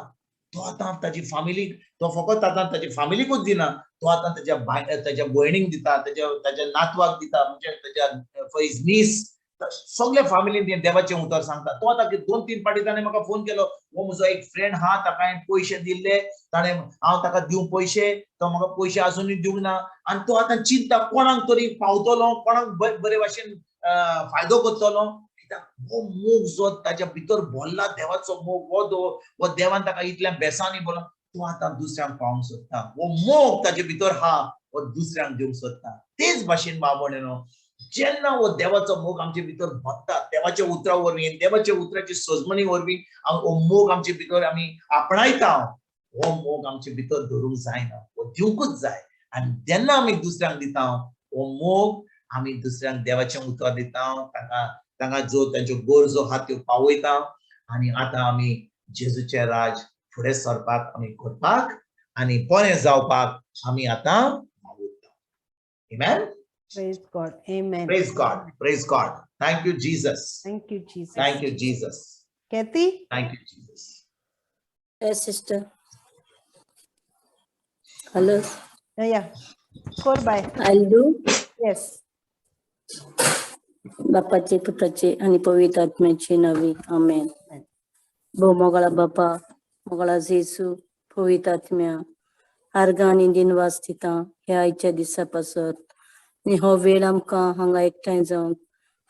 तो आतां ताजी फामिलीक, तो फकत आतां ताजी फामिलीकूच दिना, तो आतां ताज्या ताज्या भयणीक दिता, ताज्या ताज्या नातवाक दिता, म्हणजे ताज्या फॉर his नीस, सगल्या फामिलीन देवाचें उतर सांगता. तो आतां 2-3 फावटी ताणें म्हाका फोन केलो, हो म्हजो एक फ्रेंड हा, ताका हांवें पयशे दिल्ले, ताणें हांव ताका दिवं पयशे, तो म्हाका पयशे आजुनूय दिवंक ना. आनी तो आतां चिंता कोणाक तरी पावतलो, कोणाक बरे भाशेन फायदो करतलो, कित्याक हो मोग जो ताज्या भितर भरला देवाचो मोग, हो देवान ताका इतल्या बेसांनी बोला, तो आतां दुसऱ्यांक पावोवंक सोदता. हो मोग ताजे भितर हा, हो दुसऱ्यांक दिवंक सोदता. तेच भाशेन भाव भयणीनो, जेन्ना हो देवाचो मोग आमचे भितर भरता, देवाच्या उतरा वरवीं, देवाच्या उतराची सजमणी वरवीं हो मोग आमचे भितर आमी आपणायता, हो मोग आमचे भितर धरूंक जायना, हो दिवंकूच जाय. आनी जेन्ना आमी दुसऱ्यांक दिता हो मोग, आमी दुसऱ्यांक देवाचें उतर दिता, तांकां तांकां जो तांच्यो गरजो आहा त्यो पावयता. आनी आतां आमी जेजूचें राज फुडें सरपाक आमी करपाक आनी बरें जावपाक आमी आतां वावुरता. Amen? Praise God. Amen. Praise God. Praise God. Thank you, Jesus. Thank you, Jesus. Thank you, Jesus. Kathy? Thank you, Jesus. Yes, sister. Hello. Yeah. Go bye. I'll do. Yes. बापाचे पुताचे आनी पवित्र आत्म्याचे नावी आमेन. भोव मोगळा बापा, मोगळा जेसू, पवित्र आत्म्या, आर्गां आनी दिनवास दिता ह्या आयच्या दिसा पासत आनी हो वेळ आमकां हांगा एकठांय जावंक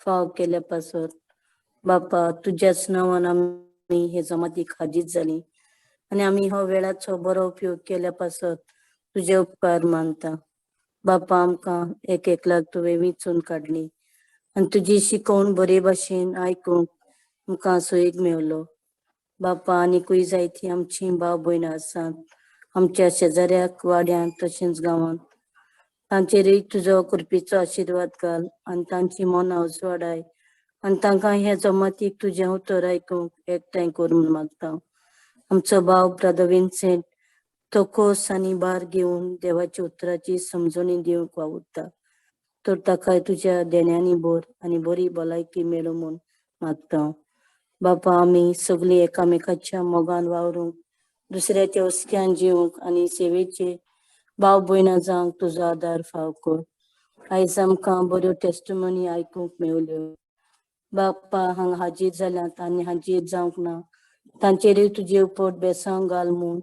फाव केल्या पासत. बापा, तुज्याच नांवान आमी हे जमातीक हाजीर जाली आनी आमी हो वेळाचो बरो उपयोग केल्या पासत तुजे उपकार मानता. बापा, आमकां एक एकल्याक तुवें विंचून काडली आनी तुजी शिकवण बरे भाशेन आयकूंक आमकां सोयीक मेवलो. बापा, आनीकूय जायती आमची भाव भयणां आसात आमच्या शेजाऱ्याक, वाड्यांत तशेंच गांवांत, तांचेरय तुजो कृपेचो आशिर्वाद घाल आनी तांची मनां उजवाडाय आनी तांकां ह्या जमातीक तुजें उतर आयकूंक एकठांय कर म्हूण मागता. आमचो भाव ब्रदर विन्सेंट तो खोस आनी भार घेवन देवाच्या उतराची समजणी दिवंक वावुरता, तर ताकाय तुज्या देण्यांनी भर आनी बरी भलायकी मेळूं म्हूण मागता. बापा, आमी सगळीं एकामेकाच्या मोगान वावरूंक, दुसऱ्याच्या हुस्क्यान जिवंक आनी सेवेचे भाव भयणां जावंक तुजो आदार फाव कर. आयज आमकां बऱ्यो टेस्टमनी आयकूंक मेवल्यो. बाप्पा, हांगा हाजीर जाल्यात आनी हाजीर जावंक ना तांचेरूय तुजे उपट बेसांव घाल म्हूण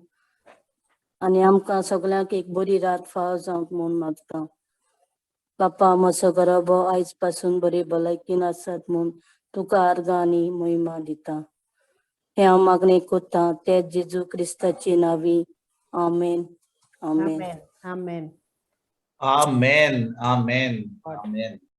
आनी आमकां सगळ्यांक एक बरी रात फाव जावंक म्हूण मागता. बाप्पा, म्हजो घराबो आयज पासून बरी भलायकीन आसात म्हूण तुका आर्गां आनी मोहिमा दिता. हें हांव मागणें करता ते जेजू क्रिस्ताचे नांवी, आमेन, आमेन. Amen. Amen. Amen. Amen. Amen.